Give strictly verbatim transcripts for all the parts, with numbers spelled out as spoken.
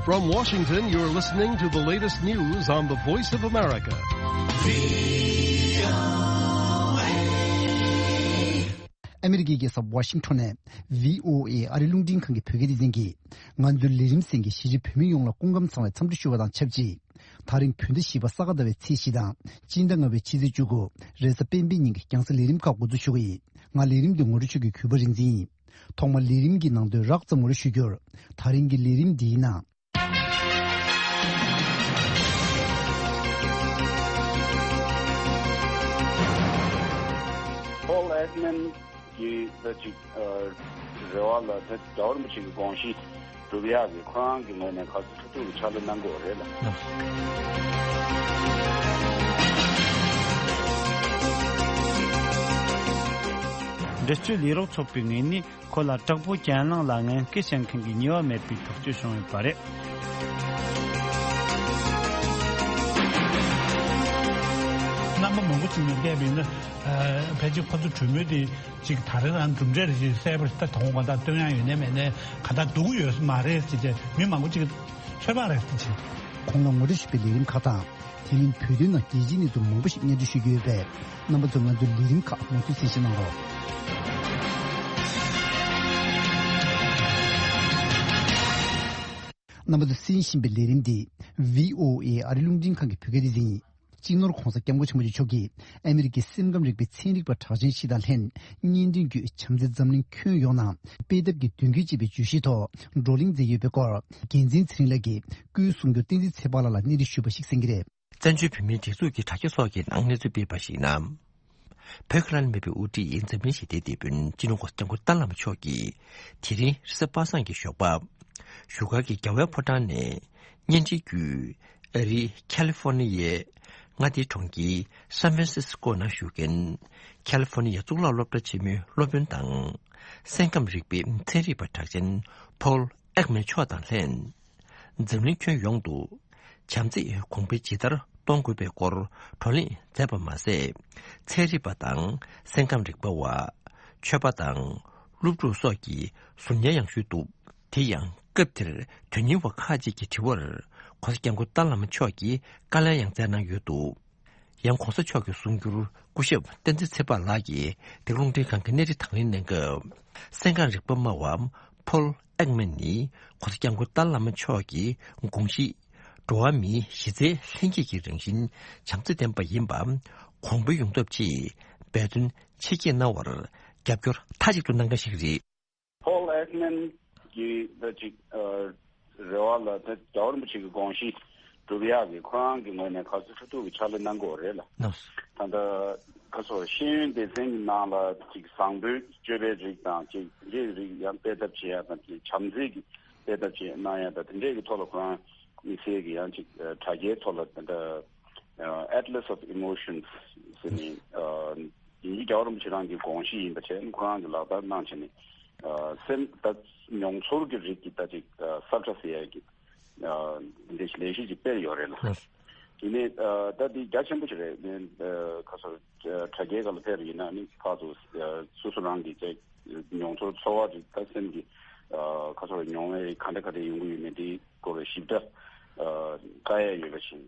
From Washington, you're listening to the latest news on the Voice of America. ཨ་མི་རི་ཀའི་རྒྱལ་ས་ཝ་ཤིང་ཊོན་ནས་བྷི་ཨོ་ཨེ་ཨ་རིའི་རླུང་འཕྲིན་ཁང་གི་བོད་སྐད་སྡེ་ཚན་གྱིས། ང་ཚོའི་ལས་རིམ་གསན་མཁན་གཞིས་བྱེས་བོད་མི་ཡོངས་ལ་སྐུ་ཁམས་བཟང་བའི་འཚམས་འདྲི་ཞུ་བ་དང་ཆབས་ཅིག་དེ་རིང་བོད་ཟླ་བཞི་པ་ས་ག་ཟླ་བའི་ཚེས་བཞི་དང་སྤྱི་ཟླ་ལྔ་པའི་ཕྱི་ཚེས་བཅུ་དགུ་རེས་གཟའ་སྤེན་པའི་ཉིན་གྱི་རྒྱང་སྲིང་ལས་རིམ་ཁག་འགོ་འཛུགས་ཞུ་གི་ཡིན། ང་ལས་རིམ་འདི་ངོ་སྤྲོད་ཞུ་རྒྱུའི་གུས་པ་རིག་འཛིན་ཡིན། ཐོག་མར་ལས་རིམ་གྱི་ནང་དོན་རགས་ཙམ་ངོ་སྤྲོད་ཞུ་རྒྱུར། དེ་རིང་གི་ལས་རིམ་འདིའི་ནང་། Paul Ekman གྱི་ད་ཅིག་ཨ་རེ་བ་ལ་ད་རྒྱལ་བ་རིན་པོ་ཆེ་གི་དགོངས་གཞི་སྒྲུབ་ཡག་གི་ཁོ་རང་གི་ངོས་ནས་ག་ཚོད་ཐུབ་ཐུབ་ཀྱི་ཕྱག་ལས་གནང་དགོས་རེད་ལ། འདྲི་གཅོད་ལས་རོགས་ཚོགས་པའི་ངོས་ནས་ཁོ་ལ་དྲག་པོ་གྱེན་ལངས་ལ་ངན་སྐུལ་བྱེད་མཁན་གྱི་ཉེས་པ་མེད་པའི་ཐག་གཅོད་བྱུང་ཡོད་པ་རེད། རྣམ་པ་མང་པོ་ཅིག་ནས་བལྟས་པ་ཡིན་ན། ཨ་ཕལ་ཆེར་ཁོ་ཚོ་གྲོས་མོལ་དེ་ཅིག་ད་རེས་རང་གྲུབ་འབྲས་རེ་ཞིག་གསལ་པོ་ཞིག་ད་དོ་དགོང་ག་ད་སྟོན་ཡག་ཡོད་ནའི་མེད་ནའི་ག་ད་འདུག་གི་ཡོད་ས་མ་རེད་ཟེར་ཏེ་མི་མང་པོ་ཅིག་ཚོད་དཔག་རེ་ཞིག་བྱེད། ཁོང་ལ་ངོ་སྤྲོད་ཞུས་པའི་ལས་རིམ་ཁག་དང་། དེ་རིང་བོད་དོན་ནང་རྒྱལ་སྤྱིའི་གནས་ཚུལ་མང་པོ་ཞིག་སྙན་སྒྲོན་ཞུ་རྒྱུ་ཡོད་པས། རྣམ་པ་ཚོས་ང་ཚོའི་ལས་རིམ་ཁག་མུ་མཐུད་གསན་བཞེས་གནང་རོགས། རྣམ་པ་ཚོས་གསན་བཞིན་པའི་ལས་རིམ་འདི་བྷི་ཨོ་ཨེ་ཨ་རིའི་རླུང་འཕྲིན་ཁང་གི་བོད་སྐད་སྡེ་ཚན་ཡིན། སྤྱི་ནོར་༧གོང་ས་༧སྐྱབས་མགོན་ཆེན་པོ་མཆོག་གིས་ཨ་མི་རི་ཀའི་སེམས་ཁམས་རིག་པའི་ཚན་རིག་པ་གྲགས་ཅན་བཞི་དང་ལྷན་བརྙན་འཕྲིན་བརྒྱུད་བྱམས་བརྩེ་འཛམ་གླིང་ཁྱོན་ཡོངས་ནང་སྤེལ་ཐབས་ཀྱི་མདུན་སྐྱོད་ཅེས་པའི་བརྗོད་གཞིའི་ཐོག་བགྲོ་གླེང་མཛད་ཡོད་པའི་སྐོར། རྒྱལ་མཚན་ཚེ་རིང་ལགས་ཀྱིས་སྐུའི་གསུང་སྒྱུར་བསྟན་འཛིན་ཚེ་དཔག་ལགས་ལ་གནས་འདྲི་ཞུས་པ་ཞིག་གསན་གྱི་རེད། བཙན་བྱོལ་བོད་མིའི་སྒྲིག་འཛུགས་ཀྱི་དྲ་རྒྱ་སོགས་ཀྱི་ནང་གནས་ཚུལ་སྤེལ་བ་ཞིག་ན། བོད་ཁ་ལན་མེད་པའི་དབུ་ཁྲིད་འཛམ་གླིང་ཞི་བདེའི་དེད་དཔོན་སྤྱི་ནོར་༧གོང་ས་༧སྐྱབས་མགོན་ཏཱ་བླ་མ་མཆོག་གིས་དེ་རིང་རེས་གཟའ་པ་སངས་ཀྱི་ཞོགས་པ། བཞུགས་སྒར་གྱི་རྒྱལ་བའི་ཕོ་བྲང་ནས་བརྙན་འཕྲིན་བརྒྱུད་ཨ་རིའི་ཁ་ལི་ཧྥོ་ནི་ཡའི་མངའ་སྡེའི་གྲོང་ཁྱེར་སན་ཧྥན་སིས་ཀོ་ནང་བཞུགས་མཁན་ཁ་ལི་ཧྥོ་ནི་ཡའི་གཙུག་ལག་སློབ་གྲྭ་ཆེན་མོའི་སློབ་དཔོན་དང་། སེམས་ཁམས་རིག་པའི་ཚན་རིག་པ་གྲགས་ཅན་ཕོལ་ཨེག་མན་མཆོག་དང་ལྷན། འཛམ་གླིང་ཁྱོན་ཡོངས་དུ་བྱམས་བརྩེའི་གོང་འཕེལ་ཇི་ལྟར་གཏོང་དགོས་པའི་སྐོར་བགྲོ་གླེང་མཛད་པ་མ་ཟད། ཚན་རིག་པ་དང་སེམས་ཁམས་རིག་པ་བ། ཆོས་པ་དང་སློབ་ཕྲུག་སོགས་ཀྱི་གཟུར་བརྙན་ཡང་ཞུས་འདུག་དེ་ཡང་སྐབས་དེར་དོན་གཉེར་བ་ཁག་ཅིག་གི་དྲི་བར་༧གོང་ས་༧སྐྱབས་མགོན་ཏཱ་བླ་མ་མཆོག་གིས་བཀའ་ལན་ཡང་སྩལ་གནང་ཡོད་འདུག་ཡང་གོང་ས་མཆོག་གི་གསུང་སྒྱུར་སྐུ་ཞབས་བསྟན་འཛིན་ཚེ་དཔག་ལགས་ཀྱིས་འདི་ག་རླུང་འཕྲིན་ཁང་གི་གནས་འདྲི་དང་ལེན་གནང་སྐབས། སེམས་ཁམས་རིག་པ་སྨྲ་བ་ཕོལ་ཨེག་མན་ནི་༧གོང་ས་༧སྐྱབས་མགོན་ཏཱ་བླ་མ་མཆོག་གི་དགོངས་གཞི། འགྲོ་བ་མིའི་གཞི་རྩའི་ལྷན་སྐྱེས་ཀྱི་རང་བཞིན་བྱམས་བརྩེ་ལྡན་པ་ཡིན་པ་གོང་འཕེལ་ཡོང་ཐབས་ཆེད་འབད་བརྩོན་ཆེ་བསྐྱེད་གནང་བར་རྒྱབ་སྐྱོར་མཐའ་གཅིག་ཏུ་གནང་མཁན་ཞིག་རེད། ཕོལ་ཨེག་མན་གྱི་ད་ཅིག་ཨ་རེ་བ་ལ་ད་རྒྱལ་བ་རིན་པོ་ཆེ་གི་དགོངས་གཞི་སྒྲུབ་ཡག་གི་ཁོ་རང་གི་ངོས་ནས་ག་ཚོད་ཐུབ་ཐུབ་ཀྱི་ཕྱག་ལས་གནང་དགོས་རེད་ལ། ལགས་སོ། ད་ལྟ་ཁ་སོ་ཤེས་ཡོན་སྡེ་ཚན་གྱི་ནང་ལ་ཅིག་བཟང་པོའི་སྤྱོད་པའི་རིགས་དང་ཅིག་དེ་འདྲའི་རིགས་ཡང་སྤེལ་ཐབས་བྱེད་ཡག་དང་ཅིག་བྱམས་བརྩེ་གི་སྤེལ་ཐབས་བྱེད་གནང་ཡག་དང་དེ་འདྲའི་གི་ཐོག་ལ་ཁོ་རང་དམིགས་བསལ་གྱི་ཡང་ཅིག་དྲ་རྒྱའི་ཐོག་ལ་ད་ལྟ་Atlas of Emotions ཟེར་ནས། ཡིན་གྱི་རྒྱལ་བ་རིན་པོ་ཆེ་རང་གི་དགོངས་གཞི་ཡིན་པ་བྱས་ནས་ཁོ་རང་གི་ལག་བསྟར་གནང་བྱས་ནས། སེམས་ད་མྱོང་ཚོར་གྱི་རིགས་ཀྱི་ད་ཅིག་ས་ཁྲ་ཟེར་ཡས་ཀྱི་འདི་འདྲའི་ལས་གཞི་ཅིག་སྤེལ་ཡོད་རེད་ལ། ཡིན་ནའི་ད་འདི་རྒྱ་ཆེན་པོ་ཞིག་རེད། ཁ་སོ་དྲ་རྒྱའི་སྒང་ལ་ཕེབས་པ་ཡིན་ན་ནི་ཕར་ཚུར་སོ་སོ་རང་གི་ཅིག་མྱོང་ཚོར་ཚོར་བ་ཅིག་ད་སེམས་ཀྱི་ཁ་སོ་མྱོང་བའི་ག་འདྲ་ག་འདྲ་ཡོང་གི་ཡོད་མེད་འདི་སྐོར་ལ་ཞིབ་ཕྲ་བཀའ་ཡས་ཡོད་པ་ཞིག་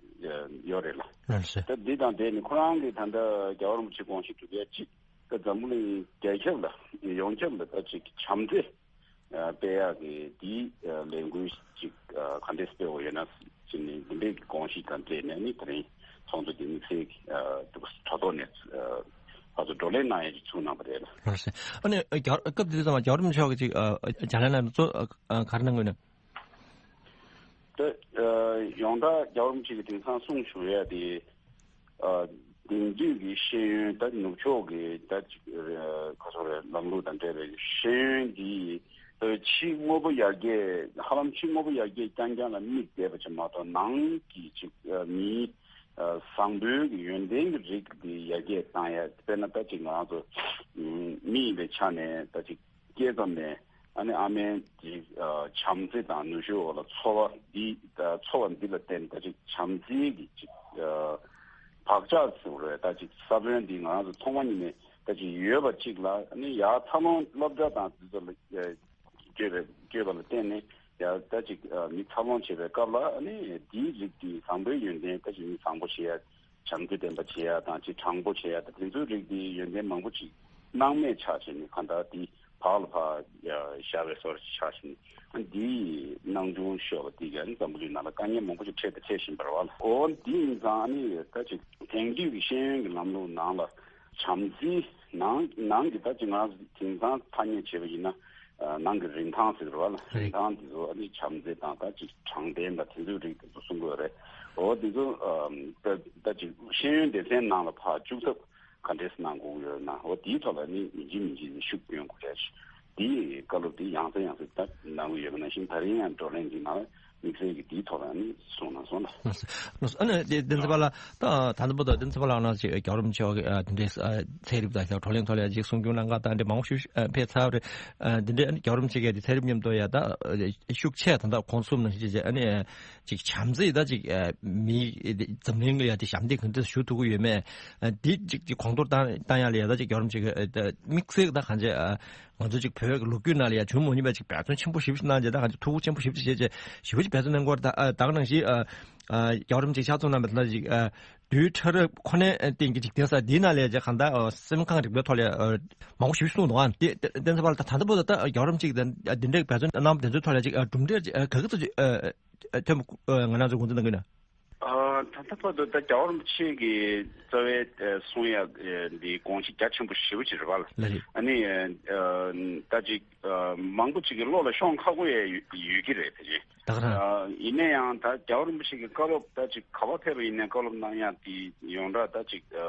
ཡོད་རེད་ལ། ལགས་སོ། ད་འདི་དང་འབྲེལ་ནས་ཁོ་རང་གིས་ད་ལྟ་རྒྱལ་བ་རིན་པོ་ཆེ་དགོངས་གཞི་སྒྲུབ་ཡ་གཅིག་ད་འཛམ་བུ་གླིང་རྒྱ་ཁྱབ་ལ་ཡོངས་ཁྱབ་ལ་ད་ཅིག་བྱམས་བརྩེ་སྤེལ་ཡག་གི་འདིའི་ལས་འགུལ་ཅིག་ག་འདྲས་སྤེལ་བ་ཡོད་ན་ཅིག་ནི་འདི་འདྲའི་དགོངས་གཞི་དང་འབྲེལ་ནས་ནི་ད་རིང་ཚོགས་འདུ་འདི་དམིགས་བསལ་གྱི་དྲ་ཐོག་ནས་ཕར་ཚུར་བགྲོ་གླེང་གནང་ཡ་ཅིག་ཚུགས་གནང་བ་རེད་ལ། ལགས་སོ། ཨ་ནི་རྒྱ་སྐབས་དེ་དུས་ཙམ་པ་རྒྱལ་བ་རིན་པོ་ཆེ་གི་ཅིག་ལྗགས་ལན་ལ་གཙོ་ག་རེ་གནང་དགོས་ན། ད་ཡོངས་གྲགས་རྒྱལ་བ་རིན་པོ་ཆེ་གིས་དེང་སང་གསུངས་བཞུགས་ཡ་དེ། དེང་དུས་ཀྱི་ཤེས་ཡོན་ད་ནུབ་ཕྱོགས་ཀྱི་ད་ཅིག་ག་ཚོད་རེད་ལམ་ལུགས་དང་འབྲེལ་བའི་ཤེས་ཡོན་འདི་ད་ཕྱི་དངོས་པོ་ཡར་རྒྱས་ཧ་ལམ་ཕྱི་དངོས་པོ་ཡར་རྒྱས་རྐྱང་རྐྱང་ལ་དམིགས་བསྡད་པ་ཅིག་མ་གཏོགས་ནང་གི་ཅིག་མིའི་བཟང་པོའི་གི་ཡོན་ཏན་གྱི་རིགས་འདི་ཡར་རྒྱས་བཏང་ཡ་དཔེར་ན་ད་ཅིག་ང་རང་ཚོ་མི་ཡིན་པའི་ཆ་ནས་ད་ཅིག་སྐྱེས་ཙམ་ནས་ཨ་ནི་ཨ་མའི་ཅིག་བྱམས་བརྩེ་དང་ནུ་ཞོའི་འོག་ལ་འཚོ་བ་འདི་ཚོར་བ་འདི་ལ་བརྟེན་ད་ཅིག་བྱམས་བརྩེའི་གི་ཅིག་བག་ཆགས་ཟེར་བ་རེད། ད་ཅིག་ས་བོན་འདི་ང་རང་ཚོ་ཐོག་མ་ཉིད་ནས་ད་ཅིག་ཡོད་པ་ཅིག་ལ་ཨ་ནི་ཡར་འཚར་ལོངས་སློབ་གྲྭ་དང་འདི་ཚོ་ལ་བསྐྱོད་པའི་བསྐྱོད་པ་ལ་བརྟེན་ནས་ ཡ་ད་ཅིག་མི་འཚར་ལོངས་བྱེད་པའི་སྐབས་ལ་ཨ་ནི་དེའི་རིགས་དེ་བཟང་པོའི་ཡོན་ཏན་ད་ཅིག་མི་བཟང་པོ་བྱེད་ཡ། བྱམས་བརྩེ་ལྡན་པ་བྱེད་ཡ་དང་ཅིག་དྲང་པོ་བྱེད་ཡ་དང་དེ་ཚོའི་རིགས་དེའི་ཡོན་ཏན་མང་པོ་ཅིག་སྣང་མེད་ཆགས་བྱས་ནས་གང་ལྟར་དེ་བག་ལ་བག་བཞག་པའི་བཟོ་འདྲ་ཆགས་བྱས་ནས་འདིའི་སྣང་ཆུང་ཤོར་བ་དེ་ག་ནི་འཛམ་བུ་གླིང་ནང་ལ་དཀའ་ངལ་མང་པོ་ཞིག་འཕྲད་དང་འཕྲད་བཞིན་པ་རེད་བ། འོ་འདི་ཡིན་ཙང་ཨ་ནི་ད་ཅིག་དེང་དུས་ཀྱི་ཤེས་ཡོན་གྱི་ལམ་ལུགས་ནང་ལ་བྱམས་བརྩེའི་ནང་ནང་གི་ད་ཅིག་ང་དེང་སང་ཐ་སྙད་བྱས་པ་ཡིན་ན་ནང་གི་རིན་ཐང་ཟེར་བ་ལ་རིན་ཐང་དེ་ཚོ་ཨ་ནི་བྱམས་བརྩེ་དང་ད་ཅིག་དྲང་བདེན་དང་དེ་ཚོའི་རིགས་དེ་ཚོ་གསུང་གི་ཡོད་རེད། འོ་དེ་ཚོ་ད་ཅིག་ཤེས་ཡོན་སྡེ་ཚན་ནང་ལ་ཕར་བཅུག་ཐབས་ག་འདྲས་གནང་དགོས་ཀྱི་ཡོད་ན། འོ་དེའི་ཐོག་ལ་ནི་ཡིན་གཅིག་མིན་གཅིག་ནི་ཤུགས་སྐྱོན་དགོས་རེད། དེའི་བཀའ་སློབ་དེ་ཡང་སེ་ཡང་སེ་ད་གནང་གི་ཡོད་པ་ནང་བཞིན་ད་རིང་ཡང་བགྲོ་གླེང་འདི་ནང་དམིགས་བསལ་གྱི་དེའི་ཐོག་ལ་ནི་གསུངས་གནང་སོང་ལ། ལགས་སོ། ལགས་སོ། ཨ་ནི་དེ་བསྟན་འཛིན་པ་ལགས་ད་ད་ལྟ་བར་དུ་བསྟན་འཛིན་པ་ལགས་ནང་ཅིག་རྒྱལ་བ་རིན་པོ་ཆེ་དེ་འདྲའི་ཚན་རིག་དང་བགྲོ་གླེང་ཐོག་ལ་ཅིག་གསུང་རྒྱུན་གནང་ག་དང་འདྲ་མང་པོ་ཞིག་ཕེབས་ཚར་བ་རེད། དེ་འདྲའི་རྒྱལ་བ་རིན་པོ་ཆེ་གིས་དེ་ཚན་རིག་མཉམ་དུ་ཡ་ད་ཤུགས་ཆེ་ད་ད་གོང་གསུམ་ནང་བཞིན་ཅིག་ཨ་ནི། ཅིག་བྱམས་བརྩེ་ད་ཅིག་ཨ་མི་འཛམ་གླིང་ལ་ཡ་དེ་ཞབས་འདེགས་གང་འདྲ་ཞུ་ཐུབ་ཀྱི་ཡོད་མེད། ཨ་འདི་ཅིག་ཅིག་གོང་མཐོར་བཏང་བཏང་ཡ་ལ་ཡ་ད་ཅིག་རྒྱལ་བ་རིན་པོ་ཆེ་གི་ཨ་ད་དམིགས་བསལ་གྱི་ད་གང་ཅི་ཨ་ང་ཚོ་ཅིག་བོད་ཀྱི་ལོ་རྒྱུས་ནང་ལ་ཡ་བྱུང་མ་མྱོང་བའི་ཅིག་འབད་བརྩོན་ཆེན་པོ་ཞེ་པོ་ཅིག་གནང་རྗེས་ད་གང་ཅི་ཐུགས་ཁུར་ཆེན་པོ་ཞེ་པོ་ཅིག་བྱས་རྗེས་ཞེ་པོ་ཅིག་འབད་བརྩོན་གནང་གི་ཡོད་རེད། ད་ད་ག་ནང་བཞིན་ཨ་ཨ་རྒྱལ་བ་རིན་པོ་ཆེ་ཕྱག་རྫོགས་གནང་བའི་ད་ཅིག་ཨ་རྡུལ་ཕྲ་རབ་ཁོ་ནའི་སྟེང་གི་འཇིག་རྟེན་གསར་འདིའི་ནང་ལ་ཡ་གང་ལྟར་ཨ་སེམས་ཁམས་རིག་པའི་ཐོག་ལ་ཨ་མང་པོ་ཞེ་པོ་ཅིག་གསུངས་འདུག་ཨ་དེ་བསྟན་འཛིན་པ་ལགས་ད་ད་ལྟ་བར་དུ་ད་རྒྱལ་བ་རིན་པོ་ཆེ་གིས་ད་འདི་འདྲའི་འབད་བརྩོན་གནང་བ་དེ་ཚོའི་ཐོག་ལ་ཅིག་ཨ་གྲུབ་འབྲས་ཅིག་ཨ་ག་ག་ཚོད་ཅིག་ཨ་ཨ་ཐོན་པ་ཨ་ང་རང་ཚོ་ངོས་འཛིན་གནང་གི་ཡོད་ན། ཨ་ད་ལྟ་བར་དུ་ད་རྒྱལ་བ་རིན་པོ་ཆེ་གི་རྩ་བའི་ཨ་གསུང་ཡག་ཨ་འདི་དགོངས་གཞི་རྒྱ་ཆེན་པོ་ཞེ་པོ་ཅིག་རེད་པ་ལགས། ལགས་རེད། ཨ་ནི་ཨ་ད་ཅིག་ཨ་མང་པོ་ཅིག་གི་བློ་ལ་ཤོང་ཁག་པོ་ཡང་ཡོད་ཡོད་ཀྱི་རེད་དེ་བཞིན། ད་ག་རང་། ཨ་ཡིན་ན་ཡང་ད་རྒྱལ་བ་རིན་པོ་ཆེ་གི་བཀའ་སློབ་ད་ཅིག་ག་པར་ཕེབས་པ་ཡིན་ནའི་བཀའ་སློབ་གནང་ཡག་དེ་ཡོངས་གྲགས་ད་ཅིག་ཨ་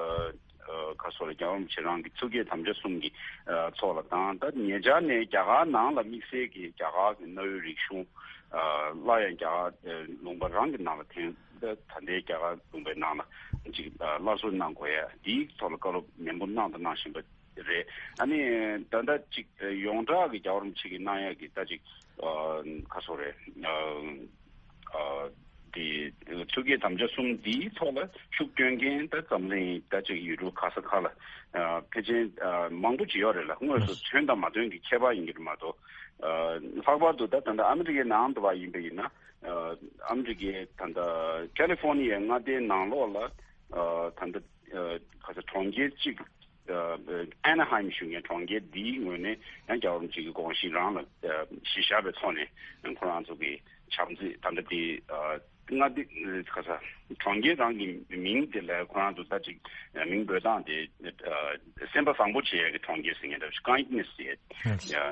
ཨ་ག་སོགས་ལ་རྒྱལ་བ་རིན་པོ་ཆེ་རང་གི་ཐུགས་བསྐྱེད་དམ་བཅའ་གསུམ་གྱི་ཨ་ཚོགས་ལ་དང་ད་ཉེ་ཆར་ནས་རྒྱ་གར་ནང་ལ་དམིགས་བསལ་གྱི་རྒྱ་གར་གྱི་གནའ་བོའི་རིག་གཞུང་ཨ་སླར་ཡང་རྒྱ་གར་ཨ་ལུང་པ་རང་གི་ནང་ལ་ཐོན་ད་ད་ལྟའི་རྒྱ་གར་ལུང་པའི་ནང་ལ་ཅིག་ཨ་སླར་གསོ་གནང་དགོས་ཡ་དེའི་ཐོག་ལ་བཀའ་སློབ་ནན་པོ་གནང་དང་གནང་བཞིན་པ་རེད། ཨ་ནི་ད་ལྟ་ཅིག་ཡོངས་གྲགས་ཀྱི་རྒྱལ་བ་རིན་པོ་ཆེ་གིས་གནང་ཡག་གི་ད་ཅིག་ཨ་ག་སོགས་རེད། ཨ་ཨ་དེ་ཐུགས་བསྐྱེད་དམ་བཅའ་གསུམ་འདིའི་ཐོག་ལ་ཤུགས་སྐྱོན་མཁན་ད་འཛམ་གླིང་ད་ཅིག་ཡུལ་གྲུ་ག་ས་ག་ལ་ཨ་ཕལ་ཆེར་ཨ་མང་པོ་ཅིག་ཡོད་རེད་ལ། དངོས་སུ་ཐོན་དང་མ་ཐོན་གྱི་ཁྱད་པར་ཡིན་གྱི་རེད་མ་གཏོགས། ཨ་ལྷག་པར་དུ་ད་ད་ལྟ་ཨ་མི་རི་ཀའི་ནང་དུ་བ་ཡིན་པ་ཡིན་ན་ཨ་ཨ་མི་རི་ཀའི་ད་ལྟ་ཀ་ལི་ཧྥོ་ནི་ཡའི་མངའ་སྡེའི་ནང་ལོགས་ལ་ཨ་ད་ལྟ་ཨ་ག་ས་གྲོང་ཁྱེར་གཅིག་ཨ་ཨ་ན་ཧའིམ་ཞུ་མཁན་གྲོང་ཁྱེར་འདིའི་ངོས་ནས་ཡང་རྒྱལ་བ་རིན་པོ་ཆེ་གི་དགོངས་གཞི་རང་ལ་ཨ་གཞི་བཞག་པའི་ཐོག་ནས་ཁོ་རང་ཚོ་གི་བྱམས་བརྩེ་ད་ལྟ་དེ་ཨ་མངའ་སྡེ་ཨ་ག་ས་གྲོང་ཁྱེར་རང་གི་མིང་དེ་ལ་ཁོ་རང་ཚོ་ད་ཅིག་ཨ་མིང་འབོད་སྟངས་དེ་ཨ་སེམས་པ་བཟང་པོ་བྱེད་ཡ་གི་གྲོང་ཁྱེར་ཟེར་མཁན་འདྲ་བོ་ཞིག་Kindness་ཟེར་ཡ་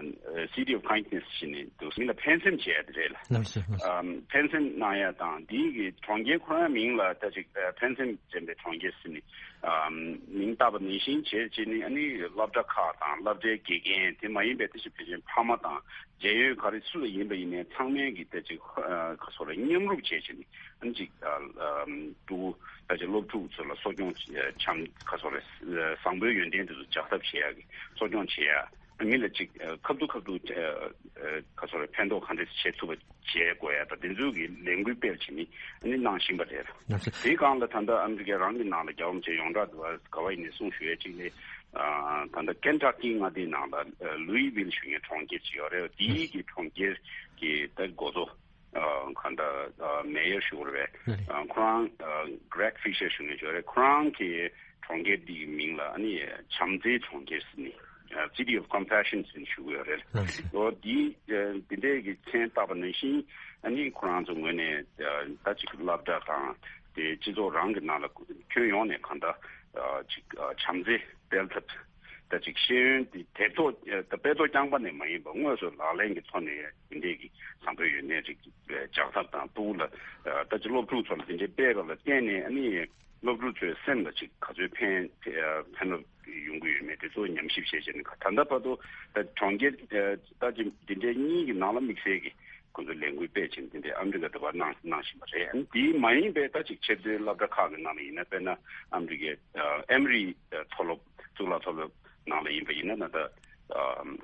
ཨ་City of Kindness་ཞེས་ནས་འདུག་མི་ལ་ཕན་སེམས་བྱེད་ཡ་དེ་རེད་ལ། ལགས་སོ་ལགས་སོ། ཨ་ཕན་སེམས་གནང་ཡ་དང་དེའི་གི་གྲོང་ཁྱེར་ཁོ་རང་མིང་ལ་ད་ཅིག་ཨ་ཕན་སེམས་ཅན་པའི་གྲོང་ཁྱེར་ཟེར་ནས། ཨམ་མིང་བཏགས་པ་ནང་བཞིན་བྱས་བྱས་ནས་ཨ་ནི་སློབ་གྲྭ་ཁག་དང་སློབ་གྲྭའི་དགེ་རྒན་དེ་མ་ཡིན་པའི་ད་ཅིག་ཕལ་ཆེར་ཕ་མ་དང་མཇལ་ཡོད་ག་རེ་སུ་ལ་ཡིན་པ་ཡིན་ནའི་ཚང་མས་ཀྱི་ད་ཅིག་ཨ་ཁ་སོ་ལ་མཉམ་རུབ་བྱས་བྱས་ནས་ཨ་ནི་ཅིག་ཨ་ཨམ་ཕྲུ་གུ་ད་ཅིག་སློབ་ཕྲུག་ཚོ་ལ་གསོ་སྐྱོང་བྱ་བྱམས་ཁ་སོ་ལ་བཟང་པོའི་ཡོན་ཏན་དེ་ཚོ་འཇགས་ཐབས་བྱེད་ཡག་གི་གསོ་སྐྱོང་བྱེད་ཡག་མི་ལ་ཅིག་ཨ་ཁ་ཐུག་ཁ་ཐུག་ཨ་ཨ་ཁ་སོ་ལ་ཕན་ཐོགས་ག་འདྲས་བྱེད་ཐུབ་པ། བྱེད་དགོས་ཡ་དང་དེ་ཚོའི་གི་ལས་འགུལ་སྤེལ་བྱེད་ནི་ཨ་ནི་གནང་བཞིན་པ་རེད། ལགས་སོ། དེའི་སྒང་ལ་ད་ལྟ་ཨ་མི་རི་ཀའི་རང་གི་ནང་ལ་རྒྱལ་བ་རིན་པོ་ཆེ་ཡོངས་གྲགས་འདུག་བ་ག་བ་ཡིན་ནའི་གསུང་ཞུ་ཡ་གཅིག་ནི་ཨ་ད་ལྟ་ཀེན་ཊ་ཀི་མངའ་སྡེའི་ནང་ལ་ལུའི་ཝིལ་ཞུ་མཁན་གྲོང་ཁྱེར་ཅིག་ཡོད་རེད། དེའི་གི་གྲོང་ཁྱེར་གི་ད་འགོ་གཙོ་ཨ་ག་ད་ཨ་མེ་ཡར་ཞུ་དགོས་རེད་པས། ལགས་རེད། ཨ་ཁོ་རང་ཨ་Greg Fisher་ཞུ་མཁན་ཅིག་ཡོད་རེད། ཁོ་རང་གི་གྲོང་ཁྱེར་འདི་གི་མིང་ལ་ཨ་ནི་བྱམས་བརྩེའི་གྲོང་ཁྱེར་ཟེར་ནས་City of Compassion་ཟེར་ནས་ཞུ་གི་ཡོད་རེད། ལགས་སོ། འོ་འདི་འདི་འདྲའི་གི་མཚན་བཏགས་པ་ནང་བཞིན་ཨ་ནི་ཁོ་རང་ཚོ་ངོས་ནས་ད་ཅིག་སློབ་གྲྭ་དང་དེ་སྤྱི་ཚོགས་རང་གི་ནང་ལ་ཁྱོན་ཡོངས་ནས་གང་ལྟར་ཅིག་བྱམས་བརྩེ་སྤེལ་ཐབས་ད་ཅིག་ཤེས་ཡོན་དེ་དེབ་ཐོག་ད་དཔེ་ཐོག་རྐྱང་པ་ནས་མ་ཡིན་པར་དངོས་སུ་ལག་ལེན་གྱི་ཐོག་ནས་འདི་འདྲའི་གི་བཟང་པོའི་ཡོན་ཏན་ཅིག་འཇགས་ཐབས་དང་ཕྲུ་གུ་ལ་ད་ཅིག་སློབ་ཕྲུག་ཚོ་ལ་དེ་འདྲའི་སྤེལ་བ་ལ་བརྟེན་ནས་ཨ་ནི། སློབ་ཕྲུག་ཚོའི་སེམས་ལ་ཅིག་ག་ཚོད་ཕན་ཕན་ཐོགས་ཡོང་གི་ཡོད་མེད་དེ་ཚོ་ཉམས་ཞིབ་བྱས་བྱས་ནས་ད་ལྟ་བར་དུ་ད་གྲོང་ཁྱེར་ད་ཅིག་འདི་འདྲའི་གཉིས་ཀྱི་ནང་ལ་དམིགས་བསལ་གྱི་ཁོང་ཚོས་ལས་འགུལ་སྤེལ་བྱས་ནས་འདི་འདྲའི་ཨ་མི་རི་ཀ་འདྲ་བ་གནང་གནང་བཞིན་པ་རེད། ཨ་ནི་དེའི་མ་ཡིན་པའི་ད་ཅིག་ཆེས་མཐོའི་སློབ་གྲྭ་ཁག་གི་ནང་ལ་ཡིན་ན་དཔེར་ན་ཨ་མི་རི་ཀའི་ཨེམ་རི་མཐོ་སློབ་གཙུག་ལག་མཐོ་སློབ་ནང་ལ་ཡིན་པ་ཡིན་ན་ད་ལྟ།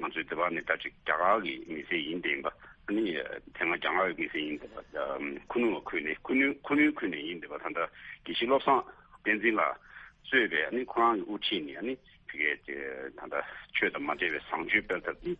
ང་ཚོའི་འདི་པ་ནི་ད་ཅིག་རྒྱ་གར་གྱི་མི་སེར་ཡིན་བསྡད་པ། ཨ་ནི་དེ་སྔ་རྒྱ་གར་གྱི་མི་སེར་ཡིན་བསྡད་པ། ཁུ་ནུ་ཁུལ་ནས་ཁུ་ནུ་ཁུ་ནུའི་ཁུལ་ནས་ཡིན་བསྡད་པ། ད་ལྟ་དགེ་བཤེས་བློ་བཟང་བསྟན་འཛིན་ལགས་གཙོས་པའི་ཨ་ནི་ཁོ་རང་གི་དབུ་ཁྲིད་ནས་ཨ་ནི་ཕ་གིའི་ད་ལྟ་ཆོས་དང་མ་འབྲེལ་བའི་བཟང་སྤྱོད་སྤེལ་ཐབས་ཀྱི་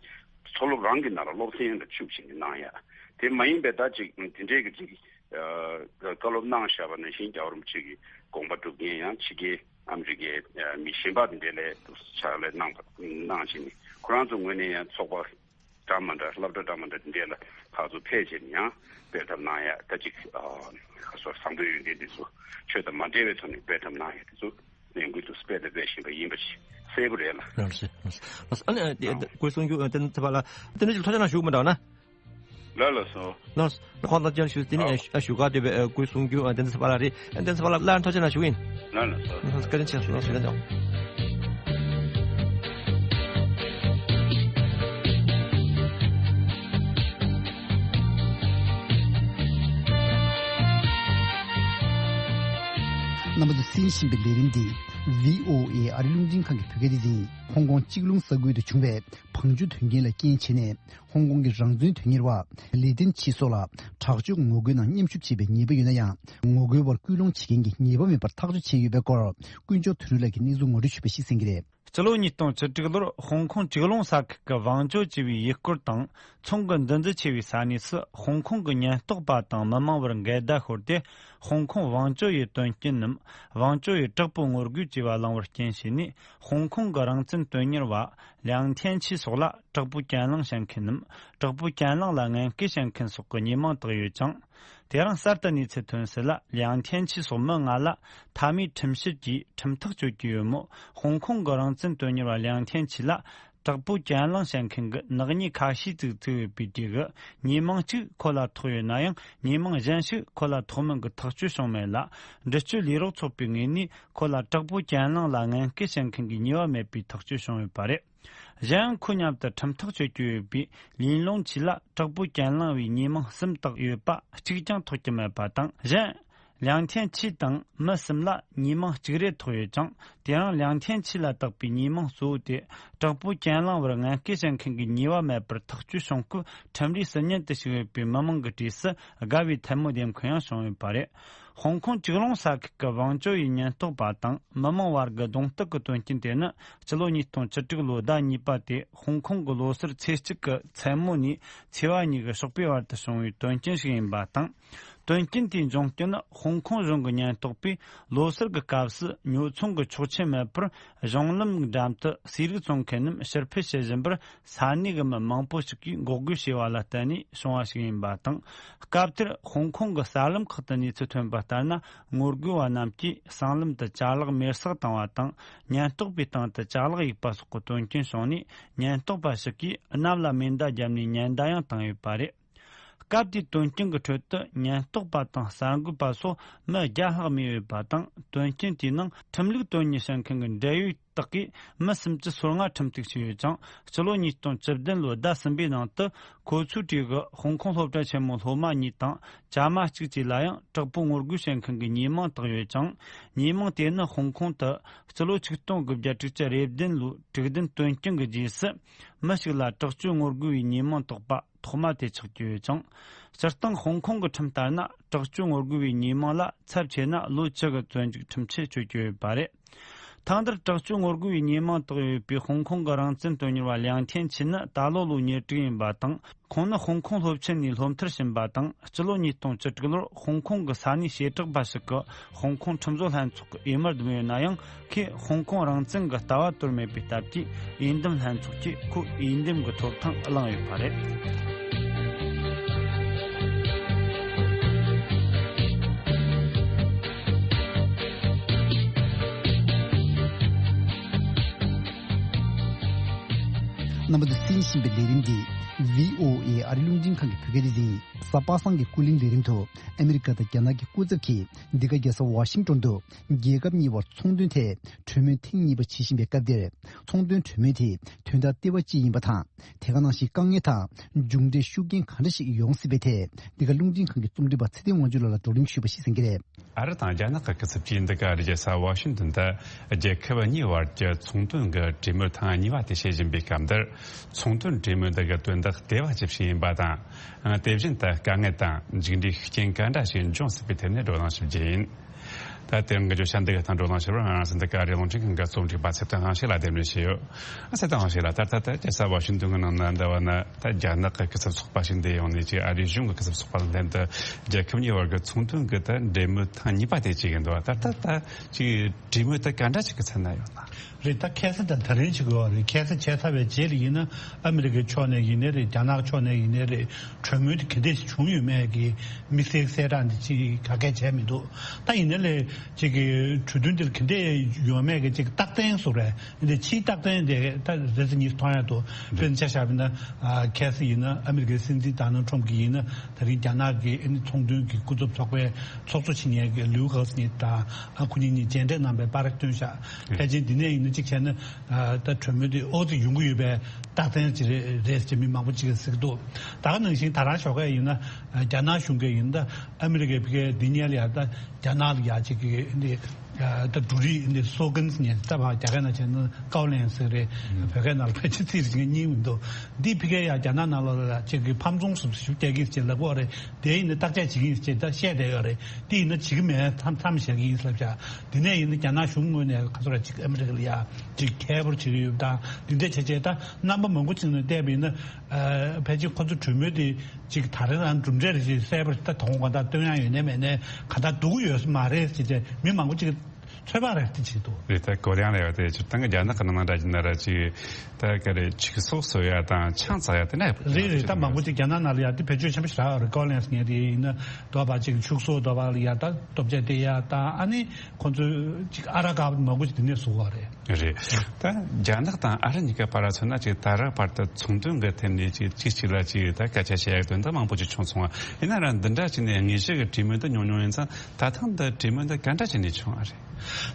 མཐོ་སློབ་རང་གི་ནང་ལ་སློབ་ཚན་ལ་བཅུག་བྱས་ནས་གནང་ཡ། དེ་མ་ཡིན་པའི་ད་ཅིག་དེ་འདྲའི་གི་ཅིག་ཨ་བཀའ་སློབ་གནང་བཞག་པ་ནང་བཞིན་རྒྱལ་བ་རིན་པོ་ཆེ་གི་དགོངས་པ་སྒྲུབ་མཁན་ཡང་ཕྱི་རྒྱལ་ཨ་མི་རི་ཀའི་ཨ་མི་གཞན་པ་དེ་འདྲའི་ལས་ཕྱག་ལས་གནང་པ་གནང་བྱས་ནས་ཁོ་རང་ཚོ་ངོས་ནས་ཡང་ཚོགས་པ་འདྲ་མ་འདྲ་སློབ་གྲྭ་འདྲ་མ་འདྲ་དེ་འདྲའི་ལ་ཕར་ཚུར་ཕེབས་བྱས་ནས་ཡང་སྤེལ་ཐབས་གནང་ཡ། ད་ཅིག་ཨ་སོ་བཟང་པོའི་ཡོན་ཏན་དེ་ཚོ་ཆོས་དང་མ་འབྲེལ་བའི་ཐོག་ནས་སྤེལ་ཐབས་གནང་ཡ་དེ་ཚོ་ལས་འགུལ་དུ་སྤེལ་དང་སྤེལ་བཞིན་པ་ཡིན་པ་ཞིག་གསལ་པོ་རེད་ལ། ལགས་སོ། ལགས་སོ། ཨ་ནི་ཨ་ནི་སྐུ་གསུང་རྒྱུ་ཨ་བསྟན་འཛིན་ཚེ་དཔལ་ལགས་དེ་འདྲ་ཞིག་ཐུགས་རྗེ་གནང་ཞུ་མི་འདྲ་ན། ལགས་ལགས་སོ། ལགས་སོ། ཁོང་དང་བཅར་ཞུ་དེ་ནི་ཨ་ཞུ་ག་འདོད་པའི་སྐུ་གསུང་རྒྱུ་ཨ་བསྟན་འཛིན་ཚེ་དཔལ་ལགས་རེད། བསྟན་འཛིན་ཚེ་དཔལ་ལགས་སླར་ཐུགས་རྗེ་གནང་ཞུ་ཡིན། ལགས་ལགས་སོ། ལགས་སོ། བཀའ་དྲིན་ཆེ་ཞུ་ལགས་སོ། བཀའ་དྲིན་ཆེ། རྣམ་པ་ཚོས་གསན་བཞིན་པའི་ལས་རིམ་འདི་བྷི་ཨོ་ཨེ་ཨ་རི་རླུང་འཕྲིན་ཁང་གི་བོད་སྐད་སྡེ་ཚན་ཡིན། ཧོང་ཀོང་ཅིག་ལུང་ས་ཁུལ་དུ་བྱུང་བའི་བང་ཅོ་དོན་རྐྱེན་ལ་རྐྱེན་བྱས་ནས་ཧོང་ཀོང་གི་རང་བཙན་དོན་གཉེར་བ་ལི་ཏན་ཆི་སོགས་ལ་དྲག་སྤྱོད་ངོ་རྒོལ་ནང་མཉམ་ཞུགས་བྱས་པའི་ཉེས་པ་ཡོད་ན་ཡང་ངོ་རྒོལ་བར་སྐུལ་སློང་བྱེད་མཁན་གྱི་ཉེས་པ་མེད་པར་ཐག་གཅོད་བྱས་ཡོད་པའི་སྐོར་དཀོན་མཆོག་དོན་གྲུབ་ལགས་ཀྱིས་གནས་ཚུལ་ངོ་སྤྲོད་ཞུས་པ་ཞིག་གསན་གྱི་རེད། སྤྱི་ལོ་ཉིས་སྟོང་བཅུ་དྲུག་ལོར་ཧོང་ཀོང་ཅིག་ལུང་ས་ཁུལ་གྱི་བང་ཅོ་ཅེས་པའི་ཡུལ་སྐོར་དང་ཚོང་གི་འདུ་འཛི་ཆེ་བའི་ས་གནས་སུ་ཧོང་ཀོང་གི་ཉེན་རྟོག་པ་དང་མི་མང་བར་འགལ་ཟླ་ཤོར་ཏེ། ཧོང་ཀོང་བང་ཅོ་ཡི་དོན་རྐྱེན་ནམ་བང་ཅོ་ཡི་དྲག་པོའི་ངོ་རྒོལ་ཅེས་པ་བླངས་པར་རྐྱེན་བྱས་ནས། ཧོང་ཀོང་གི་རང་བཙན་དོན་གཉེར་བ་ལིའང་ཐན་ཆི་སོགས་ལ་དྲག་པོའི་གྱེན་ལངས་བྱེད་མཁན་ནམ་དྲག་པོའི་གྱེན་ལངས་ལ་ངན་སྐུལ་བྱེད་མཁན་སོགས་ཀྱི་ཉེས་མིང་བཏགས་ཡོད་ཅིང་། དེ་རིང་གསར་དུ་གནས་ཚུལ་ཐོན་གསལ་ལ། ལིའང་ཐན་ཆི་སོགས་མི་ལྔ་ལ་མཐའ་མའི་ཁྲིམས་ཞིབ་ཀྱིས་ཁྲིམས་ཐག་གཅོད་ཀྱི་ཡོད་མོད། ཧོང་ཀོང་གི་རང་བཙན་དོན་གཉེར་བ་ལིའང་ཐན་ཆི་ལ་དྲག་པོའི་གྱེན་ལངས་བྱེད་མཁན་གྱི་ནག་ཉེས་ཁ་ཤས་ཙིག་བཙུགས་ཡོད་པའི་གྲས་ཀྱི་ཉེས་མིང་གཅིག་ཁོ་ལ་ཐོགས་ཡོད་ན་ཡང་། ཉེས་མིང་གཞན་ཞིག་ཁོ་ལ་ཐོགས་མིན་གྱི་ཐག་གཅོད་བྱུང་མེད་ལ། འདྲི་གཅོད་ལས་རོགས་ཚོགས་པའི་ངོས་ནས་ཁོ་ལ་དྲག་པོའི་གྱེན་ལངས་ལ་ངན་སྐུལ་བྱེད་མཁན་གྱི་ཉེས་པ་མེད་པའི་ཐག་གཅོད་བྱུང་ཡོད་པ་རེད། གཞན་ཡང་ཁོ་མཉམ་དུ་ཁྲིམས་ཐག་གཅོད་ཀྱི་ཡོད་པའི་ལིན་ལུང་ཆི་ལ་དྲག་པོའི་གྱེན་ལངས་པའི་ཉེས་མིང་གསུམ་བཏགས་ཡོད་པ་གཅིག་ཀྱང་ཐོགས་ཀྱི་མེད་པ་དང་། གཞན་ལིའང་ཐན་ཆི་དང་མི་གསུམ་ལ་ཉེས་མིང་གཅིག་རེ་ཐོགས་ཡོད་ཅིང་། དེ་ཡང་ལིའང་ཐན་ཆི་ལ་བཏགས་པའི་ཉེས་མིང་གཙོ་བོ་དེ་དྲག་པོའི་གྱེན་ལངས་པར་ངན་སྐུལ་བྱེད་མཁན་གྱི་ཉེས་པ་མེད་པར་ཐག་གཅོད་བྱུང་སྐབས། ཁྲིམས་རའི་སྲིད་བརྙན་དུ་ཞུགས་ཡོད་པའི་མི་མང་གི་གྲས་སུ་དགའ་བའི་ཐལ་མོ་ལྡེམ་མཁན་ཡང་བྱུང་ཡོད་པ་རེད། ཧོང་ཀོང་ཅིག་ལུང་ས་ཁུལ་གྱི་བང་ཅོ་ཡི་ཉེན་རྟོག་པ་དང་མི་མང་བར་གྱི་གདོང་གཏུག་གི་དོན་རྐྱེན་དེ་ནི། སྤྱི་ལོ་ཉིས་སྟོང་བཅུ་དྲུག་ལོའི་ཟླ་གཉིས་པ་སྟེ་ཧོང་ཀོང་གི་ལོ་སར་ཚེས་གཅིག་གི་མཚན་མོ་ནས་ཚེས་པ་ཉིན་གྱི་ཞོགས་པའི་བར་དུ་བྱུང་བའི་དོན་རྐྱེན་ཞིག་ཡིན་པ་དང་། དོན་རྐྱེན་དེའི་འབྱུང་རྐྱེན་ནི་ཧོང་ཀོང་གཞུང་གི་ཉེན་རྟོག་པས་ལོ་སར་གྱི་སྐབས་སུ་ཉོ་ཚོང་གི་ཆོག་མཆན་མེད་པར་གཞུང་ལམ་འགྲམ་དུ་ཟས་རིགས་བཙོང་མཁན་རྣམས་ཕྱིར་ཕུད་བྱེད་བཞིན་པར། ས་གནས་ཀྱི་མི་མང་པོ་ཞིག་གིས་འགོག་རྒོལ་བྱས་པ་ལ་བརྟེན་ནས་བྱུང་བ་ཞིག་ཡིན་པ་དང་། སྐབས་དེར་ཧོང་ཀོང་གི་གསར་ལམ་ཁག་ཏུ་གནས་ཚུལ་ཐོན་པ་ལྟར་ན། ངོ་རྒོལ་བ་རྣམས་ཀྱིས་སྲང་ལམ་དུ་ཅ་ལག་མེར་སྲེག་བཏང་བ་དང་། ཉེན་རྟོག་པའི་སྟེང་དུ་ཅ་ལག་གཡུགས་པ་སོགས་ཀྱི་དོན་རྐྱེན་བྱུང་ནས། ཉེན་རྟོག་པ་ཞིག་གིས་གནམ་ལ་མེ་མདའ་བརྒྱབ་ནས་ཉེན་བརྡ་ཡང་བཏང་ཡོད་པ་རེད། སྐབས་དེའི་དོན་རྐྱེན་གྱི་ཁྲོད་དུ་ཉེན་རྟོག་པ་དང་གསར་འགོད་པ་སོགས་མི་བརྒྱ་ལྷག་རྨས་ཡོད་པ་དང་། དོན་རྐྱེན་དེའི་ནང་ཁྲིམས་ལུགས་དོན་གཉེར་བྱེད་མཁན་གྱི་འབྲེལ་ཡོད་དག་གིས་མི་སུམ་ཅུ་སོ་ལྔ་ཁྲིམས་གཏུག་བྱས་ཡོད་ཅིང་། སྤྱི་ལོ་ཉིས་སྟོང་བཅུ་བདུན་ལོའི་ཟླ་གསུམ་པའི་ནང་དུ་ཁོ་ཚོའི་གྲས་ཀྱི་ཧོང་ཀོང་སློབ་གྲྭ་ཆེན་མོའི་སློབ་མ་གཉིས་དང་བྱ་མ་གཅིག་བཅས་ལ་ཡང་དྲག་པོའི་ངོ་རྒོལ་བྱེད་མཁན་གྱི་ཉེས་མིང་བཏགས་ཡོད་ཅིང་། ཉེས་མིང་དེ་ནི་ཧོང་ཀོང་དུ་སྤྱི་ལོ་ཆིག་སྟོང་དགུ་བརྒྱ་དྲུག་ཅུ་རེ་བདུན་ལོའི་དྲུག་བདུན་དོན་རྐྱེན་གྱི་རྗེས་སུ། མི་ཞིག་ལ་དྲག་སྤྱོད་ངོ་རྒོལ་བའི་ཉེས་མིང་བཏགས་པ་ཐོག་མ་དེ་ཆགས་ཀྱི་ཡོད་ཅིང་། སྤྱིར་བཏང་ཧོང་ཀོང་གི་ཁྲིམས་ལྟར་ན། དྲག་སྤྱོད་ངོ་རྒོལ་བའི་ཉེས་མིང་ལ་ཚབས་ཆེ་ན་ལོ་བཅུ་གི་བཙོན་འཇུག་ཁྲིམས་ཆད་གཅོད་ཀྱི་ཡོད་པ་རེད། ཐེངས་འདིར་དྲག་སྤྱོད་ངོ་རྒོལ་བའི་ཉེས་མིང་བཏགས་ཡོད་པའི་ཧོང་ཀོང་གི་རང་བཙན་དོན་གཉེར་བ་ལིའང་ཐན་ཆི་ནི་ད་ལོ་ལོ་ཉེར་དྲུག་ཡིན་པ་དང་། ཁོང་ནི་ཧོང་ཀོང་སློབ་ཆེན་ནས་སློབ་མཐར་ཕྱིན་པ་དང་། སྤྱི་ལོ་ཉིས་སྟོང་བཅུ་དྲུག་ལོར་ཧོང་ཀོང་གི་ས་གནས་བྱེ་བྲག་པ་ཞིག་གིས་ཧོང་ཀོང་ཁྲིམས་བཟོ་ལྷན་ཚོགས་ཀྱི་འོས་མིར་བསྡོམས་ཡོད་ན་ཡང་། ཁོས་ཧོང་ཀོང་རང་བཙན་གྱི་ལྟ་བ་དོར་མེད་པའི་སྟབས་ཀྱིས། འོས་འདེམས་ལྷན་ཚོགས་ཀྱིས་ཁོ་འོས་འདེམས་ཀྱི་ཐོབ་ཐང་བླངས་ཡོད་པ་རེད། རྣམ་པ་ཚོས་གསན་བཞིན་པའི་ལས་རིམ་འདི་བྷི་ཨོ་ཨེ་ཨ་རི་རླུང་འཕྲིན་ཁང་གི་བོད་སྐད་སྡེ་ཚན་ཡིན། གཟའ་པ་སངས་ཀྱི་སྐུ་གླེང་ལས་རིམ་དུ་ཨ་མི་རི་ཀ་དང་རྒྱ་ནག་གི་སྐུ་ཚབ་ཀྱིས་འདི་ག་རྒྱལ་ས་ཝ་ཤིང་ཏོན་དུ་རྒྱལ་ཁབ་གཉིས་བར་ཚོང་དོན་ཐད་གྲོས་མོལ་ཐེངས་གཉིས་པ་བྱེད་བཞིན་པའི་སྐབས་འདིར། ཚོང་དོན་གྲོས་མོལ་དེ་དོན་དག་ལྟེ་བ་ཅི་ཡིན་པ་དང་། དེ་ག་ནང་བཞིན་དཀའ་ངལ་དང་མཇུག་འབྲས་ཤུགས་རྐྱེན་ག་འདྲ་ཞིག་ཡོང་སྲིད་པའི་ཐད། འདི་ག་རླུང་འཕྲིན་ཁང་གི་རྩོམ་སྒྲིག་པ་ཚེ་བརྟན་དབང་ཕྱུག་ལགས་ལ་བགྲོ་གླེང་ཞུས་པ་ཞིག་གསན་གྱི་རེད། ཨ་རི་དང་རྒྱ་ནག་གི་སྐུ་ཚབ་ཀྱིས་འདི་ག་རྒྱལ་ས་ཝ་ཤིང་ཏོན་དུ་རྒྱལ་ཁབ་གཉིས་བར་གྱི་ཚོང་དོན་གྱི་གྲོས་མོལ་ཐེངས་གཉིས་པ་དེ་བྱེད་བཞིན་པའི་སྐབས་འདིར། ཚོང་དོན་གྲོས་མོལ་འདི་གི་དོན་དག་ལྟེ་བ་ཅི་ཞིག་ཡིན་པ་དང་། དེ་བཞིན་དུ་དཀའ་ངལ་དང་མཇུག་འབྲས་ཤུགས་རྐྱེན་ག་འདྲ་ཞིག་འབྱུང་སྲིད་པའི་ཐད་ནས་བགྲོ་གླེང་ཞུ་རྒྱུ་ཡིན། ད་དེ་རིང་གི་བརྗོད་བྱ་འདི་གའི་སྟེང་འགྲོ་གླེང་བྱེད་པར་ང་རང་ཚོ་འདི་ག་རེ་རླུང་འཕྲིན་ཁང་གི་རྩོམ་སྒྲིག་པ་ཚེ་བརྟན་དབང་ཕྱུག་ལགས་གདན་འདྲེན་བྱས་ཡོད། ཨ་ཚེ་བརྟན་དབང་ཕྱུག་ལགས། ད་ལྟ་ད་རྒྱལ་ས་ཝ་ཤིང་ཏོན་གྱི་ནང་ན་འདི་བ་ན་ད་རྒྱ་ནག་གི་སྐུ་ཚབ་ཚོགས་པ་ཞིག་འདི་ཡོང་ནས་ཅིག་ཨ་རིའི་གཞུང་གི་སྐུ་ཚབ་ཚོགས་པ་ལ་ལྷན་དུ་རྒྱལ་ཁབ་གཉིས་བར་གྱི་ཚོང་དོན་གྱི་ད་འབྲེལ་མོལ་ཐེངས་གཉིས་པ་དེ་བྱེད་ཀྱི་འདུག་ད་ལྟ་ད་ཅིག་གྲོས་མོལ་ད་ག་འདྲ་ཅིག་གི་ཚད་ན་ཡོད་ན། རེད། ད་ཁ་སང་དང་ད་རིང་བྱེད་དགོས་པ་རེད། ཁ་སང་བྱས་ཚར་བའི་རྗེས་ལ་ཡིན་ན་ཨ་མི་རི་ཀའི་ཕྱོགས་ནས་ཡིན་ནའི་རེད། རྒྱ་ནག་ཕྱོགས་ནས་ཡིན་ནའི་རེད། གྲོས་མོལ་དེ་ག་འདྲས་ཞིག་བྱུང་ཡོད་མེད་ཀྱི་དམིགས་བསལ་གསལ་བསྒྲགས་འདི་ཅིག་ག་གས་བྱས་མི་འདུག་ད་ཡིན་ནའི་ལས་ཅིག་གི་གྲོས་མཐུན་འདིར་ག་འདྲས་ཡོད་མེད་ཀྱི་ཅིག་རྟག་བརྟན་བཟོ་རེད། འདི་ཕྱིའི་རྟག་བརྟན་དེ་ད་རེ་ཟུང་གཉིས་མཐོང་ཡ་འདུག་དཔེར་ན་ཆ་བཞག་པ་ཡིན་ན་ཨ་ཁ་སང་ཡིན་ན་ཨ་མི་རི་ཀའི་སྲིད་འཛིན་ཌོ་ནལ་ཊམ་གྱིས་ཡིན་ན་ད་རིང་རྒྱ་ནག་གི་ཨ་ནི་ཚོང་དོན་གྱི་སྐུ་ཚབ་ཚོགས་པའི་ཚོགས་གཙོ་བྱེད་མཁན་གྱི་ལིའུ་ཧེ་ནི་དང་ཨ་ཁོ་གཉིས་གཉིས་མཇལ་འཕྲད་གནང་པའི་པར་བཏོན་བཞག་ཕལ་ཆེར་འདི་ནས་ཡིན་ན་གཅིག་བྱས་ན་ཨ་ད་གྲོས་མོལ་དེ་ཨོ་ཙི་ཡོང་གི་ཡོད་པའི་རྟགས་མཚན་ཅིག་རེད་རེད་ཅེས་མི་མང་པོ་ཅིག་གིས་ཟེར་གྱི་འདུག་ད་ག་ནང་བཞིན་ད་རང་ཞོགས་ཀས་ཡིན་ན་ཨ་རྒྱ་ནག་གཞུང་གིས་ཡིན་ན་ད་ཨ་མི་རི་ཀའི་ཕ་གིའི་འདི་ཉལ་ཡ་ད་རྒྱ་ནག་ལ་ཡ་ཅིག་གི་འདི་ད་འབྲུ་རིགས་འདི་སོ་ཀན་ནས་ད་བར་རྒྱ་སྐད་ནང་བྱས་ན་ཀའོ་ལན་ཟེར་རེད། བོད་སྐད་ནང་ལ་ཕལ་ཆེར་ཚིག་རིགས་གཉིས་མི་འདུག་འདི་ཕ་གིའི་ཡ་རྒྱ་ནག་ནང་ལོགས་ལ་ཅིག་གི་ཕམ་ཚོང་སོགས་སུ་ཞུ་རྒྱག་གི་ཟེར་ལབ་ཀྱི་ཡོད་རེད། དེ་ཡིན་ན་བརྟག་དཔྱད་བྱེད་ཀྱི་ཡིན་ཟེར་ད་བཤད་བསྡད་ཡོད་རེད། དེ་ཡིན་ན་བྱེད་ཀྱི་མེད་མཚམས་མཚམས་བཞག་གི་ཡིན་ཟེར་ལབ་བཞག་དེ་ནས་ཡིན་ན་རྒྱ་ནག་གཞུང་ངོས་ནས་ག་ཚོད་ར་ཅིག་ཨ་མི་རི་ཀ་ལ་ཡ་ཅིག་ཁྱད་པར་བྱེད་ཀྱི་ཡོད་དང་དེ་འདྲ་བྱས་བྱས་ད་རྣམ་པ་མང་པོ་ཅིག་ནས་བལྟས་པ་ཡིན་ན་ཨ་ཕལ་ཆེར་ཁོ་ཚོ་གྲོས་མོལ་དེ་ཅིག་ད་རེས་རང་གྲུབ་འབྲས་རེ་ཞིག་གསལ་པོ་ད་དོ་དགོང་ག་ད་སྟོན་ཡ་ཡོད་ནའི་མེད་ནའི་ག་ད་འདུག་གི་ཡོད་ས་མ་རེད་ཅེས་བྱས་མི་མང་པོ་ཅིག་ཚོད་དཔག་རེ་ཞིག་བྱེད་འདུག་རེད། ད་གོ་ཡང་ལས་ཡོད་དེ་སྤྱིར་བཏང་གི་རྒྱ་ནག་གི་ནང་ན་འདྲ་ཡིན་ན་ར་ཅིག་ད་ག་རེ་ཕྱུགས་ཟོག་གསོ་ཡ་དང་ཆང་བཙག་ཡ་དེ་འདྲ་ཡོད་པ་རེད། རེད་རེད། ད་མང་པོ་ཅིག་རྒྱ་ནག་ནང་ལ་ཡ་དེ་བེད་སྤྱོད་ཆེན་པོ་ཞིག་རག་ཡོད་རེད། ཀའོ་ལན་ཟེར་མཁན་དེ་ཡིན་ན་དོ་བ་ཅིག་ཕྱུགས་ཟོག་དོ་བ་ལ་ཡ་ད་སྟོབས་ཆེ་སྟེར་ཡ་དང་ཨ་ནི་ཁོང་ཚོས་ཅིག་ཨ་ར་དཀར་པོ་མང་པོ་ཅིག་དེ་ནས་བཟོ་བ་རེད། རེད། ད་རྒྱ་ནག་དང་ཨ་རི་གཉིས་ཀ་བར་ལ་མཚོན་ན་ཅིག་ད་རག་བར་དུ་ཚོང་དོན་གྱི་ཐད་ནས་ཅིག་གཅིག་གཅིག་ལ་ཅིག་ད་སྐད་ཆ་བཤད་ཡག་དོན་དག་མང་པོ་ཅིག་བྱུང་སོང་བ་ཡིན་ན་ར་འདི་འདྲ་ཅིག་ནས་དངོས་གཞི་གི་གྲོས་མོལ་འདི་ཉུང་ཉུང་ཡིན་ཙང་ད་ཐེངས་འདི་གྲོས་མོལ་འདི་ག་འདྲ་བྱས་ནས་བྱུང་བ་རེད།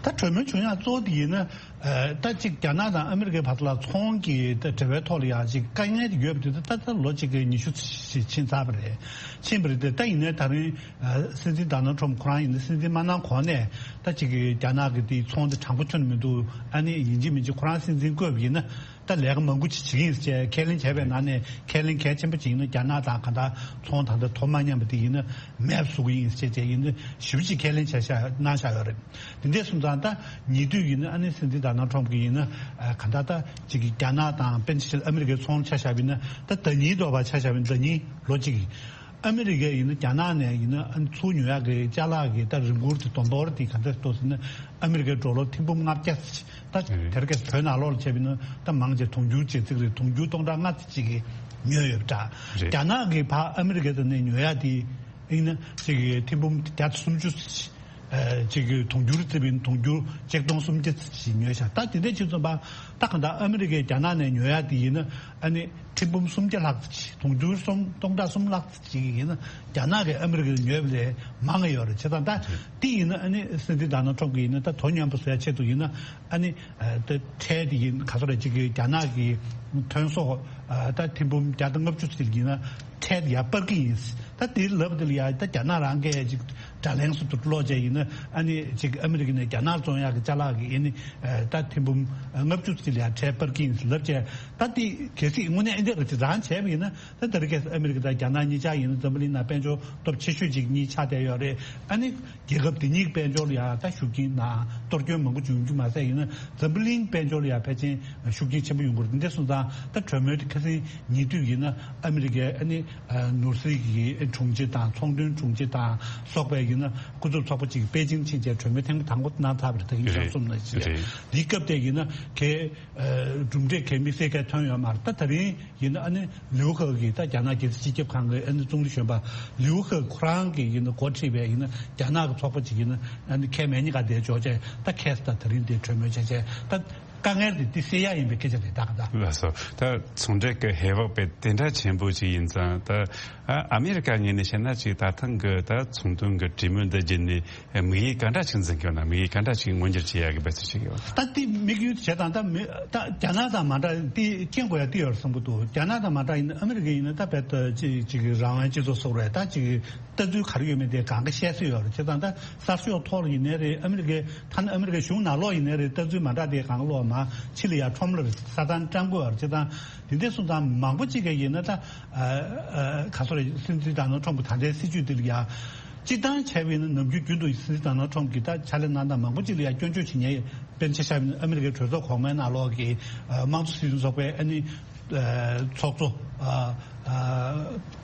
ད་གྲོས་མོལ་བྱུང་ཡག་གཙོ་བོ་དེ་ཡིན་ན་ཨ་ད་ཅིག་རྒྱ་ནག་དང་ཨ་མི་རི་ཀའི་བར་ལ་ཚོང་གི་ད་འབྲེལ་བའི་ཐོག་ལ་ཡང་ཅིག་དཀའ་ངལ་དེ་ཡོད་པ་དེ་ད་ད་ལོ་གཅིག་གི་ཉི་ཤུ་ཞིག་ཕྱིན་ཚར་བ་རེད། ཕྱིན་པ་རེད་དེ་ད་ཡིན་ནའི་ད་རིང་ཨ་སྲིད་འཛིན་ཌོ་ནལ་ཊམ་ཁོ་རང་ཡིན་ན་སྲིད་འཛིན་མ་གནང་གོང་ནས་ད་ཅིག་གི་རྒྱ་ནག་གི་དེ་ཚོང་དེ་དྲང་པོ་ཁྱོན་ནས་མི་འདུག་ཨ་ནི་ཡིན་གཅིག་མིན་གཅིག་ཁོ་རང་སྲིད་འཛིན་བསྐོས་པ་ཡིན་ན། ད་ལས་ཀ་མང་པོ་ཅིག་བྱེད་ཀྱི་ཡིན་ཟེར་ཁས་ལེན་བྱས་པའི་ནང་ནས་ཁས་ལེན་གལ་ཆེན་པོ་ཅིག་ཡིན་ན་རྒྱ་ནག་དང་གང་ལྟར་ཚོང་ད་ལྟ་དོ་མ་མཉམ་པ་དེ་ཡིན་ན་མེད་པ་བཟོ་གི་ཡིན་ཟེར་བྱས་ཡིན་ན་ཞེ་པོ་ཅིག་ཁས་ལེན་བྱས་བཞག་གནང་བཞག་ཡོད་རེད། དེ་འདྲས་སོང་ཙང་ད་ཉེ་དུས་ཡིན་ན་ཨ་ནི་སྲིད་འཛིན་ཌོ་ནལ་ཊམ་གྱི་ཡིན་ན་གང་ལྟར་ད་ཅིག་གི་རྒྱ་ནག་དང་དཔེར་ན་ཆ་བཞག་ཨ་མི་རི་ཀའི་ཚོང་ཆ་བཞག་པ་ཡིན་ན་ད་ཟླ་ཉིན་འགྲོ་བ་ཆ་བཞག་པ་ཡིན་ན་ཟླ་ཉིན་ལོ་གཅིག་གི་ཨ་མི་རི་ཀས་ཡིན་ན་རྒྱ་ནག་ནས་ཡིན་ན་ཨ་ནི་ཚུར་ཉོ་ཡག་གི་ཅ་ལག་གི་ད་རིན་གོང་དེ་དོ་འདོར་དེ་ག་འདྲ་ཐོག་ཟེར་ན་ཨ་མི་རི་ཀའི་ཌོ་ལར་ཐེར་འབུམ་ལྔ་བརྒྱ་ད་དེ་རིང་ཁ་སང་བོད་ནང་ལོགས་ལ་བྱས་པ་ཡིན་ན་ད་མང་ཆེ་དུང་ཕྱུར་བརྒྱད་ཙམ་རེད། དུང་ཕྱུར་སྟོང་ཕྲག་ལྔ་ཙམ་ཅིག་གིས་ཉོས་ཡོད་པ་འདྲ། རེད། རྒྱ་ནག་གིས་ཕར་ཨ་མི་རི་ཀའི་དེ་ནས་ཉོ་ཡག་དེ་ཡིན་ན་ཅིག་གི་ཐེར་འབུམ་བརྒྱ་དང་སུམ་ཅུ་ཨ་ཅིག་གི་དུང་ཕྱུར་བརྩིས་པ་ཡིན་དུང་ཕྱུར་ཆིག་སྟོང་སུམ་བརྒྱ་ཙམ་ཞིག་ཉོས་ཤག་ད་དེ་འདྲ་བྱས་ཙང་ད་གང་ལྟར་ཨ་མི་རི་ཀས་རྒྱ་ནག་ནས་ཉོ་ཡག་དེ་ཡིན་ན་ཨ་ནི་ཐེར་འབུམ་སུམ་བརྒྱ་ལྷག་ཙམ་ཞིག་དུང་ཕྱུར་སུམ་སྟོང་ཕྲག་གསུམ་ལྷག་ཙམ་ཞིག་ཡིན་ན་རྒྱ་ནག་གིས་ཨ་མི་རི་ཀ་ལ་ཉོས་པ་ལས་མང་ང་ཡོད་རེད། བྱས་ཙང་ད་དེ་ཡིན་ན་ཨ་ནི་སྲིད་འཛིན་ཌོ་ནལ་ཊམ་གྱིས་ཡིན་ན་ད་དོ་མཉམ་པོ་བཟོ་ཡག་ཆེད་དུ་ཡིན་ན་ཨ་ནི་ད་ཁྲལ་དེ་ཡིན་ག་ཚོད་རེད་ཅིག་གི་རྒྱ་ནག་གི་ཐོན་ཟོག་ད་ཐེར་འབུམ་བརྒྱ་དང་ལྔ་བཅུ་ཙམ་ཡིན་ན་ཁྲལ་དེ་ཡར་སྤར་གི་ཡིན། ད་དེ་ལབ་དེ་ལ་ཡ་ད་རྒྱ་ནག་རང་གིས་ཅིག་དགྲ་ལན་སུ་དུ་སློག་བྱས་ཡིན་ན་ཨ་ནི་ཅིག་ཨ་མི་རི་ཀ་ནས་རྒྱ་ནག་བཙོང་ཡག་གི་ཅ་ལག་གི་ཨ་ནི་ད་ཐེར་འབུམ་ལྔ་བཅུ་ཙམ་ལ་ཡ་ཁྲལ་སྤར་གི་ཡིན་ལབ་བྱས་ད་དེ་གལ་སྲིད་དངོས་གནས་ཨེ་འདྲ་རེད་ཅིག་རང་བྱས་པ་ཡིན་ན་ད་ད་རེས་ཁ་སང་ཨ་མི་རི་ཀ་དང་རྒྱ་ནག་གཉིས་ཆ་ཡིན་ན་འཛམ་བུ་གླིང་ནང་དཔལ་འབྱོར་སྟོབས་ཆེ་ཤོས་ཅིག་གཉིས་ཆགས་བསྡད་ཡོད་རེད། ཨ་ནི་རྒྱལ་ཁབ་དེ་གཉིས་ཀྱི་དཔལ་འབྱོར་ལ་ཡང་ད་ཤུགས་རྐྱེན་དང་གཏོར་སྐྱོན་མང་པོ་བྱུང་རྒྱུ་མ་ཟད་ཡིན་ན་འཛམ་བུ་གླིང་དཔལ་འབྱོར་ལ་ཡང་ཕལ་ཆེར་ཤུགས་རྐྱེན་ཆེན་པོ་ཡོང་གི་རེད། འདི་འདྲ་སོང་ཙང་ད་གྲོས་མོལ་དེ་ཁ་སང་ཉེ་དུས་ཡིན་ན་ཨ་མི་རི་ཀའི་ཨ་ནི་ནོར་སྲིད་ཀྱི་དྲུང་ཆེ་དང་ཚོང་དོན་དྲུང་ཆེ་དང་སོགས་པའི་ཡིན་ན་སྐུ་ཚབ་ཚོགས་པ་གཅིག་པེ་ཅིང་ཕྱིན་བྱས་གྲོས་མོལ་ཐེངས་དང་པོ་གནང་ཚར་བ་རེད། ད་ཡིན་རེད། གསུངས་ན་ཞིག་རེད། འདིའི་སྐབས་དེ་ཡིན་ན་གལ་གྲུབ་འབྲས་གལ་དམིགས་བསལ་གལ་ཐོན་ཡོད་མ་རེད། ད་ད་རིང་ཡིན་ན་ཨ་ནི་ལིའུ་ཧེ་གིས་ད་རྒྱ་ནག་རྒྱལ་སྲིད་སྤྱི་ཁྱབ་ཁང་གི་ཨ་ནི་ཙུང་ལི་གཞོན་པ་ལིའུ་ཧེ་ཁོ་རང་གིས་ཡིན་ན་འགོ་ཁྲིད་པའི་ཡིན་ན་རྒྱ་ནག་གི་ཚོགས་པ་ཅིག་ཡིན་ན་ཨ་ནི་ཁལ་མེད་གཉིས་ཀ་དེ་འཇོག་བྱས་ད་ཁེ་སི་ད་ད་རིང་དེ་གྲོས་མོལ་བྱས་བྱས་ད་དཀའ་ངལ་དེ་དེ་སེལ་ཡ་ཡིན་པའི་སྐད་ཆ་རེད། ད་ག་ད། ལགས་སོ། ད་ཚོང་འབྲེལ་གྱི་ཧེ་བག་དཔེ་དེ་འདྲ་ཆེན་པོ་ཅིག་ཡིན་ཙང་ད་ཨ་ཨ་མེ་རི་ཀ་ངོས་ནས་བཤད་ན་ཅིག་ད་ཐེངས་གི་ད་ཚོང་དོན་གྱི་གྲོས་མོལ་འདི་བརྒྱུད་ནས་དམིགས་ཡུལ་ག་འདྲ་ཞིག་འཛིན་གྱི་ཡོད་ན། དམིགས་ཡུལ་ག་འདྲ་ཞིག་མངོན་འགྱུར་བྱེད་ཡག་གི་འབད་བརྩོན་བྱེད་ཀྱི་ཡོད་ན། ད་དེ་དམིགས་ཡུལ་བྱས་དང་ད་མི་ད་རྒྱ་ནག་དང་མ་འདྲ་དེ་རྐྱེན་དགོས་ཡ་དེ་ཡོད་བསམ་གྱི་འདུག་རྒྱ་ནག་དང་མ་འདྲ་ཡིན་ན་ཨ་མི་རི་ཀ་ཡིན་ན་ད་རྦད་དེ་ཅིག་ཅིག་རང་དབང་སྤྱི་ཚོགས་སོགས་རེད། ད་ཅིག་ལྟ་ཚུལ་ག་རེ་ཡོད་མེད་དེ་གང་ག་བཤད་སྲོལ་ཡོད་རེད། བྱས་ཙང་ད་གསར་ཤོག་ཐོག་ལ་ཡིན་ནའི་རེད། ཨ་མི་རི་ཀའི་ཐ་ན་ཨ་མི་རི་ཀའི་གཞུང་ནང་ལོགས་ཡིན་ནའི་རེད། ལྟ་ཚུལ་མ་འདྲ་དེ་གང་ལོག་མ་ཕྱི་ལ་ཡ་ཁྲོམ་ལ་ས་ཐང་བཀྲམ་དགོས་ཡོད་རེད། བྱས་ཙང་དེ་འདྲ་སོང་ཙང་མང་པོ་ཅིག་གིས་ཡིན་ན་ད་ཨ་ཨ་ག་ཚོད་རེད། སྲིད་འཛིན་ཌོ་ནལ་ཊམ་གྱི་ད་ལྟའི་སྲིད་ཇུས་དེ་ལ་ཡ། སྤྱིར་བཏང་བྱས་པ་ཡིན་ན་ནམ་རྒྱུན་རྒྱུན་དུ་སྲིད་འཛིན་ཌོ་ནལ་ཊམ་གྱིས་ད་ཕྱག་ལས་གནང་སྟངས་མང་པོ་ཅིག་ལ་ཡང་སྐྱོན་བརྗོད་བྱེད་མཁན་དཔེར་ན་ཆ་བཞག་པ་ཡིན་ན་ཨ་མི་རི་ཀའི་གྲོས་ཚོགས་གོང་མའི་ནང་ལོགས་ཀྱི་དམངས་གཙོ་སྲིད་དོན་ཚོགས་པའི་ཨ་ནི་ཚོགས་གཙོ་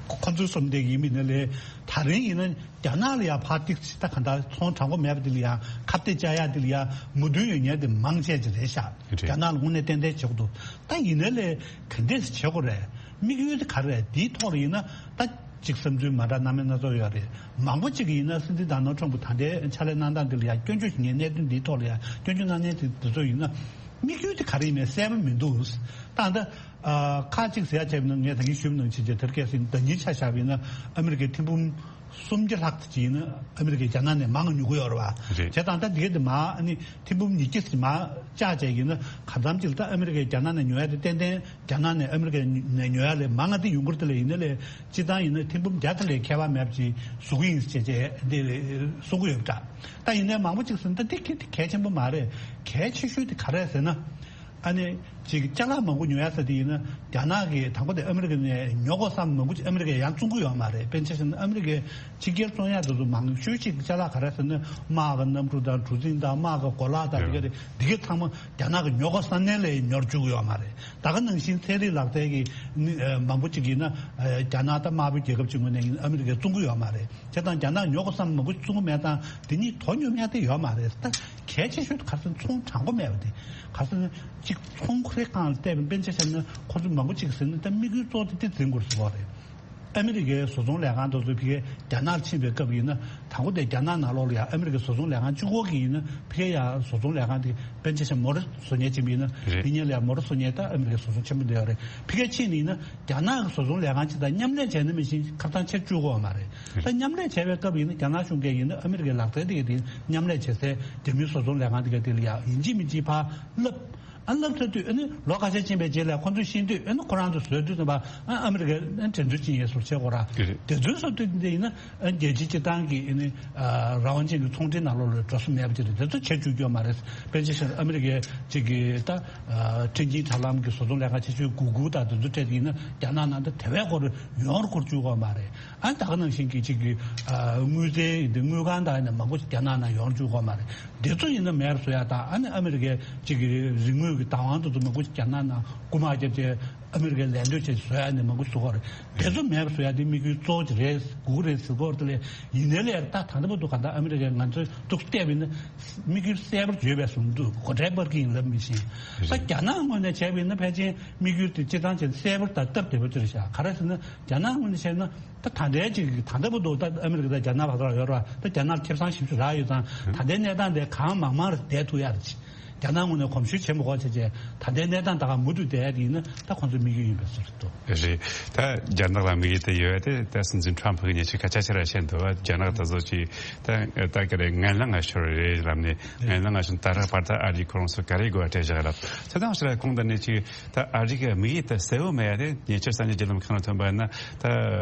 ཁོ་ཚོའི་བསམ་གཏན་ཡིན་མིན་ནི་ལས། ད་རིང་ཡིན་ན་རྒྱ་ནག་ལ་ཡང་ཕར་ཏིག་ཙམ་ད་ག་འདྲ་ཚོང་དྲང་པོ་མེད་པ་དེ་ལ་ཡང་ཁ་གཏད་བཅག་ཡག་དེ་ལ་ཡང་མོས་མཐུན་ཡོད་མཁན་དེ་མང་ཆེ་ཅིག་རེད་ཤག་རེད། རྒྱ་ནག་ལ་དངོས་གནས་ཏན་ཏན་བྱེད་དགོས་འདུག་ད་ཡིན་ན་ལས་ག་འདྲས་བྱེད་དགོས་རེད། དམིགས་ཡུལ་དེ་ག་རེ་རེད། དེའི་ཐོག་ལ་ཡིན་ན་ད་ཅིག་བསམ་ཚུལ་མ་འདྲ་སྣ་མིན་སྣ་ཚོགས་ཡོད་རེད། མང་པོ་ཅིག་ཡིན་ན་སྲིད་འཛིན་ཌོ་ནལ་ཊམ་ཕྱག་ལས་གནང་སྟངས་དེ་ལ་ཡང་སྐྱོན་བརྗོད་བྱེད་མཁན་གནད་དོན་འདིའི་ཐོག་ལ་ཡང་སྐྱོན་བརྗོད་གནང་མཁན་དེ་དེ་ཚོ་ཡིན་ན་དམིགས་ཡུལ་དེ་ག་རེ་ཡིན་མིན་གསལ་པོ་མི་འདུག་ད་ལྟ་ཁག་ཅིག་ཟེར་ཡ་བྱས་པ་ཡིན་ན་ངས་ད་གིན་ཞུས་པ་ནང་བཞིན་བྱས་དེར་སྐད་ཟིན་ཟླ་ཉིན་ཆ་བཞག་པ་ཡིན་ན་ཨ་མི་རི་ཀའི་ཐེར་འབུམ་སུམ་བརྒྱ་ལྷག་ཙམ་ཅིག་ཡིན་ན་ཨ་མི་རི་ཀས་རྒྱ་ནག་ནས་མང་ཉོ་གི་ཡོད་རེད་བ། རེད། བྱས་ཙང་ད་འདི་ག་དེ་མ་ཨ་ནི་ཐེར་འབུམ་ཉིས་བརྒྱ་ཙམ་མ་བཅག་བྱས་ཡིན་ན་གང་འཚམ་ཅིག་ལ་ད་ཨ་མི་རི་ཀས་རྒྱ་ནག་ནས་ཉོ་ཡ་དེ་ཏན་ཏན་རྒྱ་ནག་ནས་ཨ་མི་རི་ཀ་ནས་ཉོ་ཡ་ལས་མང་ང་དེ་ཡོང་གི་རེད། དེ་ལས་ཡིན་ན་ལས་སྤྱིར་བཏང་ཡིན་ན་ཐེར་འབུམ་བརྒྱ་དེ་ལས་ཁྱད་པར་མེད་པ་ཅིག་བཟོ་གི་ཡིན་ཟེར་བྱས་བྱས་འདི་གསུང་གི་ཡོད་པ་འདྲ། ད་ཡིན་ནའི་མང་པོ་ཅིག་ཟེར་ན་ད་འདི་གལ་གལ་ཆེན་པོ་མ་རེད། གལ་ཆེ་ཤོས་དེ་ག་རེ་རེད་ཟེར་ན། ཨ་ནི་ཅིག་ཅ་ལག་མང་པོ་ཉོ་ཡ་ཟེར་དེ་ཡིན་ན་རྒྱ་ནག་གིས་དང་པོ་དེ་ཨ་མི་རི་ཀ་ནས་ཉོ་དགོས་བསམ་མང་པོ་ཅིག་ཨ་མི་རི་ཀས་ཡང་བཙོང་གི་ཡོད་མ་རེད། དཔེར་ན་ཆ་བཞག་ན་ཨ་མི་རི་ཀའི་ཕྱི་རྒྱལ་བཙོང་ཡ་དེ་ཚོ་མང་ཤོས་ཅིག་ཅ་ལག་ག་རེ་ཟེར་ན་དམག་གི་གནམ་གྲུ་དང་གྲུ་གཟིངས་དང་དམག་གི་གོ་ལག་དང་དེ་ག་རེད། དེ་ག་ཚང་མ་རྒྱ་ནག་གིས་ཉོ་དགོས་བསམ་ནའི་ལས་ཉོ་བཅུག་གི་ཡོད་མ་རེད། ད་ག་ནང་བཞིན་ཚན་རིག་ལག་རྩལ་གྱི་ནི་ཨ་མང་པོ་ཅིག་ཡིན་ན་ཨ་རྒྱ་ནག་དང་དམར་པོའི་རྒྱལ་ཁབ་ཅིག་ངོས་ནས་ཡིན་ཨ་མི་རི་ཀས་བཙོང་གི་ཡོད་མ་རེད། བྱས་ཙང་རྒྱ་ནག་ཉོ་དགོས་བསམ་མང་པོ་བཙོང་གི་མེད་ཙང་དེ་གཉིས་དོ་སྙོམས་ཡ་དེ་ཡོད་མ་རེད། ད་གལ་ཆེ་ཤོས་དེ་ག་རེ་ཟེར་ན་ཚོང་དྲང་པོ་མེད་པ་དེ་ག་རེ་ཟེར་ན་ཅིག་ཚོང་ཁོ་རའི་སྒང་ལ་བལྟས་པའི་དཔེར་ན་ཆ་བཞག་ན་ཁོ་ཚོ་མང་པོ་ཅིག་ཟེར་ན་ད་དམིགས་ཡུལ་གཙོ་བོ་དེ་དེ་འཛིན་དགོས་ཟེར་བ་རེད། ཨ་མི་རི་ཀའི་བཟོ་ཚོང་ལས་ཁང་དེ་ཚོ་ཕ་གིར་རྒྱ་ནག་ལ་ཕྱིན་པའི་སྐབས་ཡིན་ན་དང་པོ་དེ་རྒྱ་ནག་ནང་ལོགས་ལ་ཡང་ཨ་མི་རི་ཀའི་བཟོ་ཚོང་ལས་ཁང་གཅིག་པོ་གི་ཡིན་ན་ཕ་གིར་ཡང་བཟོ་ཚོང་ལས་ཁང་དེ་དཔེར་ན་ཆ་བཞག་ན་མོ་ཊ་བཟོ་མཁན་ཅིག་ཡིན་ན་རེད། དེ་གཉིས་ལ་ཡང་མོ་ཊ་བཟོ་མཁན་ད་ཨ་མི་རི་ཀའི་བཟོ་ཚོང་ཆེན་པོ་འདི་ཡོད་རེད། ཕ་གིར་ཕྱིན་ནས་ཡིན་ན་རྒྱ་ནག་གི་བཟོ་ཚོང་ལས་ཁང་ཅིག་དང་མཉམ་ལས་བྱས་ན་མི་ཤེས་ཁ་ཐང་ཆེར་བཅུག་གི་ཡོད་མ་རེད། ད་མཉམ་ལས་བྱས་པའི་སྐབས་ཡིན་ན་རྒྱ་ནག་གཞུང་གིས་ཡིན་ན་ཨ་མི་རི་ཀའི་ལག་རྩལ་དེ་ག་དེ་མཉམ་ལས་བྱེད་སའི་རྒྱ་མིའི་བཟོ་ཚོང་ལས་ཁང་དེ་ག་དེ་ལ་ཡང་ཡིན་གཅིག་མིན་གཅིག་ཕར་བསླབ། ཨ་བསླབ་ཚར་དུས་ཨ་ནི་ལོ་ཁ་ཤས་ཕྱིན་པའི་རྗེས་ལ་ཁོ་ཚོས་ཤེས་དུས་ཨ་ནི་ཁོ་རང་ཚོ་བཟོས་དུས་ཙམ་པ་ཨ་ཨ་མི་རི་ཀས་ཨ་འགྲན་རྩོད་ཅིག་ཡིན་སོགས་བྱེད་དགོས་ར། དེ་རེད། དེ་ཚོའི་སོ་དུས་འདི་ཡིན་ན་ཨ་རྒྱལ་སྤྱིའི་སྤྱི་བཏང་གི་ཨ་ནི་ཨ་རང་དབང་ཅན་གྱི་ཚོང་འབྲེལ་ནང་ལོགས་ལ་འགྲོ་ས་མེད་པ་ཅིག་རེད། དེ་ཚོ་བྱེད་བཅུག་རྒྱུ་ཡོད་མ་རེད། དཔེར་ན་ཆ་བཞག་ན་ཨ་མི་རི་ཀའི་གཅིག་གི་ད་ཨ་མཁྲེགས་འཛིན་དྲ་ལམ་གྱི་བཟོ་ཚོང་ལས་ཁང་ཆེ་ཤོས་གུ་གུལ་དང་དེ་ཚོའི་གྲས་དེ་ཡིན་ན་རྒྱ་ནག་ནང་ད་དེ་བས་སྐོར་ཡོངས་སུ་འཁོར་བཅུག་གི་ཡོད་མ་རེད། ཨ་ནི་ད་ག་ནང་བཞིན་གྱི་གཅིག་གི་ཨ་དངུལ་རྩའི་འདི་དངུལ་ཁང་དང་ཡིན་ན་མང་པོ་ཞིག་རྒྱ་ནག་ནང་ཡོང་བཅུག་གི་ཡོད་མ་རེད། དེ་ཚོ་ཡིན་ན་མེད་པ་བཟོ་ཡ་དང་ཨ་ནི་ཨ་མི་རི་ཀའི་གཅིག་གི་རིག་དངོས་ཀྱི་བདག་དབང་དེ་ཚོ་མང་པོ་ཞིག་རྒྱ་ནག་ནང་རྐུ་མ་བརྒྱབ་བྱས་ཨ་མི་རི་ཀའི་ལས་འདོད་བྱས་བཟོ་ཡ་ནི་མང་པོ་ཞིག་བཟོ་གི་ཡོད་རེད། དེ་ཚོ་མེད་པ་བཟོ་ཡ་དེ་དམིགས་ཡུལ་གཙོ་བོ་ཅིག་རེད་དགོས་ཀྱི་རེད་ཟེར་གྱི་ཡོད་རེད། དེ་ལས་ཡིན་ནའི་ལས་ད་ད་ལྟ་བར་དུ་གང་ལྟར་ཨ་མི་རི་ཀས་ང་ཚོའི་ཐུགས་བལྟས་པ་ཡིན་ན་དམིགས་ཡུལ་གསལ་པོར་བརྗོད་པའི་བཟུང་འདུག་གོ་ཁྲལ་སྤར་གྱི་ཡིན་ལབ་མི་ཤེས། ད་རྒྱ་ནག་ངོས་ནས་བྱས་པ་ཡིན་ན་ཕལ་ཆེར་དམིགས་ཡུལ་དེ་སྤྱིར་བཏང་བྱས་ན་གསལ་པོ་དང་སྟབས་བདེ་པོ་ཅིག་རེད་ཤག་ག་རེ་ཟེར་ན་རྒྱ་ནག་ངོས་ནས་བྱས་ན་ད་ད་ལྟའི་ཅིག་ད་ལྟ་བར་དུ་ད་ཨ་མི་རི་ཀ་དང་རྒྱ་ནག་བར་དུ་ཡོད་རེད་བ། ད་རྒྱ་ནག་ཁེ་བཟང་ཞེ་པོ་ཅིག་རག་ཡོད་ཙང་ད་ལྟའི་གནས་སྟངས་དེ་གང་མང་མང་རེ་བསྡད་ཐུབ་ཡ་རེད། རྒྱ་ནག་ངོས་ནས་གོམས་ཤུགས་ཆེན་པོ་དགོས་བྱས་བྱས་ད་ལྟའི་གནས་སྟངས་ད་ག་མུ་མཐུད་བསྡད་ཡ་དེ་ཡིན་ན་ད་ཁོང་ཚོའི་དམིགས་ཡུལ་ཡིན་པའི་བཟོ་འདུག་རེད། ད་རྒྱ་ནག་ལ་དམིགས་ཡུལ་དེ་ཡོད་དེ་ད་སྲིད་འཛིན་ཁྲམ་ཕུ་གི་ཉེ་ཆར་སྐད་ཆ་ཆེ་ར་བཤད་འདུག་ད་རྒྱ་ནག་ད་གཟོད་ཅིག་ད་ད་ག་རེ་ངན་ལན་ང་ཤོར་རེད་ལབ་ནས་ངན་ལན་ང་ཤོར་ད་རག་བར་ད་ཨ་རིས་ཁོ་རང་ཚོ་ག་རེ་དགོས་པ་སྤྲད་བཞག་ལབ། ད་ད་ང་ཤོར་གོང་ད་ནས་ཅིག་ད་ཨ་རི་གི་དམིགས་ཡུལ་དེ་གསལ་བོ་མེད་ཡ་དེ་ཉེ་ཆར་གསར་འགྱུར་བརྒྱུད་ལམ་ཁག་ནང་ཐོན་པ་ཡིན་ན་ད་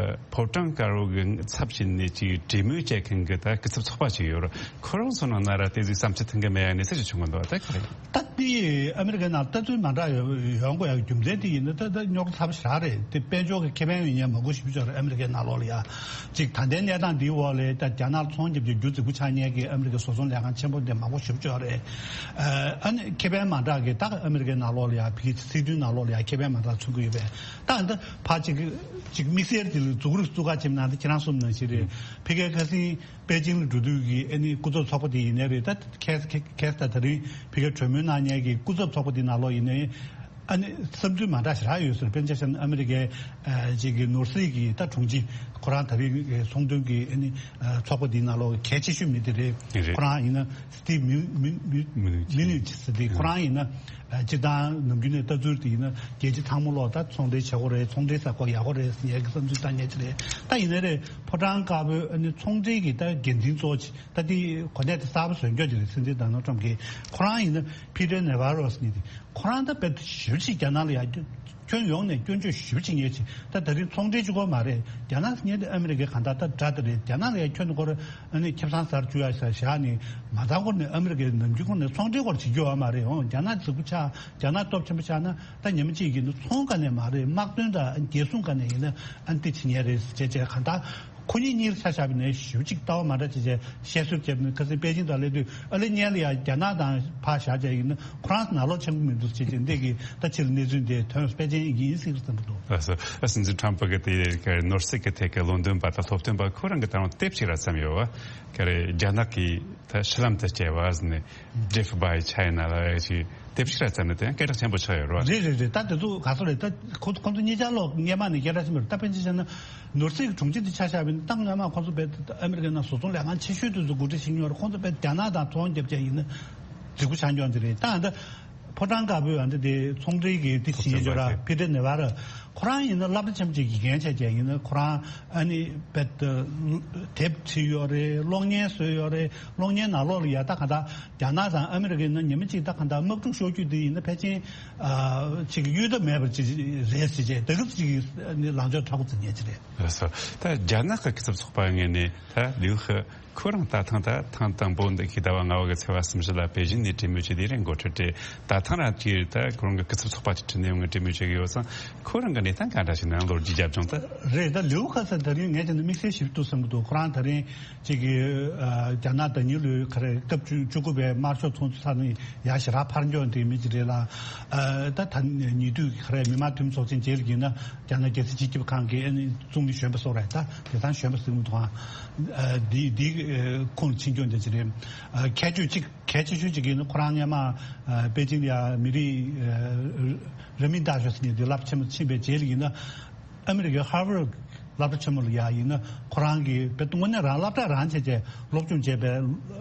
ཕོ་བྲང་དཀར་པོ་གི་ཚབ་བྱས་ནས་ཅིག་གྲོས་མོལ་བྱེད་མཁན་གྱི་ད་སྐུ་ཚབ་ཚོགས་པ་ཅིག་ཡོད་རེད། ཁོ་རང་ཚོ་ནང་ན་ར་དེ་ཚོའི་བསམ་ཚུལ་མཐུན་གི་མེད་ཡ་གནས་ཚུལ་ཅིག་བྱུང་གི་འདུག་ད་ག་རེ། ད་དེ་ཨ་མི་རི་ཀའི་ནང་ལྟ་ཚུལ་མ་འདྲ་ཡོང་དགོས་ཡ་རྒྱུ་མཚན་དེ་ཡིན་ན་ད་ད་རྙོག་དྲ་ཚ་པོ་ཞེ་དྲག་རེད། དེ་དཔལ་འབྱོར་གྱི་ཁེ་ཕན་ཡོད་མཁན་མང་པོ་ཞེ་པོ་ཅིག་ཡོད་རེད། ཨ་མི་རི་ཀའི་ནང་ལོགས་ལ་ཡ་ཅིག་ད་ལྟའི་གནས་སྟངས་འདིའི་འོག་ལ་ད་རྒྱ་ནག་ཚོང་རྒྱབ་ཀྱི་རྒྱུ་རྫིག་པོ་ཆགས་མཁན་གྱི་ཨ་མི་རི་ཀའི་བཟོ་ཚོང་ལས་ཁང་ཆེན་པོ་དེ་མང་པོ་ཞེ་པོ་ཅིག་ཡོད་རེད། ཨ་ནི་ཁེ་ཕན་མ་འདྲ་གི་ད་ཨ་མི་རི་ཀའི་ནང་ལོགས་ལ་ཡ་ཕ་གི་སྲིད་དོན་ནང་ལོགས་ལ་ཡ་ཁེ་ཕན་མ་འདྲ་མཚོན་གྱི་ཡོད་པས། ད་འདི་ཕར་ཅིག་ཅིག་དམིགས་བསལ་དེ་ལ་འཛུགས་རིགས་བཙུགས་ཁ་ཕྱེ་ན་ད་ཁྱེད་རང་གསུངས་ནང་བཞིན་རེད། ཕ་གིའི་ཁ་སང་པེ་ཅིང་ལ་འགྲོ་དུས་ཀྱི་ཨ་ནི་སྐུ་ཚབ་ཚོགས་པ་དེ་ཡིན་ནའི་རེད། ད་ཁེ་ཁེ་ཁེ་ད་ད་རིང་ཕ་གིར་གྲོས་མོལ་གནང་མཁན་གྱི་སྐུ་ཚབ་ཚོགས་པ་དེ་ནང་ལོགས་ཡིན་ནའི་ཨ་ནི་བསམ་ཚུལ་མ་འདྲ་ཞེ་དྲག་ཡོད་ཟེར། དཔེར་ན་ཆ་བཞག་ན་ཨ་མི་རི་ཀའི་ཨ་ཅིག་གི་ནོར་སྲིད་ཀྱི་ད་དྲུང་ཆེ་ཁོ་རང་ད་རིང་གི་ཚོང་དོན་གྱི་ཨ་ནི་ཨ་ཚོགས་པ་དེ་ནང་ལོགས་གལ་ཆེ་ཤོས་མི་དེ་རེད། རེད། ཁོ་རང་ཡིན་ན་སི་ཊིབ་མི་མི་མི་མི་ནུ་ཆི། མི་ནུ་ཆི་ཟེར་དེ་ཁོ་རང་ཡིན་ན། ཨ་སྤྱིར་བཏང་ནམ་རྒྱུན་ནས་ལྟ་ཚུལ་དེ་ཡིན་ན་རྒྱལ་སྤྱི་ཚང་མ་ལོག་ད་ཚོང་འབྲེལ་བྱེད་དགོས་རེད། ཚོང་འབྲེལ་ཟེར་དགོས་ཡག་པོ་རེད་ཟེར་ངེད་ཀྱི་བསམ་ཚུལ་ད་ངེད་ཀྱི་རེད། ད་ཡིན་ན་རེད། ཕོ་བྲང་དཀར་པོའི་ཨ་ནི་ཚོང་འབྲེལ་གྱི་ད་འགན་འཛིན་གཙོ་བོ་ཅིག་ད་དེ་གོ་གནས་དེ་གསར་པ་བཟོས་འཇོག་ཅིག་རེད། སྲིད་འཛིན་ཌོ་ནལ་ཊམ་གྱིས་ཁོ་རང་ཡིན་ན་ཕི་ཊར་ནེ་ཝ་རོ་ཟེར་མཁན་དེ་ཁོ་རང་ད་དཔེ་ཞེ་པོ་ཅིག་རྒྱ་ནག་ལ་ཡ་ཁྱོན་ཡོངས་ནས་སྐྱོན་བརྗོད་ཞེ་པོ་ཅིག་ངེད་ཅིག་ད་ད་རིང་ཚོང་འབྲེལ་གཅིག་པོ་མ་རེད། རྒྱ་ནག་ཟེར་མཁན་དེ་ཨ་མི་རི་ཀའི་གང་ལྟར་ད་དགྲ་དེ་རེད། རྒྱ་ནག་ལ་ཡ་ཁྱོན་ནས་ཁོ་རང་ཨ་ནི་ཁེ་བཟང་ཟ་རུ་བཅུག་ཡ་ཟེར་བཞག་ནས་མ་ཚང་སྐོར་ནས་ཨ་མི་རི་ཀའི་ནམ་རྒྱུན་ཁོ་ནས་ཚོང་འབྲེལ་སྐོར་བྱེད་རྒྱུ་ཡོད་མ་རེད། འོང་རྒྱ་ནག་རྫིག་པོ་ཆགས། རྒྱ་ནག་སྟོབས་ཆེན་པོ་ཆགས་ན་ད་ཉི་མ་གཅིག་ཡིན་ན་ཚོང་ག་ནས་མ་རེད། དམག་དོན་དང་རྒྱལ་སྲུང་ག་ནས་ཡིན་ན་ཨ་ནི་དེ་བྱེད་མཁན་རེད་ཟེར་བྱས་བྱས་གང་ལྟར་ ཁོ་གཉིས་གཉིས་ལ་ཆ་བཞག་པ་ཡིན་ན་ཞེ་པོ་ཅིག་ལྟ་བ་མ་འདྲ་བྱས་བྱས་བཤད་སྲོལ་བྱས་པ་ཡིན་ན། ཁ་སང་པེ་ཅིང་དུ་སླེབས་དུས་ཨ་ལེ་སྔོན་ལ་ཡ་རྒྱ་ནག་དང་ཕར་བཞག་བྱས་ཡིན་ན་ཁོ་རང་ནང་ལོགས་ཆགས་ཀྱི་མི་འདུག་ཅེས་བྱས། འདི་གི་ད་ཕྱིར་གནས་ཚུལ་འདི་ཐོན་པེ་ཅིང་ཡིན་སྲིད་བསམ་གྱི་འདུག། ལགས་སོ། ཨ་སྲིད་འཛིན་ཁྲམ་ཕུ་གི་དེ་ག་རེ་ནོར་སྲིད་ཀྱི་ཐད་ཀྱི་ལོན་ཏོན་པ་དང་སློབ་སྟོན་པ་ཁོ་རང་གི་ད་རུང་དེབ་ཅིག་ར་བརྩམས་ཡོད་བ། ག་རེ་རྒྱ་ནག་གིས་ད་ཧྲི་ལམ་དུ་བསྐྱལ་བ་ཟེར་ནས། Death by China ལ་ཅིག་དེབ་ཅིག་ར་བརྩམས་ནས་དེ་ཡང་སྐད་གྲགས་ཆེན་པོ་ཆགས་ཡོད་རེད་བ། རེད་རེད་རེད། ད་དེ་ཚོ་ག་ཚོད་རེད། ད་ཁོ་ཁོ་ཚོ་གཉིས་ཆར་ལོག་སྔས་མ་ནས་སྐད་གྲགས་ཆེན་པོ་རེད། ད་དཔེར་ན་ཆ་བཞག་ན་ནོར་སྲིད་ཀྱི་དྲུང་ཆེ་དེ་ཆ་བཞག་པ་ཡིན་ན། ད་སྔོན་མ་ཁོ་ཚོ་དཔེ་ཨ་མི་རི་ཀའི་ནང་བཟོ་ཚོང་ལས་ཁང་ཆེ་ཤོས་དེ་ཚོ་འགོ་ཁྲིད་བྱེད་མྱོང་རེད། ཁོ་ཚོ་དཔེ་རྒྱ་ནག་དང་ཚོང་རྒྱབ་བྱས་ཡིན་ན་འགྲིག་པོ་ཆགས་མྱོང་དེ་རེད། ད་ད་ཕོ་བྲང་དཀར་པོའི་ཨ་འདི་དེ་ཚོང་འབྲེལ་གྱི་དེ་བྱེད་ཡོད་ར། ཕི་ཏྲེ་ནེ་ཝ་ར། ཁོ་རང་ཡིན་ན་སློབ་གྲྭ་ཆེན་པོ་ཅིག་དགེ་རྒན་བྱས་བྱས་ཡིན་ན། ཁོ་རང་ཨ་ནི་དཔེ་དེབ་བྲིས་ཡོད་རེད། གློག་བརྙན་བཟོས་ཡོད་རེད། གློག་བརྙན་ནང་ལོགས་ལ་ཡ་ད་ག་ད་རྒྱ་ནག་དང་ཨ་མི་རི་ཀའི་ནང་ཉི་མ་གཅིག་ད་ག་ད་དམག་འཁྲུག་ཤོར་རྒྱུ་དེ་ཡིན་ན་ཕལ་ཆེར་ཨ་ཅིག་གཡོལ་ཐབས་མེད་པ་ཅིག་རེད་ཟེར་བྱས། དེ་ག་ཅིག་ནི་ལངས་ཕྱོགས་མཐའ་འཁོར་འཛིན་མཁན་ཅིག་རེད། ལགས་སོ། ད་རྒྱ་ནག་གི་སྐུ་ཚབ་ཚོགས་པ་ངོས་ནས་ད་ལིའུ་ཧི་ཁོ་རང་ད་ཐེངས་ད་ཐེངས་དང་པོ་འདི་གི་ཟླ་བ་ལྔ་པ་གི་ཚེས་པ་སུམ་ཅུ་ལ་པེ་ཅིང་ནས་གྲོས་མོལ་བྱས་དེ་རིང་འགོ་ཁྲིད་དེ། ད་ཐེངས་རང་གི་ད་ཁོ་རང་གི་སྐུ་ཚབ་ཚོགས་པ་ཅིག་ཁྲིད་ནས་ཡོང་གི་གྲོས་མོལ་བྱེད་ཀྱི་ཡོད་ཙང་། ཁོ་རང་གི་གནས་སྟངས་ག་འདྲ་ཞིག་ནང་ལོ་རྒྱུས་རྒྱབ་ལྗོངས་ད། རེད། ད་ལིའུ་ཁ་སང་ད་རིང་ངས་བྱས་ན་དམིགས་བསལ་ཞིབ་ཏུ་བསམ་གྱི་འདུག། ཁོ་རང་ད་རིང་ཅིག་གི་ཨ་རྒྱ་ནག་ཟླ་ཉིན་ལོའི་ག་རེ་སྐབས་བཅུ་བཅུ་དགུ་པའི་དམར་ཤོག་ཚོགས་འདུ་ཚར་ནས་ཡར་ཞེ་དྲག་ཕར་འགྱོ་འདི་མི་ཅིག་རེད་ལ། ཨ་ད་ད་ཉེ་དུས་ག་རེ་མི་དམངས་འཐུས་མི་ཚོགས་ཆེན་རྗེས་ལ་ཡིན་ན་རྒྱ་ནག་རྒྱལ་སྲིད་སྤྱི་ཁྱབ་ཁང་གི་ཨ་ནི་ཙུང་ལི་གཞོན་པ་སོགས་རེད། ད་དེང་སང་གཞོན་པ་ཟེར་མི་འདུག་ཨང་། ཨ་འདི་འདི་ཁོངས་ལ་ཕྱིན་འགྱོ་འདི་ཅིག་རེད། ཨ་ཁྱད་ཆོས་གཅིག་གལ་ཆེ་ཤོས་གཅིག་ཡིན་ན། ཁོ་རང་སྔོན་མ་ཨ་པེ་ཅིང་ལ་ཡ་མི་རིགས་ཨ་རིག་གནས་ལྟ་ཞོག་ཟེར་ནས་དེ་རླབས་ཆེན་པོ་ཕྱིན་པའི་རྗེས་ལ་ཡིན་ན། ཨ་མི་རི་ཀའི་ཧར་ཝར་ཌི་སློབ་གྲྭ་ཆེན་མོ་ལ་ཡ་ཡིན་ན། ཁོ་རང་གིས་དཔེ་དངོས་གནས་རང་སློབ་གྲྭ་རང་བྱས་བྱས་སློབ་སྦྱོང་བྱས་པའི་